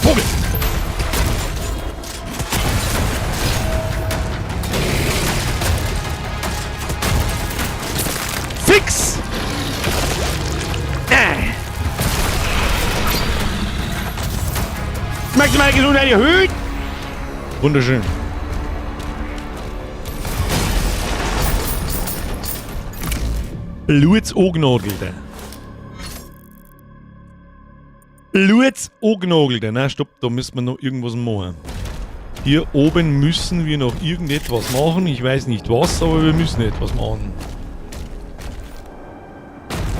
Vogel! Fix! Maximale Gesundheit erhöht! Wunderschön. Bluts angenagelt. Bluts angenagelt. Nein, stopp, da müssen wir noch irgendwas machen. Hier oben müssen wir noch irgendetwas machen. Ich weiß nicht was, aber wir müssen etwas machen.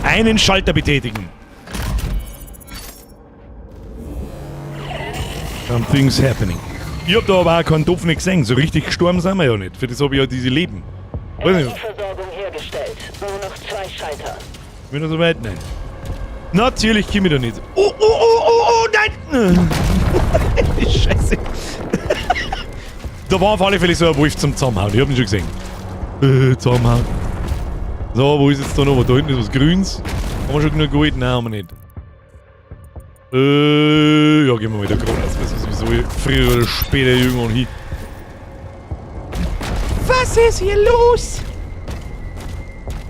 Einen Schalter betätigen. Something's happening. Ich hab da aber auch keinen Topf nicht gesehen. So richtig gestorben sind wir ja nicht. Für das hab ich ja diese Leben. Weiß nicht. Energieversorgung hergestellt. Nur noch 2 Schalter. Bin ich so weit? Nein. Natürlich komme ich da nicht. Oh, oh, oh, oh, oh, nein! Scheiße. Da war auf alle Fälle so ein Wolf zum Zusammenhauen. Ich hab ihn schon gesehen. Zusammenhauen. So, wo ist jetzt da noch? Da hinten ist was Grünes. Haben wir schon genug Gold? Nein, haben wir nicht. Ja, gehen wir mal da gerade. Das wissen wir sowieso früher oder später irgendwann hin. Was ist hier los?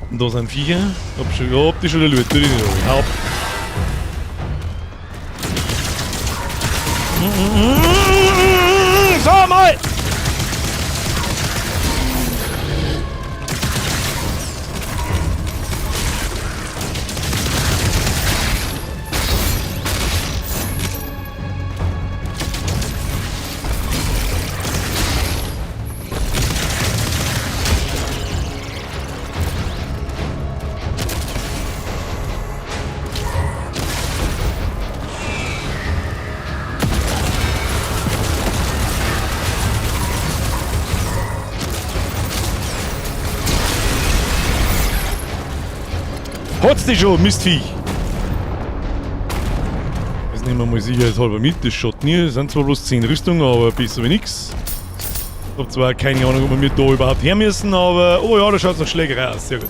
Und da sind Viecher. Hab die schon erlöst. Tu die nicht an. Hau ab. So mal! Hat's dich schon, Mistviech! Das nehmen wir mal sicherheitshalber mit, das schaut nie. Das sind zwar bloß 10 Rüstungen, aber besser wie nix. Ich hab zwar keine Ahnung, ob wir da überhaupt her müssen, aber... Oh ja, da schaut's nach Schlägerei aus, sehr gut.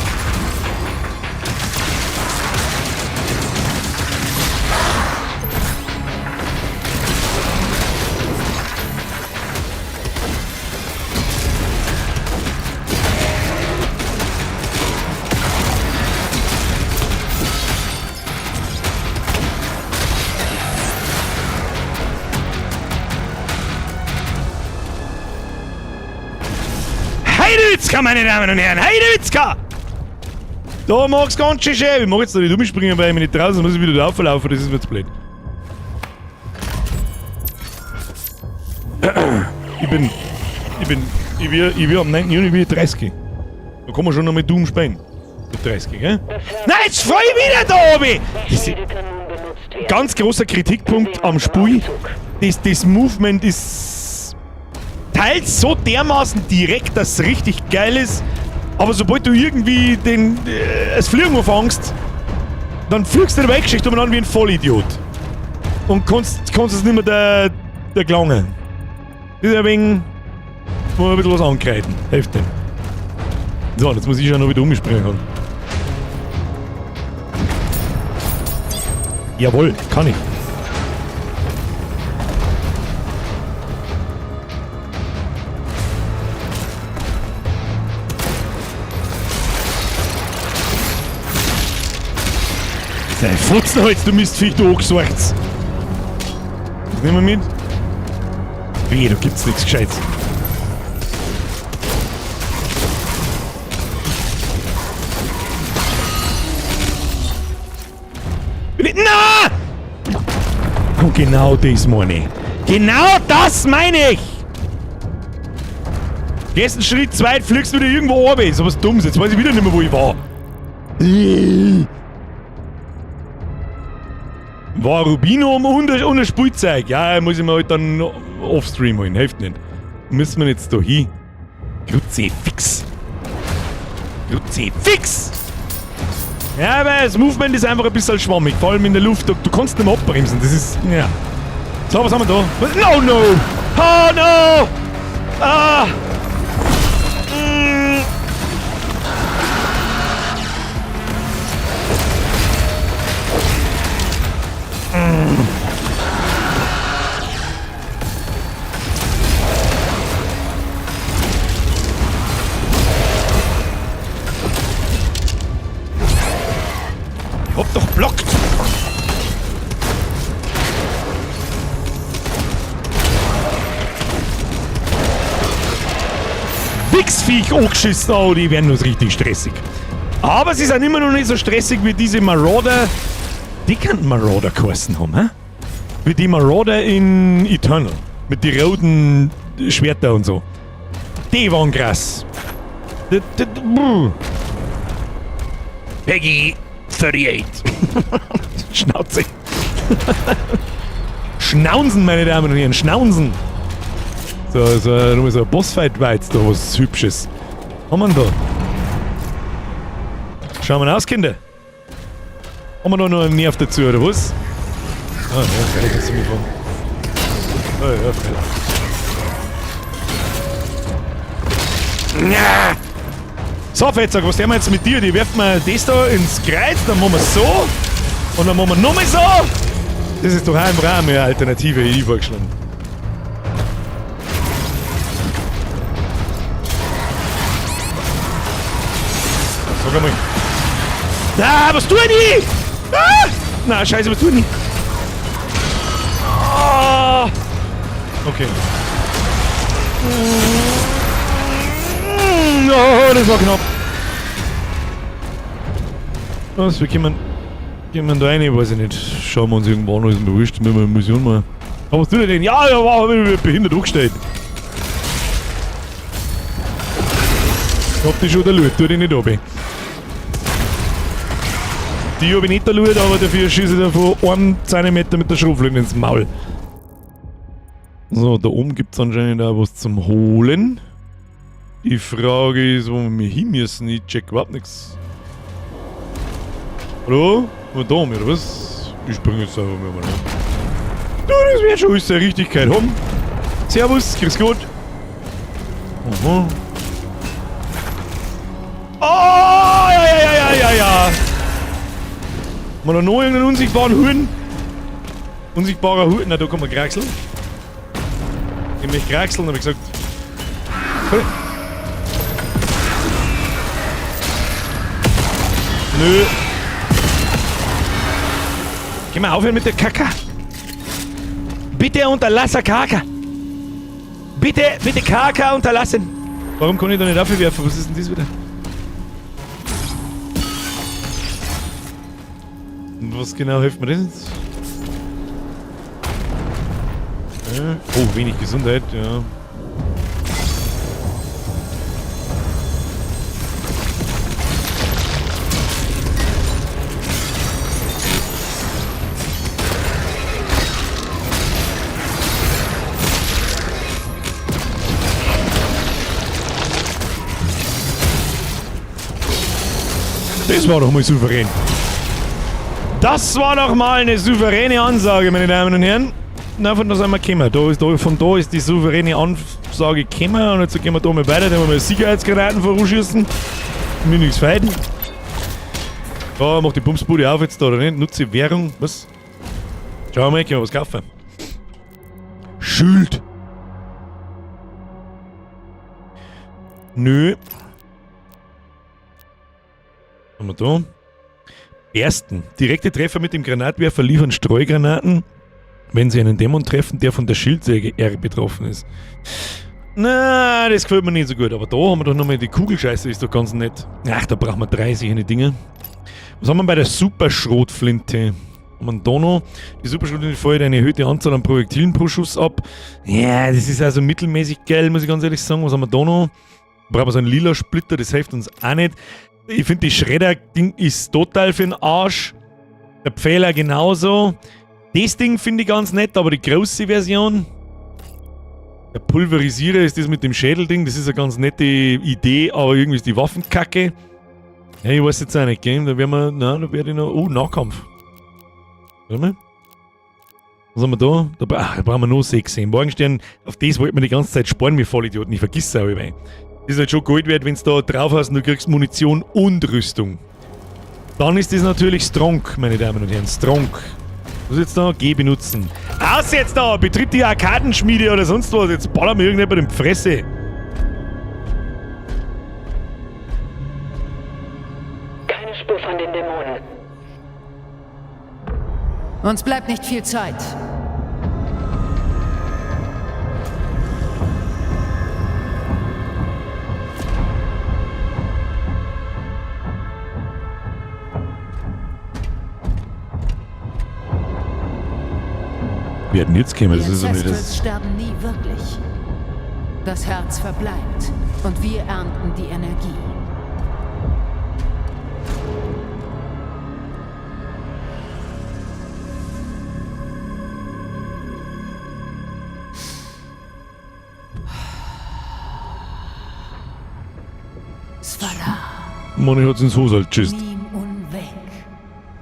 Heidewitzka, meine Damen und Herren! Heidewitzka! Da mag's ganz schön schön. Ich mag jetzt da nicht umspringen, weil ich mich nicht draußen muss ich wieder da auflaufen, das ist mir zu blöd. Ich will am 9. Juni bin ich 30. Da kann man schon noch mit Doom spielen. Mit 30, gell? Nein, jetzt fall ich wieder da oben! Das ist ganz großer Kritikpunkt am Spiel. Das Movement ist teils so dermaßen direkt, dass es richtig geil ist. Aber sobald du irgendwie das Fliegen anfängst, dann fliegst du in der Weltgeschichte umeinander wie ein Vollidiot. Und kannst es nicht mehr der gelangen. Das ist ein wenig, muss man ein bisschen was ankreiden. Hilft nicht. So, jetzt muss ich schon noch wieder umspringen können. Jawohl, kann ich. Sei Fotzenholz, du Mistviech, du Angesorgts. Das nehmen wir mit. Weh, da gibt's nichts Gescheites. Na! Und genau das meine ich. Genau das meine ich! Gehst einen Schritt zu weit, fliegst wieder irgendwo runter. Ist was Dummes. Jetzt weiß ich wieder nicht mehr, wo ich war. War Rubino und ein Spielzeug. Ja, muss ich mir halt dann offstream holen. Hilft nicht. Müssen wir jetzt da hin? Kruzifix. Kruzifix! Ja, aber das Movement ist einfach ein bisschen schwammig. Vor allem in der Luft. Du kannst nicht mehr abbremsen. Das ist. Ja. So, was haben wir da? No, no! Oh, no! Ah! Mm. Mm. Ich hab doch blockt! Wichsviech angeschissen, oh, die werden uns richtig stressig. Aber sie sind immer noch nicht so stressig wie diese Marauder. Die könnten Marauder geheißen haben, hä? Wie die Marauder in Eternal. Mit den roten Schwerter und so. Die waren krass. Peggy 38. Schnauze. Schnaunsen, meine Damen und Herren, Schnaunsen. So, so ein Bossfight war jetzt da was Hübsches. Haben wir denn da? Schauen wir mal aus, Kinder. Haben wir da noch einen Nerv dazu, oder was? Ah, ja, freilich kannst du mich fahren. Ah, ja, freilich. Ja. So, Fettsack, was tun wir jetzt mit dir? Die werfen wir das da ins Kreuz, dann machen wir so. Und dann machen wir nochmal so. Das ist doch einfach auch eine Alternative, die ich vorgeschlagen. Sag einmal. Ah, was tue ich? Ah! Na, scheiße, was tue ich? Ah! Okay. Oh, das war knapp. Was, wir kommen da rein, weiß ich nicht. Schauen wir uns irgendwo an, ist mir wurscht, müssen wir eine Mission machen. Aber was tut er denn? Ja, ja, wow, hab ich mich behindert angestellt. Ich hab die schon da Loot, tu die nicht runter. Die hab ich nicht da Loot, aber dafür schieße ich da von einem Zentimeter mit der Schrotflinte ins Maul. So, da oben gibt's anscheinend auch was zum Holen. Die Frage ist, wo wir hin müssen. Ich check überhaupt nichts. Hallo? Nur da oben, oder was? Ich springe jetzt einfach mal rein. Du, das wird schon alles seine Richtigkeit haben. Servus, grüß Gott. Aha. Oh, ja, ja, ja, ja, ja. Haben wir da noch irgendeinen unsichtbaren Huhn? Unsichtbarer Huhn? Na, da kann man kraxeln. Ich möchte kraxeln, hab ich gesagt. Nö. Geh mal aufhören mit der Kacke. Bitte unterlasse Kacke. Bitte, bitte Kacke unterlassen. Warum kann ich da nicht aufwerfen? Was ist denn das wieder? Was genau hilft mir das jetzt? Oh, wenig Gesundheit, ja. Das war doch mal souverän. Das war doch mal eine souveräne Ansage, meine Damen und Herren. Na, von da sind wir gekommen. Von da ist die souveräne Ansage gekommen. Und jetzt gehen wir da mal weiter. Dann wir mal Sicherheitsgranaten voranschießen. Mir nichts feiden. Da, mach die Bumsbude auf jetzt da, oder nicht? Nutze Währung. Was? Schauen wir mal, können wir was kaufen. Schild. Nö. Was haben wir da? Ersten. Direkte Treffer mit dem Granatwerfer liefern Streugranaten, wenn sie einen Dämon treffen, der von der Schildsäge R betroffen ist. Na, das gefällt mir nicht so gut. Aber da haben wir doch nochmal die Kugelscheiße, ist doch ganz nett. Ach, da brauchen wir 3 solche Dinge. Was haben wir bei der Superschrotflinte? Haben wir da noch? Die Superschrotflinte feuert eine erhöhte Anzahl an Projektilen pro Schuss ab. Ja, das ist also mittelmäßig geil, muss ich ganz ehrlich sagen. Was haben wir da noch? Brauchen wir so einen lila Splitter, das hilft uns auch nicht. Ich finde, die Schredder-Ding ist total für den Arsch. Der Pfähler genauso. Das Ding finde ich ganz nett, aber die große Version. Der Pulverisierer ist das mit dem Schädelding. Das ist eine ganz nette Idee, aber irgendwie ist die Waffenkacke. Ja, ich weiß jetzt auch nicht, gell? Da werden wir. Nein, da werde ich noch. Oh, Nahkampf. Warte mal. Was haben wir da? Da brauchen wir nur 6. Im Morgenstern, auf das wollten wir die ganze Zeit sparen, wir Vollidioten. Ich vergiss es auch immer. Das ist halt schon Gold wert, wenn du da drauf hast und du kriegst Munition und Rüstung. Dann ist das natürlich strong, meine Damen und Herren. Strong. Was ist jetzt da? G benutzen. Aus jetzt da! Betritt die Arkadenschmiede oder sonst was. Jetzt ballern wir irgendjemand in die Fresse. Keine Spur von den Dämonen. Uns bleibt nicht viel Zeit. Wir hätten jetzt kämen, das Die ist doch nicht Ancestrals das. sterben nie wirklich. Das Herz verbleibt und wir ernten die Energie. Svara. Moni hat's ins Hose halt tschüss. Nim unweg.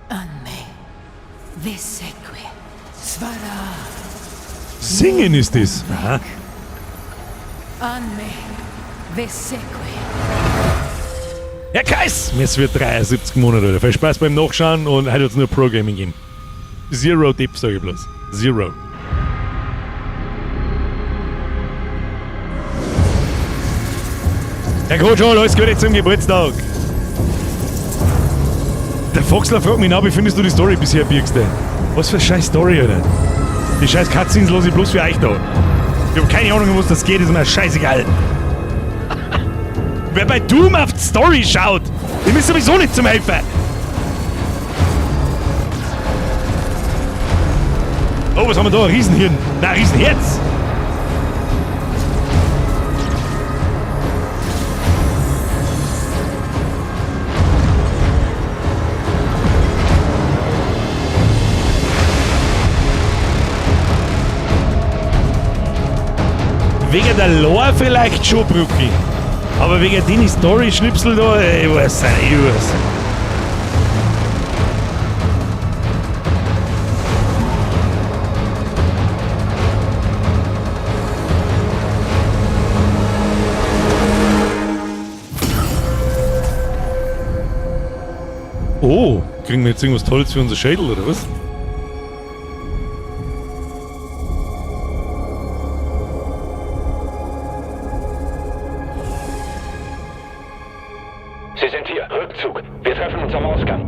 Anme. Viseque. Svara. Singen ist das. Aha. Anme. Viseque. Herr Kais, es wird 73 Monate, Alter. Viel Spaß beim Nachschauen und heute wird's nur Pro Gaming gehen. Zero Dip, sag ich bloß. Zero. Herr Kotschol, alles Gute zum Geburtstag. Der Foxler fragt mich nach, wie findest du die Story bisher, Birkste? Was für eine scheiß Story, Alter? Die scheiß Cutscenes lasse ich bloß für euch da. Ich hab keine Ahnung, um was das geht, ist mir scheißegal. Wer bei Doom auf die Story schaut, dem ist sowieso nicht zum Helfen. Oh, was haben wir da? Ein Riesenhirn. Na, Riesenherz. Wegen der Lore vielleicht schon, Brucki. Aber wegen den Story-Schnipsel da, ich weiß nicht, ich weiß nicht. Oh, kriegen wir jetzt irgendwas Tolles für unser Schädel, oder was? Sie sind hier. Rückzug. Wir treffen uns am Ausgang.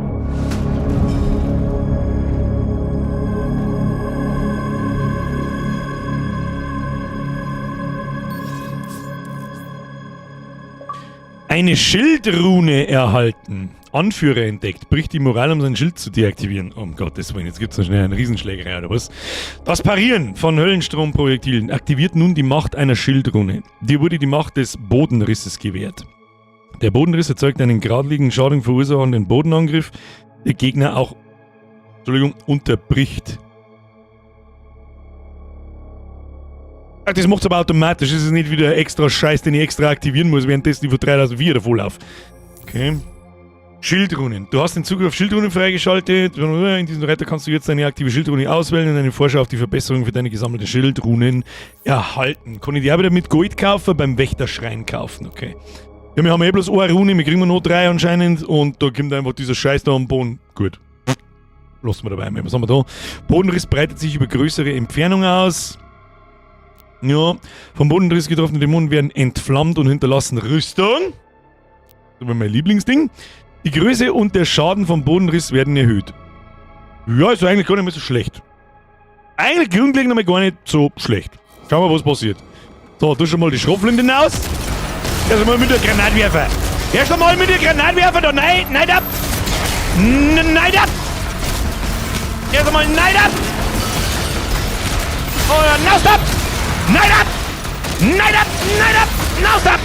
Eine Schildrune erhalten. Anführer entdeckt. Bricht die Moral, um sein Schild zu deaktivieren. Um Gottes Willen, jetzt gibt's noch schnell eine Riesenschlägerei oder was? Das Parieren von Höllenstromprojektilen aktiviert nun die Macht einer Schildrune. Dir wurde die Macht des Bodenrisses gewährt. Der Bodenriss erzeugt einen geradlinigen Schaden verursachenden Bodenangriff, der Gegner auch, Entschuldigung, unterbricht. Ach, das macht's aber automatisch. Das ist nicht wieder extra Scheiß, den ich extra aktivieren muss, währenddessen ich von 3004 davor laufe. Okay. Schildrunen. Du hast den Zugriff auf Schildrunen freigeschaltet. In diesem Reiter kannst du jetzt deine aktive Schildrune auswählen und eine Vorschau auf die Verbesserung für deine gesammelten Schildrunen erhalten. Kann ich die auch wieder mit Gold kaufen? Beim Wächterschrein kaufen, okay. Ja, wir haben eh bloß eine Rune, wir kriegen nur 3 anscheinend und da kommt einfach dieser Scheiß da am Boden. Gut. Lassen wir dabei. Was haben wir da? Bodenriss breitet sich über größere Entfernung aus. Ja, vom Bodenriss getroffene Dämonen werden entflammt und hinterlassen Rüstung. Das war mein Lieblingsding. Die Größe und der Schaden vom Bodenriss werden erhöht. Ja, ist eigentlich gar nicht mehr so schlecht. Eigentlich grundlegend einmal gar nicht so schlecht. Schauen wir, was passiert. So, tu schon mal die Schrotflinte aus. Erst einmal mit der Granatwerfer. Erst einmal mit der Granatwerfer da. Nein, nein, ab. Nein, ab. Erst einmal nein, ab. Und now stop. Nein, ab. Nein, ab. Nein, ab. Now stop.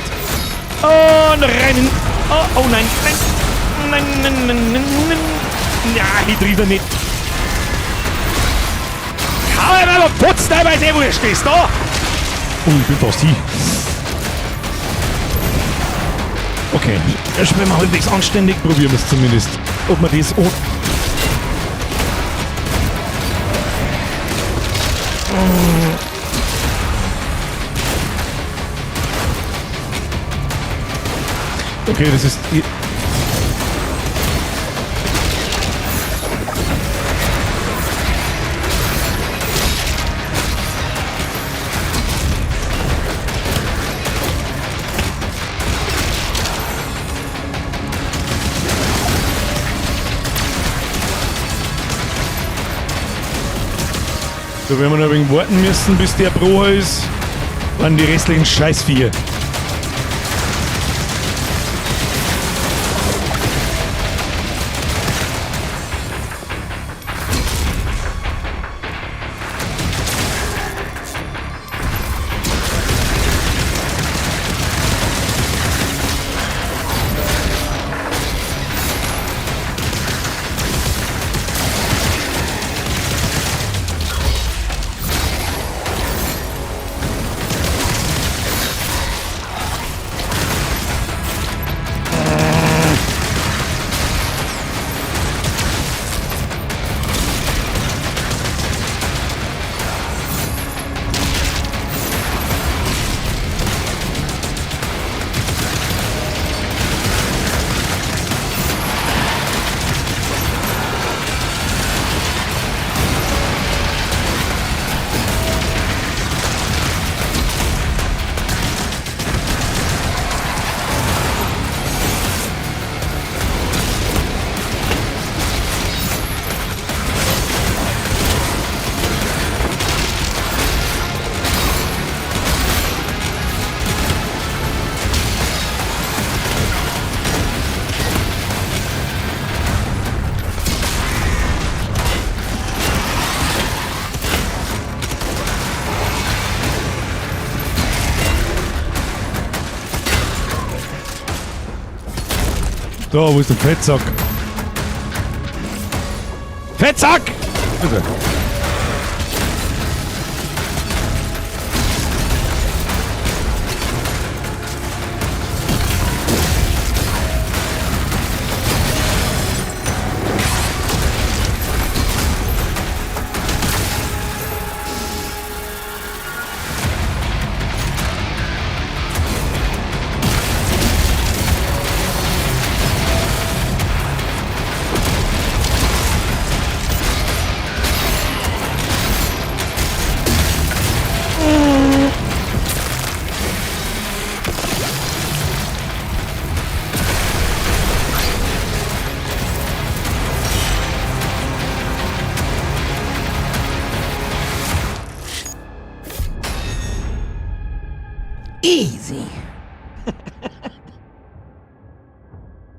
Und rein. Oh, oh nein, nein. Nein, nein, nein, nein, nein. Ja, ich triff ihn nicht. Hau ihm aber putz teilweise eh wurscht ist, da! Oh, ich bin fast hin. Okay, spielen wir halbwegs anständig, probieren wir es zumindest. Ob wir das oh. Okay, das ist... Da werden wir noch ein wenig warten müssen, bis der Pro ist. Waren die restlichen Scheißviecher. Da, wo ist der Fettsack? Fettsack! Bitte.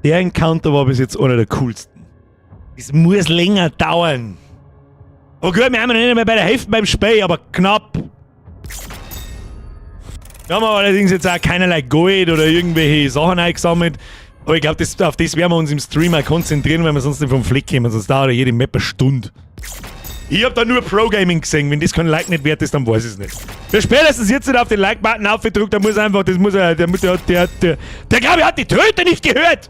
Der Encounter war bis jetzt einer der coolsten. Es muss länger dauern. Aber gut, wir haben noch nicht einmal bei der Hälfte beim Spiel, aber knapp. Wir haben allerdings jetzt auch keinerlei Gold oder irgendwelche Sachen eingesammelt. Aber ich glaube, auf das werden wir uns im Stream auch konzentrieren, weil wir sonst nicht vom Fleck kommen, sonst dauert ja jede Map eine Stunde. Ich hab da nur Pro-Gaming gesehen. Wenn das kein Like nicht wert ist, dann weiß ich es nicht. Wer spätestens jetzt nicht auf den Like-Button aufgedrückt, der muss einfach, das muss er, der, der, der, der, der glaube ich, hat die Tröte nicht gehört!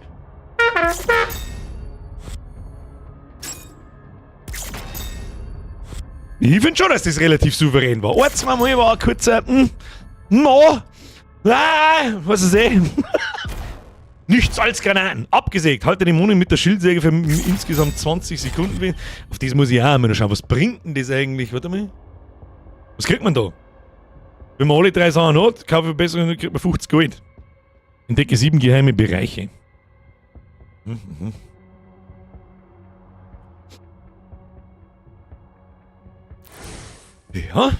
Ich finde schon, dass das relativ souverän war. Ein, zwei Mal war ein kurzer, no, ah, was ist eh. Nichts als Granaten. Abgesägt. Halte den Dämonen mit der Schildsäge für insgesamt 20 Sekunden. Auf das muss ich auch mal noch schauen. Was bringt denn das eigentlich? Warte mal. Was kriegt man da? Wenn man alle drei Sachen hat, kaufe ich Verbesserungen, kriegt man 50 Gold. Entdecke 7 geheime Bereiche. Mhm. Ja.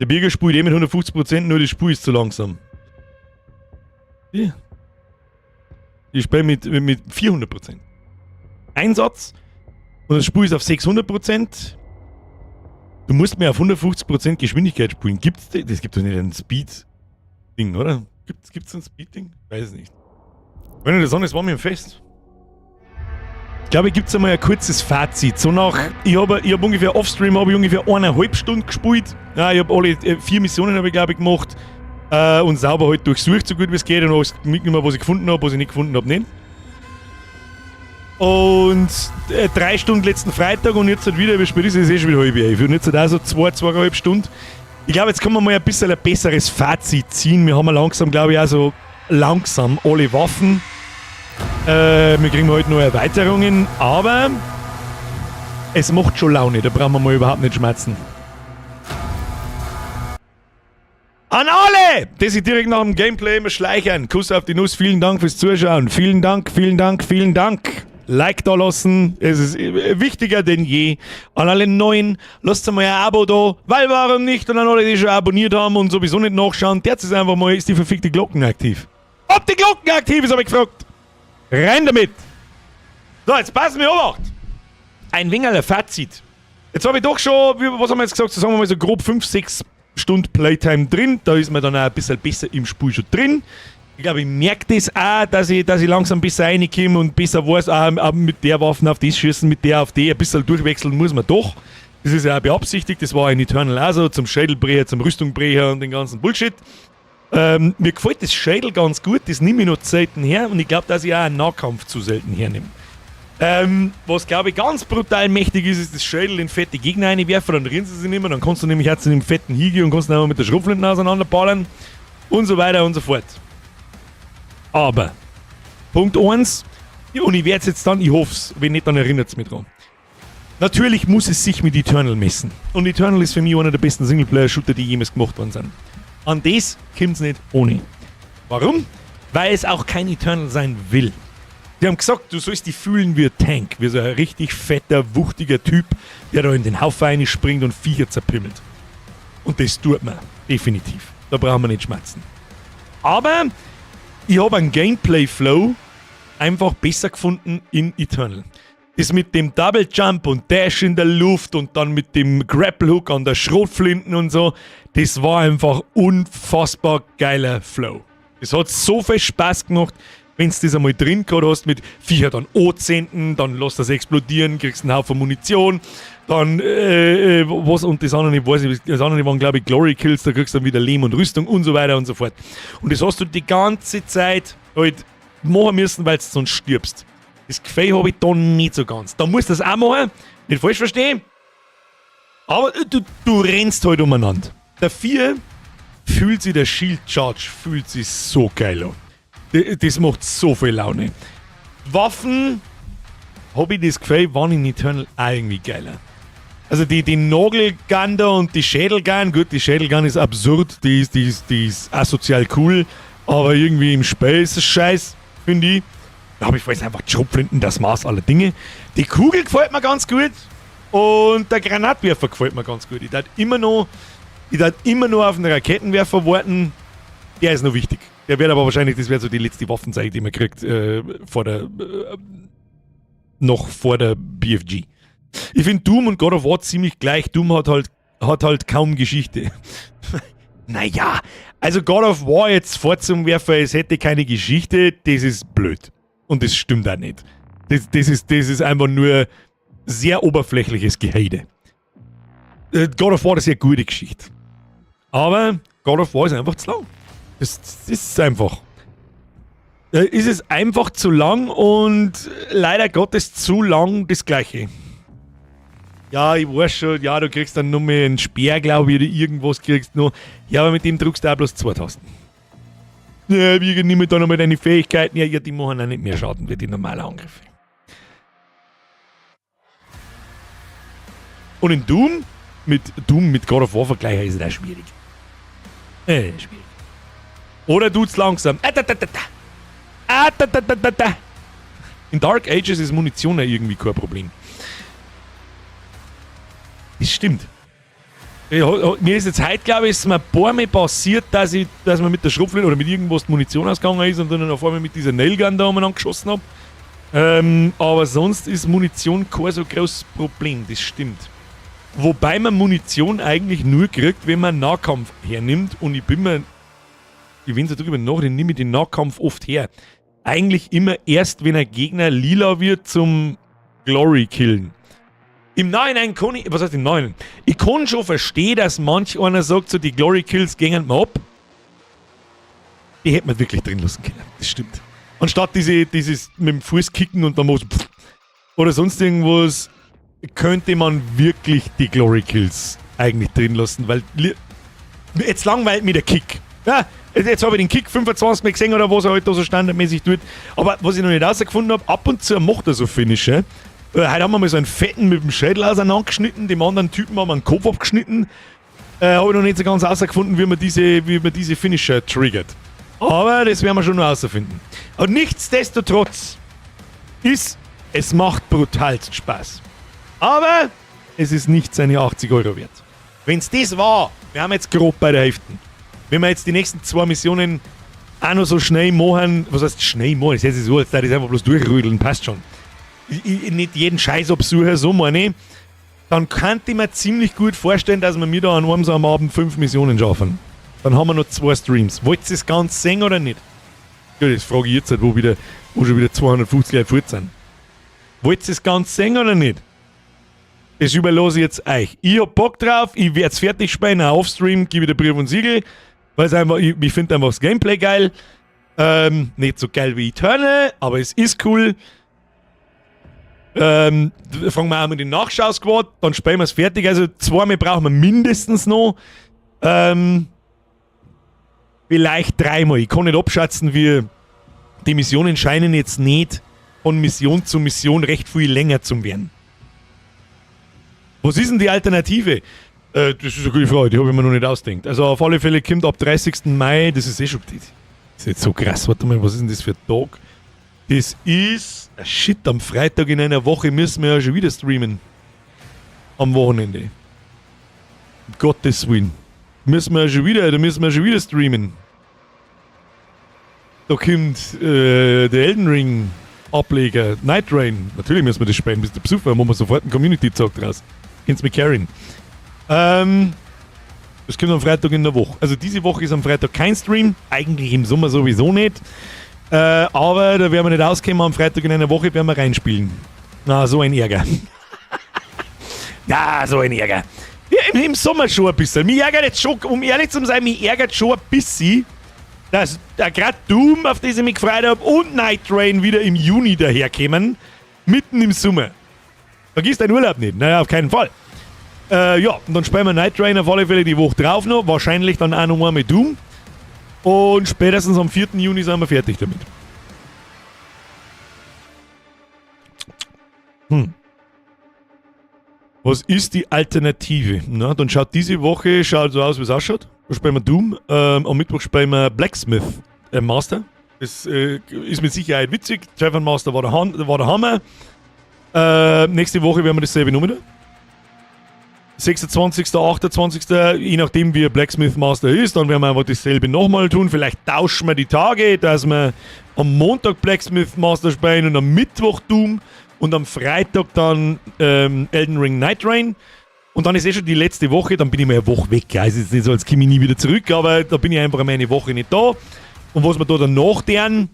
Der Birger spielt eh mit 150%, nur die Spur ist zu langsam. Ja. Ich spiele mit 400%. Einsatz und das Spiel ist auf 600%. Du musst mir auf 150% Geschwindigkeit spielen. Gibt's das? Das gibt doch nicht ein Speed-Ding, oder? Gibt's ein Speed-Ding? Weiß es nicht. Wenn du das an, es war mir fest. Ich glaube, gibt's einmal ein kurzes Fazit. So nach, ich hab ungefähr Offstream habe ich ungefähr 1,5 Stunden gespielt. Ja, ich hab alle 4 Missionen habe ich, glaube ich, gemacht. Und sauber halt durchsucht, so gut wie es geht, und alles mitgenommen, was ich gefunden habe, was ich nicht gefunden habe, nicht. Und 3 Stunden letzten Freitag und jetzt halt wieder, wie spät ist es, eh schon wieder 10:30. Und jetzt halt auch so 2, 2,5 Stunden. Ich glaube, jetzt kann man mal ein bisschen ein besseres Fazit ziehen. Wir haben ja langsam, glaube ich, auch so langsam alle Waffen. Wir kriegen heute noch Erweiterungen, aber es macht schon Laune, da brauchen wir mal überhaupt nicht schmerzen. An alle, die sich direkt nach dem Gameplay immer schleichen. Kuss auf die Nuss, vielen Dank fürs Zuschauen. Vielen Dank, vielen Dank, vielen Dank. Like da lassen, es ist wichtiger denn je. An alle Neuen, lasst einmal ein Abo da, weil warum nicht? Und an alle, die schon abonniert haben und sowieso nicht nachschauen, der ist einfach mal, ist die verfickte Glocken aktiv. Ob die Glocken aktiv ist, hab ich gefragt. Rein damit! So, jetzt passen wir auf. Ein wenig ein Fazit. Jetzt habe ich doch schon, was haben wir jetzt gesagt, so sagen wir mal so grob 5, 6 Stunden Playtime drin. Da ist man dann auch ein bisschen besser im Spiel schon drin. Ich glaube, ich merke das auch, dass ich langsam besser reinkomme und besser weiß, auch mit der Waffe auf das schießen, mit der auf die, ein bisschen durchwechseln muss man doch. Das ist ja auch beabsichtigt, das war in Eternal auch so, zum Schädelbrecher, zum Rüstungbrecher und den ganzen Bullshit. Mir gefällt das Schädel ganz gut, das nehme ich noch selten her und ich glaube, dass ich auch einen Nahkampf zu selten hernehme. Was glaube ich ganz brutal mächtig ist, ist das Schädel in fette Gegner reinwerfen, dann rennen sie sich nicht mehr, dann kannst du nämlich jetzt in dem fetten Higi und kannst ihn einmal mit der Schrotflinte auseinanderballern und so weiter und so fort. Aber, Punkt 1, und ich werde es jetzt dann, ich hoffe es, wenn nicht, dann erinnert es mich dran. Natürlich muss es sich mit Eternal messen. Und Eternal ist für mich einer der besten Singleplayer-Shooter, die jemals gemacht worden sind. An das kommt's nicht ohne. Warum? Weil es auch kein Eternal sein will. Die haben gesagt, du sollst dich fühlen wie ein Tank, wie so ein richtig fetter, wuchtiger Typ, der da in den Haufen springt und Viecher zerpimmelt. Und das tut man, definitiv. Da brauchen wir nicht schmerzen. Aber ich habe einen Gameplay-Flow einfach besser gefunden in Eternal. Das mit dem Double Jump und Dash in der Luft und dann mit dem Grapple Hook an der Schrotflinten und so, das war einfach unfassbar geiler Flow. Es hat so viel Spaß gemacht, wenn du das einmal drin gehabt hast, mit Viecher dann anzünden, dann lässt das explodieren, kriegst einen Haufen Munition, dann, was, und das andere, ich weiß nicht, das andere waren, glaube ich, Glory Kills, da kriegst du dann wieder Lehm und Rüstung und so weiter und so fort. Und das hast du die ganze Zeit halt machen müssen, weil du sonst stirbst. Das Gefühl habe ich da nicht so ganz. Da musst du das auch machen, nicht falsch verstehen, aber du rennst halt umeinander. Dafür fühlt sich der Shield Charge, fühlt sich so geil an. Das macht so viel Laune. Waffen, habe ich das Gefühl, waren in Eternal auch irgendwie geiler. Also die Nagelgun da und die Schädelgun, gut, die Schädelgun ist absurd, die ist asozial cool, aber irgendwie im Spiel ist es scheiß, finde ich. Da habe ich vorhin einfach die Schrotflinten, das Maß aller Dinge. Die Kugel gefällt mir ganz gut und der Granatwerfer gefällt mir ganz gut. Ich darf immer noch auf den Raketenwerfer warten, der ist noch wichtig. Der wird aber wahrscheinlich, das wäre so die letzte Waffenzeige, die man kriegt, vor der, noch vor der BFG. Ich finde Doom und God of War ziemlich gleich. Doom hat halt kaum Geschichte. Naja, also God of War jetzt vorzuwerfen, es hätte keine Geschichte, das ist blöd. Und das stimmt auch nicht. Das ist einfach nur sehr oberflächliches Gehate. God of War ist eine gute Geschichte. Aber God of War ist einfach zu lang. Das ist einfach. Ist es einfach zu lang und leider Gottes zu lang das Gleiche. Ja, ich weiß schon, ja, du kriegst dann nur mehr einen Speer, glaube ich, oder irgendwas kriegst du noch. Ja, aber mit dem drückst du auch bloß 2000. Ja, wie nimm da nochmal deine Fähigkeiten. Ja, ja, die machen auch nicht mehr Schaden wie die normalen Angriffe. Und in Doom mit God of War vergleichen ist es auch schwierig. Schwierig. Oder tut's langsam. Ah, da, da, da, da. Ah, da, da, da, da, da. In Dark Ages ist Munition ja irgendwie kein Problem. Das stimmt. Mir ist jetzt heute, glaube ich, ist mir ein paar Mal passiert, dass mir mit der Schrotflinte oder mit irgendwas die Munition ausgegangen ist und dann auf einmal mit dieser Nailgun da umeinander geschossen habe. Aber sonst ist Munition kein so großes Problem, das stimmt. Wobei man Munition eigentlich nur kriegt, wenn man Nahkampf hernimmt, und ich bin mir, ich wenn so drüber nachdenke, nehme ich den Nahkampf oft her. Eigentlich immer erst, wenn ein Gegner lila wird zum Glory killen. Im Nachhinein kann ich, was heißt im Nachhinein? Ich kann schon verstehen, dass manch einer sagt, so die Glory Kills gingen mir ab. Die hätte man wirklich drin lassen können. Das stimmt. Anstatt dieses mit dem Fuß kicken und dann muss oder sonst irgendwas, könnte man wirklich die Glory Kills eigentlich drin lassen, weil jetzt langweilt mich der Kick. Ja, jetzt habe ich den Kick 25 Mal gesehen oder was er halt da so standardmäßig tut. Aber was ich noch nicht rausgefunden habe, ab und zu macht er so Finisher. Heute haben wir mal so einen Fetten mit dem Schädel auseinandergeschnitten, dem anderen Typen haben wir einen Kopf abgeschnitten. Habe ich noch nicht so ganz rausgefunden, wie man diese Finisher triggert. Aber das werden wir schon noch rausfinden. Und nichtsdestotrotz es macht brutalst Spaß. Aber es ist nicht seine 80 € wert. Wenn es das war, wir haben jetzt grob bei der Hälfte. Wenn wir jetzt die nächsten zwei Missionen auch noch so schnell machen, was heißt schnell machen? Das heißt so, als da das einfach bloß durchrödeln, passt schon. Ich nicht jeden Scheiß absuchen, so meine ich. Dann könnte ich mir ziemlich gut vorstellen, dass wir mir da an einem so am Abend fünf Missionen schaffen. Dann haben wir noch zwei Streams. Wollt ihr das ganz sehen oder nicht? Gut, das frage ich jetzt halt, wo schon wieder 250 Leute fort sind. Wollt ihr das ganz sehen oder nicht? Das überlasse ich jetzt euch. Ich hab Bock drauf, ich werde es fertig spielen, auch offstream, gebe ich der Brief und Siegel. Weil es einfach, ich finde einfach das Gameplay geil. Nicht so geil wie Eternal, aber es ist cool. Fangen wir an mit den Nachschau-Squad, dann spielen wir es fertig. Also zweimal brauchen wir mindestens noch. Vielleicht dreimal. Ich kann nicht abschätzen, wie die Missionen scheinen jetzt nicht von Mission zu Mission recht viel länger zu werden. Was ist denn die Alternative? Das ist eine gute Frage, die habe ich mir noch nicht ausgedacht. Also auf alle Fälle kommt ab 30. Mai, das ist eh schon, das ist jetzt so krass, warte mal, was ist denn das für ein Tag? Das ist, ah, shit, am Freitag in einer Woche müssen wir ja schon wieder streamen. Am Wochenende. Um Gottes Willen. Müssen wir ja schon wieder, da müssen wir schon wieder streamen. Da kommt der Elden Ring Ableger, Nightreign. Natürlich müssen wir das spielen, bist du besoffen, machen wir sofort einen Community-Tag draus. Kennst mich carryen. Das kommt am Freitag in der Woche. Also diese Woche ist am Freitag kein Stream, eigentlich im Sommer sowieso nicht. Aber da werden wir nicht auskommen, am Freitag in einer Woche werden wir reinspielen. Na, so ein Ärger. Ja, so ein Ärger. Ja, im Sommer schon ein bisschen. Mich ärgert jetzt schon, um ehrlich zu sein, mich ärgert schon ein bisschen, dass da gerade Doom, auf das ich mich gefreut habe, und Nightreign wieder im Juni daherkämen. Mitten im Sommer. Vergiss deinen Urlaub nicht. Naja, auf keinen Fall. Ja, und dann spielen wir Nightreign auf alle Fälle die Woche drauf noch. Wahrscheinlich dann auch noch mal mit Doom. Und spätestens am 4. Juni sind wir fertig damit. Was ist die Alternative? Na, dann schaut diese Woche schaut so aus, wie es ausschaut. Da spielen wir Doom. Am Mittwoch spielen wir Blacksmith Master. Das ist mit Sicherheit witzig. Tavern Master war der Hammer. Nächste Woche werden wir dasselbe nochmal tun. 26., 28., je nachdem wie Blacksmith Master ist, dann werden wir einfach dasselbe nochmal tun. Vielleicht tauschen wir die Tage, dass wir am Montag Blacksmith Master spielen und am Mittwoch Doom und am Freitag dann Elden Ring Nightreign. Und dann ist eh schon die letzte Woche, dann bin ich mal eine Woche weg. Also es ist nicht so, als komme ich nie wieder zurück, aber da bin ich einfach einmal eine Woche nicht da. Und was wir da danach tun,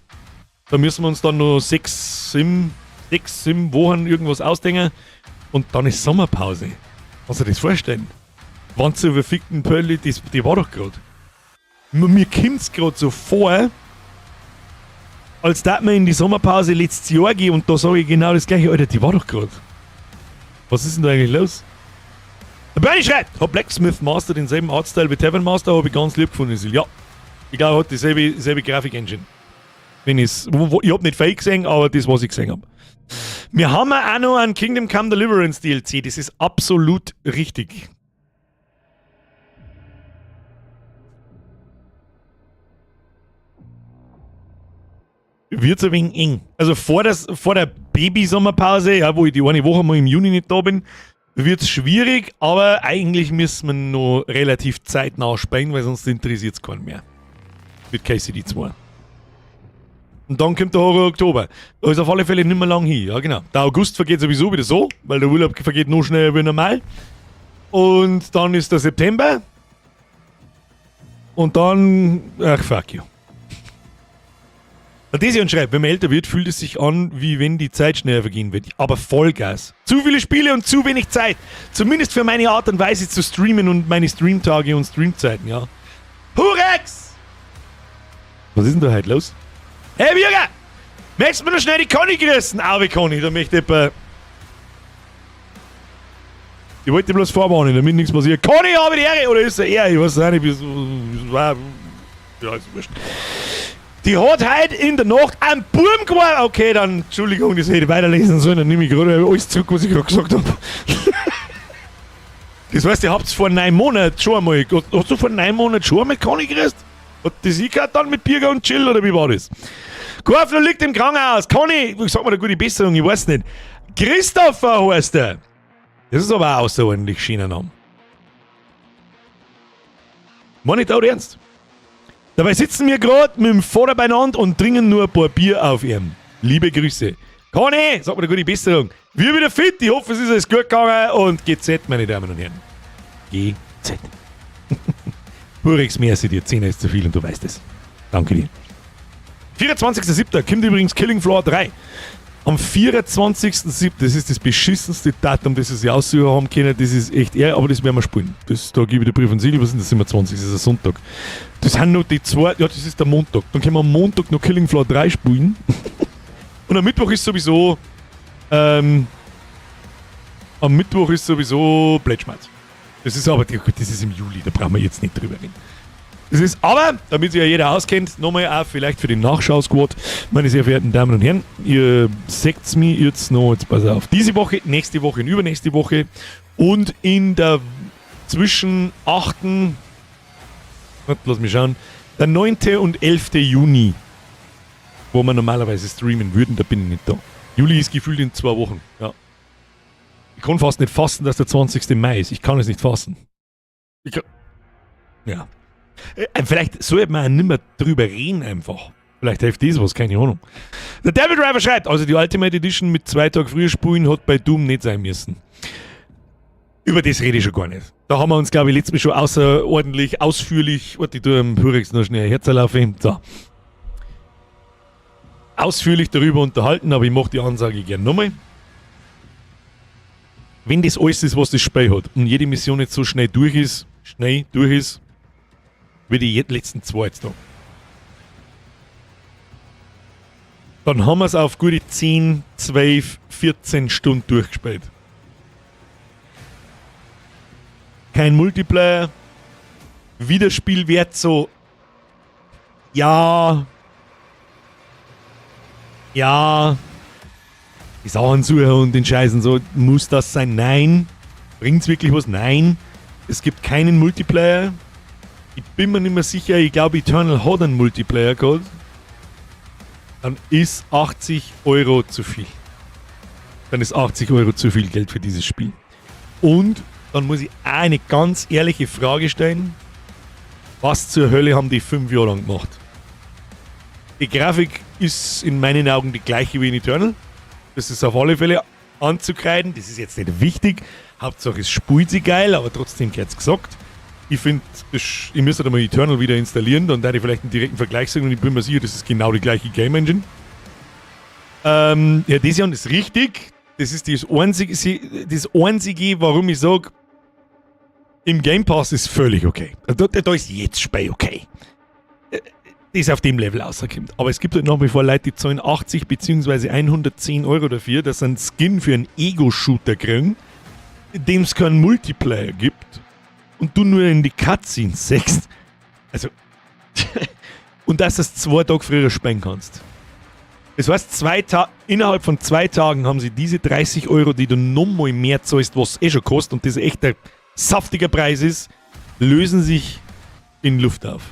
da müssen wir uns dann noch 6, 7 Wochen irgendwas ausdenken. Und dann ist Sommerpause. Kannst du dir das vorstellen? Wann zur verfickten Pölle, die war doch grad. Mir kommt's grad so vor, als da wir in die Sommerpause letztes Jahr gehen und da sage ich genau das gleiche, Alter, die war doch grad. Was ist denn da eigentlich los? Der Bernie schreibt, hat Blacksmith Master denselben Artstyle wie Tavern Master, habe ich ganz lieb gefunden. Ja, ich glaube, er hat dieselbe Grafik-Engine. Wenn ich's, wo, wo, ich hab nicht viel gesehen, aber das, was ich gesehen hab. Wir haben auch noch einen Kingdom Come Deliverance DLC, das ist absolut richtig. Wird ein wenig eng. Also vor der Baby-Sommerpause, ja, wo ich die eine Woche mal im Juni nicht da bin, wird's schwierig, aber eigentlich müssen wir noch relativ zeitnah spielen, weil sonst interessiert's keinen mehr. Mit KCD 2. Und dann kommt der Horror Oktober. Da ist auf alle Fälle nicht mehr lang hin. Ja, genau. Der August vergeht sowieso wieder so, weil der Urlaub vergeht noch schneller wie normal. Und dann ist der September. Und dann... Ach, fuck you. Der Desion schreibt, wenn man älter wird, fühlt es sich an, wie wenn die Zeit schneller vergehen wird. Aber Vollgas. Zu viele Spiele und zu wenig Zeit. Zumindest für meine Art und Weise zu streamen und meine Streamtage und Streamzeiten, ja. Hurex! Was ist denn da heute los? Hey, Bürger! Möchtest du mir noch schnell die Conny grüßen? Au, wie Conny, da möchte ich etwa... Ich wollte bloß vorwarnen, damit nichts passiert. Conny, habe die Ehre! Oder ist er er? Ich weiß auch nicht, wie es war. Ja, ist wurscht. Die hat heute in der Nacht einen Burm gemacht. Okay, dann, Entschuldigung, das hätte ich weiterlesen sollen. Dann nehme ich gerade alles zurück, was ich gerade gesagt hab. Das heißt, ihr habt's vor 9 Monaten schon einmal. Hast du vor 9 Monaten schon einmal Conny gekriegt? Hat das ich gehört dann mit Birger und Chill oder wie war das? Korfler liegt im Krankenhaus. Conny, ich sag mal eine gute Besserung, ich weiß nicht. Christopher heißt er. Das ist aber auch außerordentlich schöner Name. War nicht auch ernst. Dabei sitzen wir grad mit dem Vater beieinander und trinken nur ein paar Bier auf ihm. Liebe Grüße. Conny, sag mal eine gute Besserung. Wir wieder fit, ich hoffe, es ist alles gut gegangen und GZ, meine Damen und Herren. GZ. Purex, merci dir, 10 ist zu viel und du weißt es. Danke dir. 24.07 kommt übrigens Killing Floor 3. Am 24.07, das ist das beschissenste Datum, das sie sich aussuchen haben können, das ist echt eher, aber das werden wir spielen. Das, da gebe ich den Brief und Siegel, was sind das 27, das ist ein Sonntag. Das sind noch die zwei, ja, das ist der Montag. Dann können wir am Montag noch Killing Floor 3 spielen. Und am Mittwoch ist sowieso, am Mittwoch ist sowieso Plätschmerz. Das ist aber, gut, das ist im Juli, da brauchen wir jetzt nicht drüber reden. Das ist aber, damit sich ja jeder auskennt, nochmal auch vielleicht für den Nachschau-Squad, meine sehr verehrten Damen und Herren, ihr seht's mich jetzt noch, jetzt pass auf, diese Woche, nächste Woche und übernächste Woche und in der zwischen 8., warte, lass mich schauen, der 9. und 11. Juni, wo wir normalerweise streamen würden, da bin ich nicht da. Juli ist gefühlt in 2 Wochen, ja. Ich kann fast nicht fassen, dass der 20. Mai ist. Ich kann es nicht fassen. Ich kann, ja. Vielleicht sollte man auch nicht mehr drüber reden einfach. Vielleicht hilft das was, keine Ahnung. Der Devil Driver schreibt, also die Ultimate Edition mit 2 Tagen früher spulen hat bei Doom nicht sein müssen. Über das rede ich schon gar nicht. Da haben wir uns, glaube ich, letztes Mal schon außerordentlich ausführlich, warte, ich tue am Purex noch schnell ein Herz laufen. So. Ausführlich darüber unterhalten, aber ich mach die Ansage gern nochmal. Wenn das alles ist, was das Spiel hat und jede Mission nicht so schnell durch ist, wie die letzten 2 jetzt da. Dann haben wir's auf gute 10, 12, 14 Stunden durchgespielt. Kein Multiplayer. Wiederspielwert so. Ja. Ja. Die Sachen suchen und den Scheißen so. Muss das sein? Nein. Bringt's wirklich was? Nein. Es gibt keinen Multiplayer. Ich bin mir nicht mehr sicher, ich glaube Eternal hat einen Multiplayer gehabt. Dann ist 80 Euro zu viel. Dann ist 80 Euro zu viel Geld für dieses Spiel. Und Dann muss ich eine ganz ehrliche Frage stellen. Was zur Hölle haben die 5 Jahre lang gemacht? Die Grafik ist in meinen Augen die gleiche wie in Eternal. Das ist auf alle Fälle anzukreiden. Das ist jetzt nicht wichtig. Hauptsache, es spielt sich geil, aber trotzdem gehört's gesagt. Ich finde, ich müsste mal Eternal wieder installieren, dann da ich vielleicht einen direkten Vergleich sagen und ich bin mir sicher, das ist genau die gleiche Game Engine. Ja, das ist richtig. Das ist das Einzige, warum ich sage, im Game Pass ist völlig okay. Da ist jetzt Spiel okay. Das auf dem Level rauskommt. Aber es gibt halt nach wie vor Leute, die zahlen 80 bzw. 110 € dafür, dass sie einen Skin für einen Ego-Shooter kriegen, dem es keinen Multiplayer gibt und du nur in die Cutscenes siehst. Also, und dass du es 2 Tage früher spielen kannst. Das heißt, innerhalb von 2 Tagen haben sie diese 30 €, die du nochmal mehr zahlst, was eh schon kostet und das echt ein saftiger Preis ist, lösen sich in Luft auf.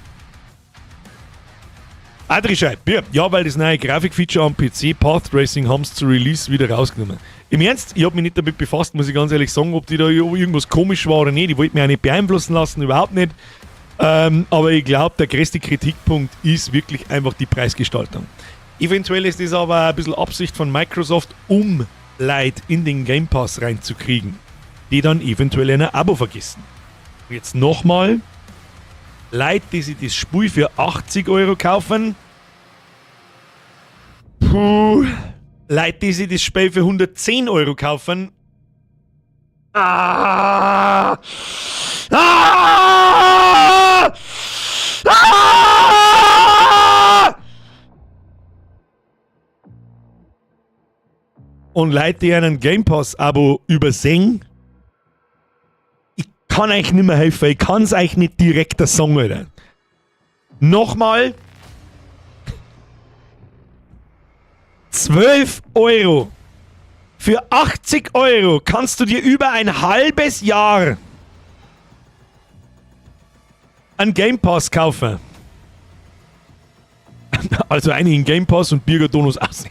Adri schreibt, ja, weil das neue Grafikfeature am PC Path Tracing haben sie zu Release wieder rausgenommen. Im Ernst, ich habe mich nicht damit befasst, muss ich ganz ehrlich sagen, ob die da irgendwas komisch war oder nicht. Ich wollte mich auch nicht beeinflussen lassen, überhaupt nicht. Aber ich glaube, der größte Kritikpunkt ist wirklich einfach die Preisgestaltung. Eventuell ist das aber ein bisschen Absicht von Microsoft, um Leute in den Game Pass reinzukriegen, die dann eventuell ein Abo vergessen. Jetzt nochmal, Leute, die sich das Spiel für 80 € kaufen, puh, Leute, die sich das Spiel für 110 € kaufen, ah, ah, ah! Und Leute, die einen Game Pass-Abo übersehen, ich kann euch nicht mehr helfen, ich kann es euch nicht direkt sagen, Alter. Nochmal, 12 €. Für 80 € kannst du dir über ein halbes Jahr einen Game Pass kaufen. Also einen Game Pass und Birger-Donus aus.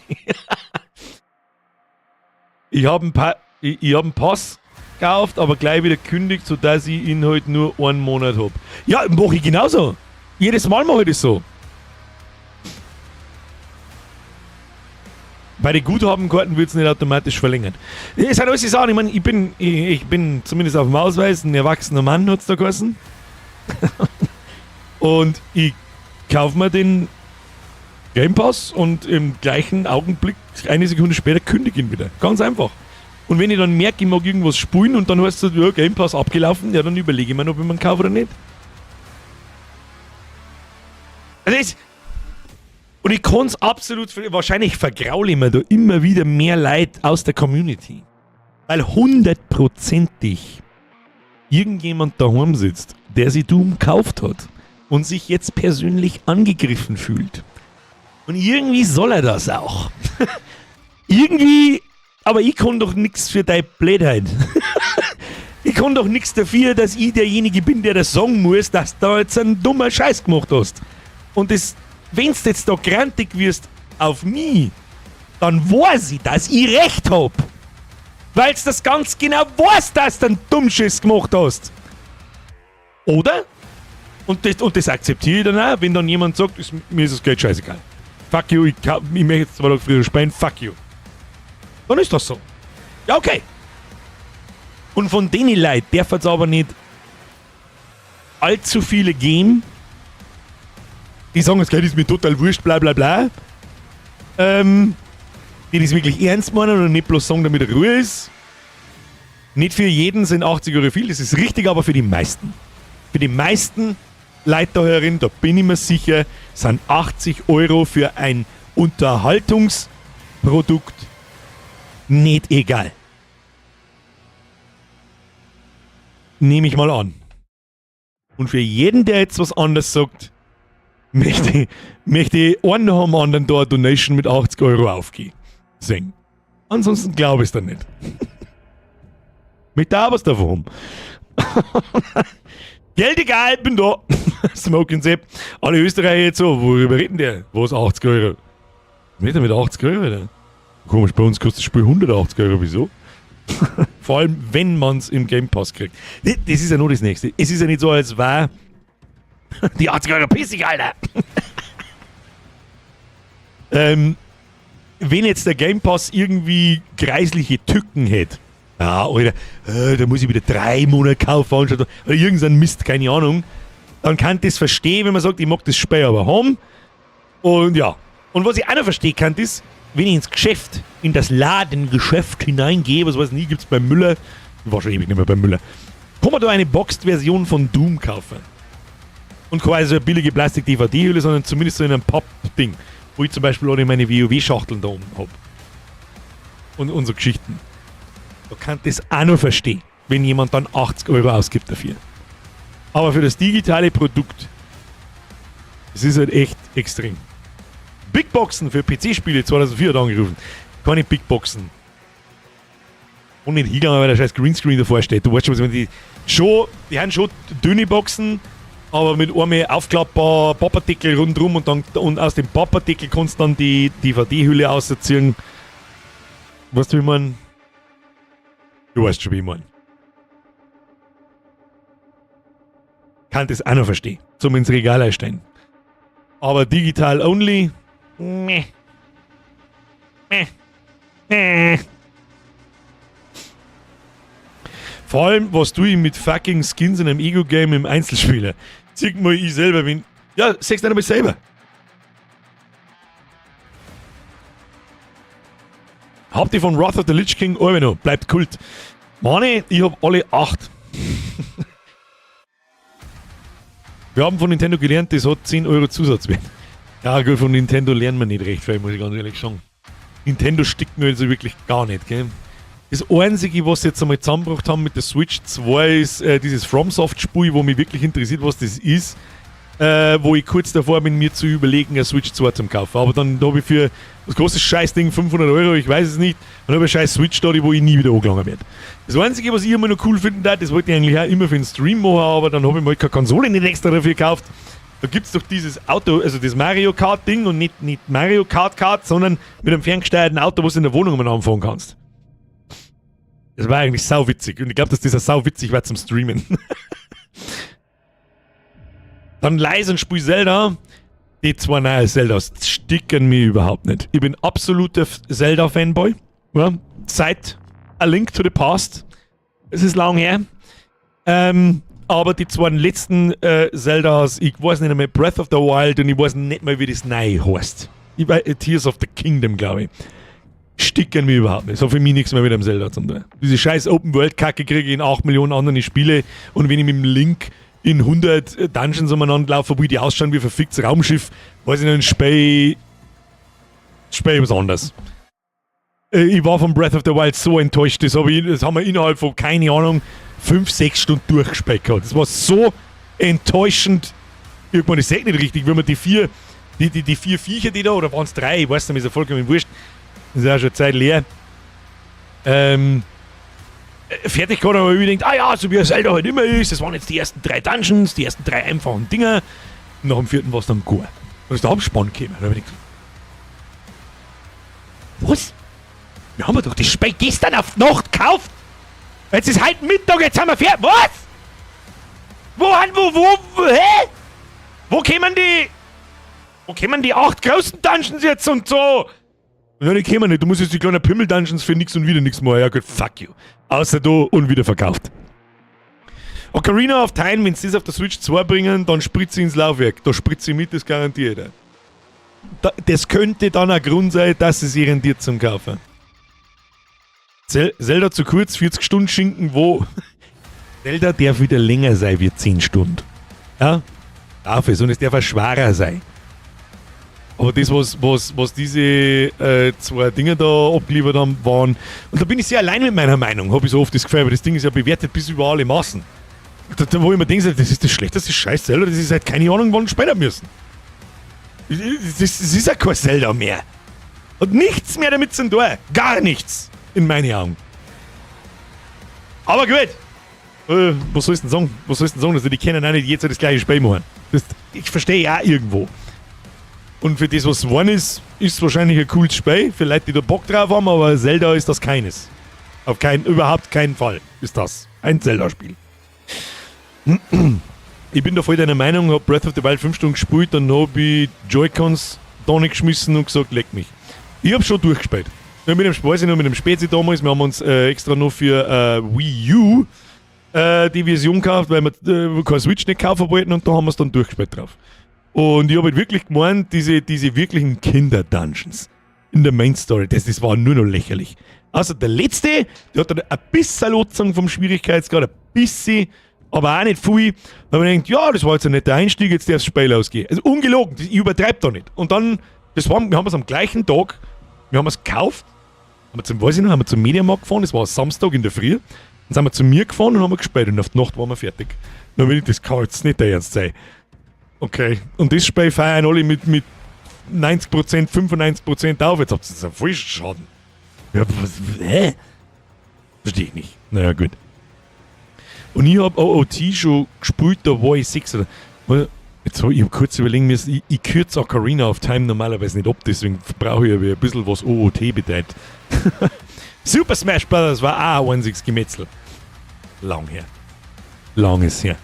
Ich hab einen Pass gekauft, aber gleich wieder gekündigt, sodass ich ihn halt nur einen Monat hab. Ja, mache ich genauso. Jedes Mal mache ich das so. Bei den Guthabenkarten wird es nicht automatisch verlängert. Es sind alles die Sachen, ich meine, ich bin zumindest auf dem Ausweis ein erwachsener Mann, hat es da geheißen. Und ich kaufe mir den Game Pass und im gleichen Augenblick, eine Sekunde später, kündige ich ihn wieder. Ganz einfach. Und wenn ich dann merke, ich mag irgendwas spielen und dann heißt es, ja, Game Pass abgelaufen, ja, dann überlege ich mir, ob ich mir einen kaufe oder nicht. Also und ich kann es absolut, wahrscheinlich vergraule ich mir da immer wieder mehr Leute aus der Community. Weil hundertprozentig irgendjemand daheim sitzt, der sich Doom gekauft hat und sich jetzt persönlich angegriffen fühlt. Und irgendwie soll er das auch. Irgendwie, aber ich kann doch nichts für deine Blödheit. Ich kann doch nichts dafür, dass ich derjenige bin, der das sagen muss, dass du da jetzt einen dummen Scheiß gemacht hast. Und das, wenn du jetzt da grantig wirst auf mich, dann weiß ich, dass ich recht hab. Weil du das ganz genau weißt, dass du einen Dummschiss gemacht hast. Oder? Und das akzeptiere ich dann auch, wenn dann jemand sagt, mir ist das Geld scheißegal. Fuck you, ich möchte jetzt 2 Tage früher spielen, fuck you. Dann ist das so. Ja, okay. Und von denen Leuten darf es aber nicht allzu viele geben, die sagen, das Geld ist mir total wurscht, bla bla bla. Die das wirklich ernst meinen und nicht bloß sagen, damit Ruhe ist. Nicht für jeden sind 80 € viel, das ist richtig, aber für die meisten. Für die meisten Leute da herin, da bin ich mir sicher, sind 80 € für ein Unterhaltungsprodukt nicht egal. Nehme ich mal an. Und für jeden, der jetzt was anderes sagt, möchte ich einen nach dem anderen da eine Donation mit 80 € aufgehen. Sehen. Ansonsten glaube ich es dann nicht. Möchte auch was davon haben. Geld egal, bin da. Smoking Sepp. Alle Österreicher jetzt so, worüber reden der? Was 80 €? Was mit 80 €, Alter? Komisch, bei uns kostet das Spiel 180 €, wieso? Vor allem, wenn man es im Game Pass kriegt. Das ist ja nur das Nächste. Es ist ja nicht so, als war die 80 Euro pissig, Alter. Wenn jetzt der Game Pass irgendwie greisliche Tücken hätte, ja, Alter, da muss ich wieder 3 Monate kaufen, anstatt, oder irgendein Mist, keine Ahnung, dann kann ich das verstehen, wenn man sagt, ich mag das Spiel aber haben. Und ja. Und was ich auch noch verstehen kann, ist, wenn ich ins Geschäft, in das Ladengeschäft hineingehe, was weiß ich nie, gibt's beim Müller, ich war schon ewig nicht mehr beim Müller, kann man da eine Boxed-Version von Doom kaufen. Und quasi so eine billige Plastik-DVD-Hülle, sondern zumindest so in einem Papp-Ding, wo ich zum Beispiel auch meine WoW-Schachteln da oben hab. Und so Geschichten. Da kann ich das auch noch verstehen, wenn jemand dann 80 Euro ausgibt dafür. Aber für das digitale Produkt, das ist halt echt extrem. Big Boxen für PC-Spiele 2004 hat angerufen. Keine Big Boxen. Und nicht hingegangen, weil der scheiß Greenscreen davor steht. Du weißt schon, was ich meine. Die haben schon dünne Boxen, aber mit einem aufklappbaren Pappardeckel rundherum und, dann, und aus dem Pappardeckel kannst du dann die DVD-Hülle ausziehen. Weißt du, wie ich mein? Du weißt schon, wie ich mein. Kann das auch noch verstehen. Zum ins Regal einstellen. Aber digital only. Meh. Meh. Meh. Vor allem, was tue ich mit fucking Skins in einem Ego-Game im Einzelspieler? Zieh mal ich selber bin. Ja, sag's nicht einmal selber. Habt ihr von Wrath of the Lich King auch noch? Bleibt Kult. Mane, ich hab alle 8. Wir haben von Nintendo gelernt, das hat 10 Euro Zusatzwert. Ja, gut, von Nintendo lernen wir nicht recht viel, muss ich ganz ehrlich sagen. Nintendo stickt mir also wirklich gar nicht, gell? Das Einzige, was sie jetzt einmal zusammengebracht haben mit der Switch 2, ist dieses FromSoft-Spiel, wo mich wirklich interessiert, was das ist. Wo ich kurz davor bin, mir zu überlegen, eine Switch 2 zum kaufen. Aber dann habe ich für das große Scheißding 500 Euro, ich weiß es nicht, dann habe ich eine scheiß Switch da, die wo ich nie wieder angelangen werde. Das Einzige, was ich immer noch cool finden darf, das wollte ich eigentlich auch immer für den Stream machen, aber dann habe ich mal keine Konsole nicht extra dafür gekauft. Da gibt's doch dieses Auto, also das Mario Kart Ding und nicht Mario Kart Kart, sondern mit einem ferngesteuerten Auto, was du in der Wohnung umeinander fahren kannst. Das war eigentlich sauwitzig und ich glaub, dass das auch sauwitzig war zum Streamen. Dann leise und spiel Zelda. Die zwei neuen Zeldas sticken mir überhaupt nicht. Ich bin absoluter Zelda-Fanboy. Ja, seit A Link to the Past. Es ist lang her. Aber die zwei letzten Zeldas, ich weiß nicht einmal, Breath of the Wild und ich weiß nicht mal, wie das neu heißt. Ich weiß, Tears of the Kingdom, glaube ich. Sticken mir überhaupt nicht. Das hat für mich nichts mehr mit dem Zelda zu tun. Diese scheiß Open-World-Kacke kriege ich in 8 Millionen anderen Spiele und wenn ich mit dem Link in 100 Dungeons umeinander laufe, wo die ausschauen wie verficktes Raumschiff, weiß ich nicht, Spiel was anderes. Ich war von Breath of the Wild so enttäuscht, das haben wir innerhalb von, keine Ahnung, 5, 6 Stunden durchgespielt gehabt. Das war so enttäuschend. Irgendwann, ich seh nicht richtig, wenn man die vier, die vier Viecher, die da, oder waren's 3, ich weiß nicht, ist ja vollkommen wurscht. Das ist ja schon Zeit leer. Fertig gehabt, aber ich denkt, ah ja, so wie Zelda halt immer ist, das waren jetzt die ersten 3 Dungeons, die ersten 3 einfachen Dinger. Und nach dem 4. war's dann gut. Und ist der Abspann gekommen. Da hab ich gedacht, was? Wir haben doch das Spiel gestern auf die Nacht gekauft! Jetzt ist heute Mittag, jetzt sind wir fertig. Was? Wo, hä? Wo kämen die? Wo kämen die 8 großen Dungeons jetzt und so? Nein, die kämen nicht. Du musst jetzt die kleinen Pimmel-Dungeons für nix und wieder nix machen. Ja gut, fuck you. Außer du und wieder verkauft. Ocarina of Time, wenn sie das auf der Switch 2 bringen, dann spritze ich ins Laufwerk. Da spritze ich mit, das garantiert. Das könnte dann ein Grund sein, dass es sich rentiert zum Kaufen. Zelda zu kurz, 40 Stunden Schinken, wo... Zelda darf wieder länger sein wie 10 Stunden. Ja? Darf es. Und es darf auch schwerer sein. Aber das, was diese zwei Dinger da abgeliefert haben, waren... Und da bin ich sehr allein mit meiner Meinung, habe ich so oft das Gefühl, aber das Ding ist ja bewertet bis über alle Maßen. Da, wo ich mir denke, das ist das schlechteste Scheiß Zelda, das ist halt keine Ahnung, wann spielen müssen. Das ist ja kein Zelda mehr. Hat nichts mehr damit zu tun. Gar nichts. In meinen Augen. Aber gut. Was soll ich denn sagen? Was soll ich denn sagen? Also die können auch nicht jederzeit das gleiche Spiel machen. Das, ich verstehe ja irgendwo. Und für das, was geworden ist, ist es wahrscheinlich ein cooles Spiel. Für Leute, die da Bock drauf haben, aber Zelda ist das keines. Auf keinen, überhaupt keinen Fall ist das ein Zelda-Spiel. Ich bin da voll deiner Meinung, hab Breath of the Wild 5 Stunden gespielt, dann hab ich Joy-Cons da nicht geschmissen und gesagt, leck mich. Ich hab schon durchgespielt. Ja, mit dem Speisi noch mit dem Spezi damals, wir haben uns extra noch für Wii U die Version gekauft, weil wir keine Switch nicht kaufen wollten, und da haben wir es dann durchgespielt drauf. Und ich habe halt wirklich gemeint, diese wirklichen Kinder-Dungeons in der Main Story, das war nur noch lächerlich. Also der letzte, der hat dann ein bisschen angezogen vom Schwierigkeitsgrad, ein bisschen, aber auch nicht viel. Da habe ich gedacht, ja, das war jetzt ein netter Einstieg, jetzt darf das Spiel ausgehen. Also ungelogen, ich übertreibe da nicht. Und dann, wir haben es am gleichen Tag, wir haben es gekauft, haben wir zum, weiß ich noch, haben wir zum Mediamarkt gefahren, das war Samstag in der Früh, dann sind wir zu mir gefahren und haben gespielt und auf die Nacht waren wir fertig. Dann bin ich, das kann jetzt nicht der Ernst sein. Okay, und das Spiel feiern alle mit 90%, 95% auf, jetzt habt ihr einen voll Schaden. Ja, was, hä? Verstehe ich nicht. Naja, gut. Und ich hab OOT schon gespielt, da war ich 6 oder. Jetzt hab ich kurz überlegen müssen, ich kürze Ocarina of Time normalerweise nicht ab, deswegen brauche ich aber ein bisschen, was OOT bedeutet. Super Smash Bros. War auch ein einziges Gemetzel. Lang her. Lang ist her.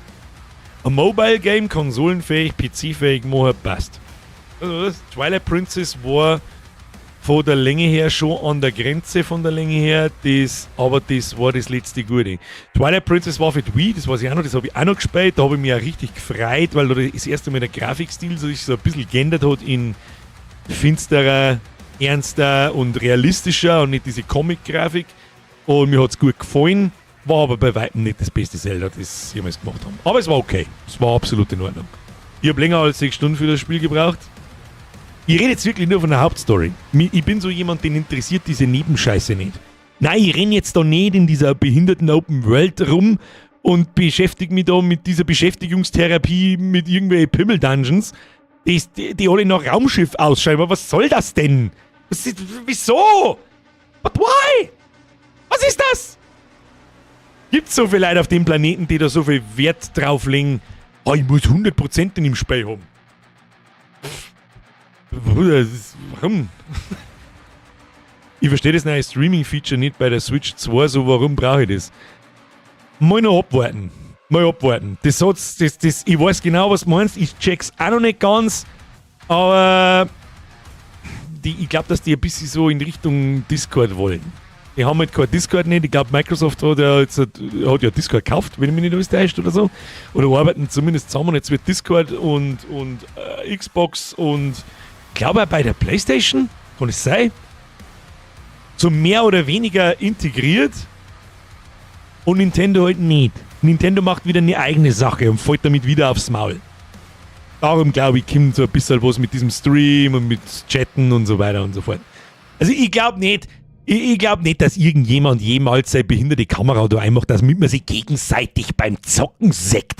Ein Mobile Game, konsolenfähig, PC-fähig machen, passt. Also das Twilight Princess war von der Länge her schon an der Grenze von der Länge her, aber das war das letzte Gute. Twilight Princess war für die Wii, das weiß ich auch noch, das habe ich auch noch gespielt, da habe ich mich auch richtig gefreut, weil da das erste Mal der Grafikstil sich so ein bisschen geändert hat in finsterer, ernster und realistischer und nicht diese Comic-Grafik. Und mir hat es gut gefallen, war aber bei weitem nicht das beste Zelda, das sie jemals gemacht haben. Aber es war okay, es war absolut in Ordnung. Ich habe länger als 6 Stunden für das Spiel gebraucht. Ich rede jetzt wirklich nur von der Hauptstory. Ich bin so jemand, den interessiert diese Nebenscheiße nicht. Nein, ich renne jetzt da nicht in dieser behinderten Open World rum und beschäftige mich da mit dieser Beschäftigungstherapie mit irgendwelchen Pimmel-Dungeons, die alle nach Raumschiff ausschauen. Aber was soll das denn? Wieso? But why? Was ist das? Gibt so viele Leute auf dem Planeten, die da so viel Wert drauf legen? Oh, ich muss 100% in dem Spiel haben. Bruder, warum? Ich verstehe das neue Streaming-Feature nicht bei der Switch 2, so warum brauche ich das? Mal noch abwarten. Mal abwarten. Das hat's, das, das, ich weiß genau, was du meinst. Ich check's auch noch nicht ganz. Aber ich glaube, dass die ein bisschen so in Richtung Discord wollen. Die haben halt kein Discord nicht. Ich glaube, Microsoft hat ja jetzt hat ja Discord gekauft, wenn ich mich nicht alles täuscht oder so. Oder arbeiten zumindest zusammen. Jetzt wird Discord und Xbox und ich glaube auch bei der PlayStation, kann es sein, so mehr oder weniger integriert. Und Nintendo halt nicht. Nintendo macht wieder eine eigene Sache und fällt damit wieder aufs Maul. Darum glaube ich, kommt so ein bisschen was mit diesem Stream und mit Chatten und so weiter und so fort. Also ich glaube nicht, dass irgendjemand jemals seine behinderte Kamera da einmacht, damit man sich gegenseitig beim Zocken sieht.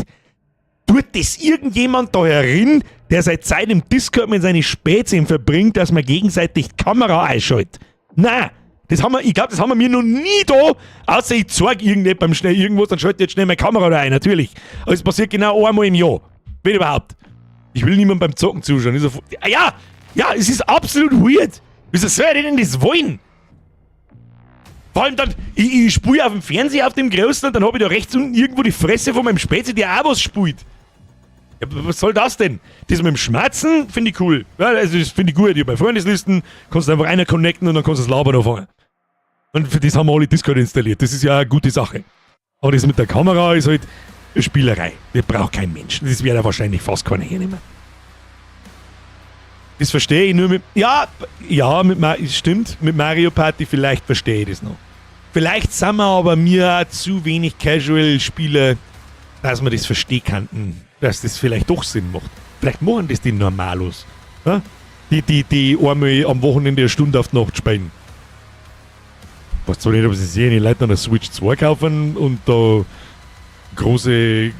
Tut das irgendjemand da herin, der seit Zeit im Discord mit seinen Spezien verbringt, dass man gegenseitig die Kamera einschaltet? Na, das haben wir, ich glaube, das haben wir mir noch nie da, außer ich zeig irgendjemandem schnell irgendwas, dann schalte ich jetzt schnell meine Kamera da ein, natürlich. Aber es passiert genau einmal im Jahr. Wenn überhaupt. Ich will niemandem beim Zocken zuschauen. Ich so, ja, es ist absolut weird. Wieso soll er denn das wollen? Vor allem dann, ich spiele auf dem Fernseher auf dem Großen und dann habe ich da rechts unten irgendwo die Fresse von meinem Spezi, der auch was spielt. Ja, was soll das denn? Das mit dem Schmatzen finde ich cool. Ja, also das finde ich gut. Ich habe bei Freundeslisten, kannst du einfach einer connecten und dann kannst du das Labern anfangen. Und für das haben wir alle Discord installiert. Das ist ja eine gute Sache. Aber das mit der Kamera ist halt eine Spielerei. Das braucht kein Mensch. Das wird ja wahrscheinlich fast keiner hernehmen. Das verstehe ich nur mit. Ja, stimmt. Mit Mario Party vielleicht verstehe ich das noch. Vielleicht sind wir aber mir auch zu wenig Casual-Spieler, dass wir das verstehen könnten, dass das vielleicht doch Sinn macht. Vielleicht machen das die Normalos. Ja? Die einmal am Wochenende eine Stunde auf die Nacht spielen. Weiß zwar nicht, ob sie sich die Leute eine Switch 2 kaufen und da große,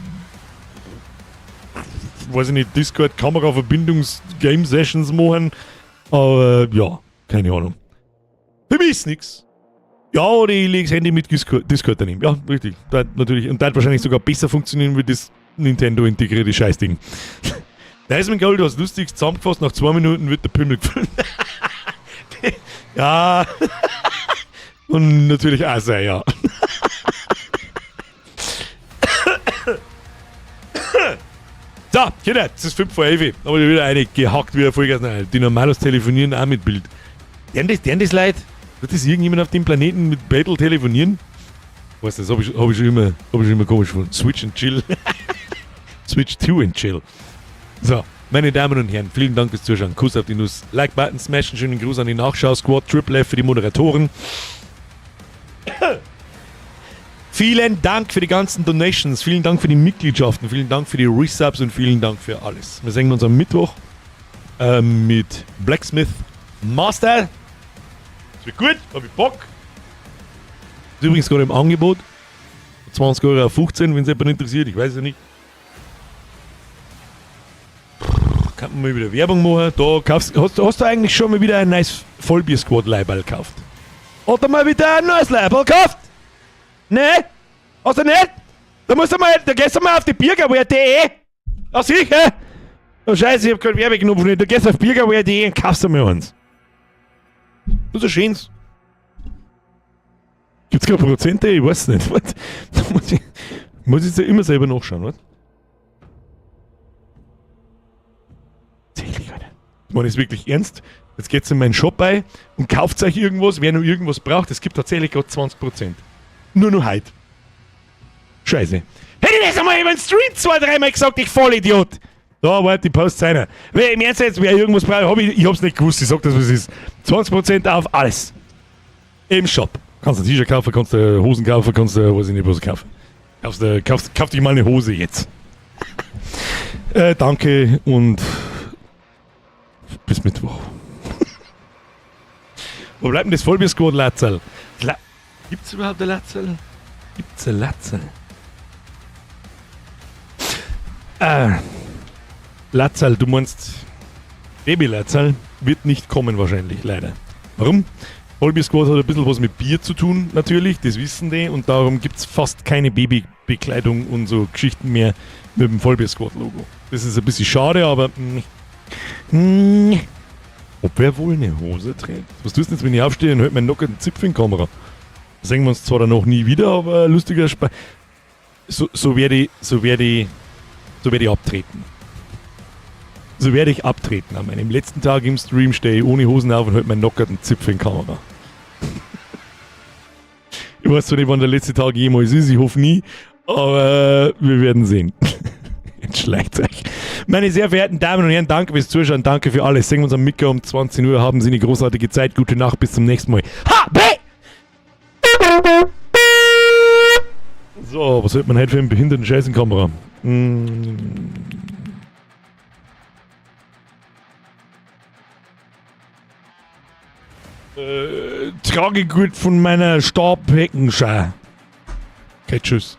weiß ich nicht, Discord-Kamera-Verbindungs-Game-Sessions machen, aber ja, keine Ahnung. Für mich ist nix. Ja, oder ich lege das Handy mit Discord daneben. Ja, richtig. Das natürlich. Und das wahrscheinlich sogar besser funktionieren wie das Nintendo integrierte Scheißding. Da ist mein Gold, du hast lustig zusammengefasst, nach 2 Minuten wird der Pimmel gefilmt. Ja. Und natürlich auch sein, ja. So, Kinder, es ist 10:55. Da hab ich wieder eine gehackt, wie Vollgas. Die Normalos telefonieren auch mit Bild. Deren das Leid? Wird das irgendjemand auf dem Planeten mit Battle telefonieren? Weißt du, das hab ich schon immer komisch gefunden. Switch and chill. Switch to and chill. So, meine Damen und Herren, vielen Dank fürs Zuschauen. Kuss auf die Nuss. Like-Button smashen, schönen Gruß an die Nachschau-Squad. Triple F für die Moderatoren. Vielen Dank für die ganzen Donations, vielen Dank für die Mitgliedschaften, vielen Dank für die Resubs und vielen Dank für alles. Wir sehen uns am Mittwoch mit Blacksmith Master. Das wird gut, hab ich Bock. Ist übrigens gerade im Angebot. 20 Euro auf 15, wenn es jemand interessiert, ich weiß es nicht. Kann man mal wieder Werbung machen. Da kaufst, hast du eigentlich schon mal wieder ein neues Vollbier-Squad-Leiberl gekauft? Oder mal wieder ein neues Leiberl gekauft? Ne? Hast du nicht? Da musst du mal, da gehst du mal auf die Biergerware.de. Ja, sicher. Oh Scheiße, ich hab keinen Werbeknopf nicht. Du gehst auf biergerware.de und kaufst du mal eins. Das ist ein schönes. Gibt's keine Prozente? Ich weiß nicht. Was? Da muss ich ja immer selber nachschauen, was? Tatsächlich, Alter. Ich meine, ist wirklich ernst. Jetzt geht's in meinen Shop bei und kauft euch irgendwas, wer noch irgendwas braucht. Es gibt tatsächlich gerade 20%. Nur noch heute. Scheiße. Hätte ich das einmal über den Stream 2-, 3-mal gesagt, ich Vollidiot. Da, warte, die Post seiner. Wer im Ernst jetzt, wer irgendwas braucht, ich hab's nicht gewusst, ich sag das, was es ist. 20% auf alles. Im Shop. Kannst du ein T-Shirt kaufen, kannst du Hosen kaufen, kannst du, weiß ich nicht, was kaufen. Kauf dich mal eine Hose jetzt. Danke und bis Mittwoch. Wo bleibt denn das Vollbier-Squad, Latzerl? Gibt's überhaupt ein Latzerl? Gibt's ein Latzerl? Latzerl, du meinst Baby Latzerl wird nicht kommen wahrscheinlich, leider. Warum? Vollbier Squad hat ein bisschen was mit Bier zu tun, natürlich, das wissen die, und darum gibt's fast keine Babybekleidung und so Geschichten mehr mit dem Vollbier Squad Logo. Das ist ein bisschen schade, aber ob wer wohl eine Hose trägt? Was tust du jetzt, wenn ich aufstehe und halt meinen nackerten Zipfel in die Kamera? Sehen wir uns zwar danach nie wieder, aber lustiger Spaß. So werde ich abtreten. So werde ich abtreten. An meinem letzten Tag im Stream stehe ich ohne Hosen auf und halt meinen nackerten Zipfel in die Kamera. Ich weiß zwar nicht, wann der letzte Tag jemals ist, ich hoffe nie, aber wir werden sehen. Jetzt schleicht euch. Meine sehr verehrten Damen und Herren, danke fürs Zuschauen, danke für alles. Sehen wir uns am Mittag um 20 Uhr, haben Sie eine großartige Zeit. Gute Nacht, bis zum nächsten Mal. H, B! So, was sollte man heute für einen behinderten Scheiß in Kamera? Trage gut von meiner Stabheckenschar. Okay, tschüss.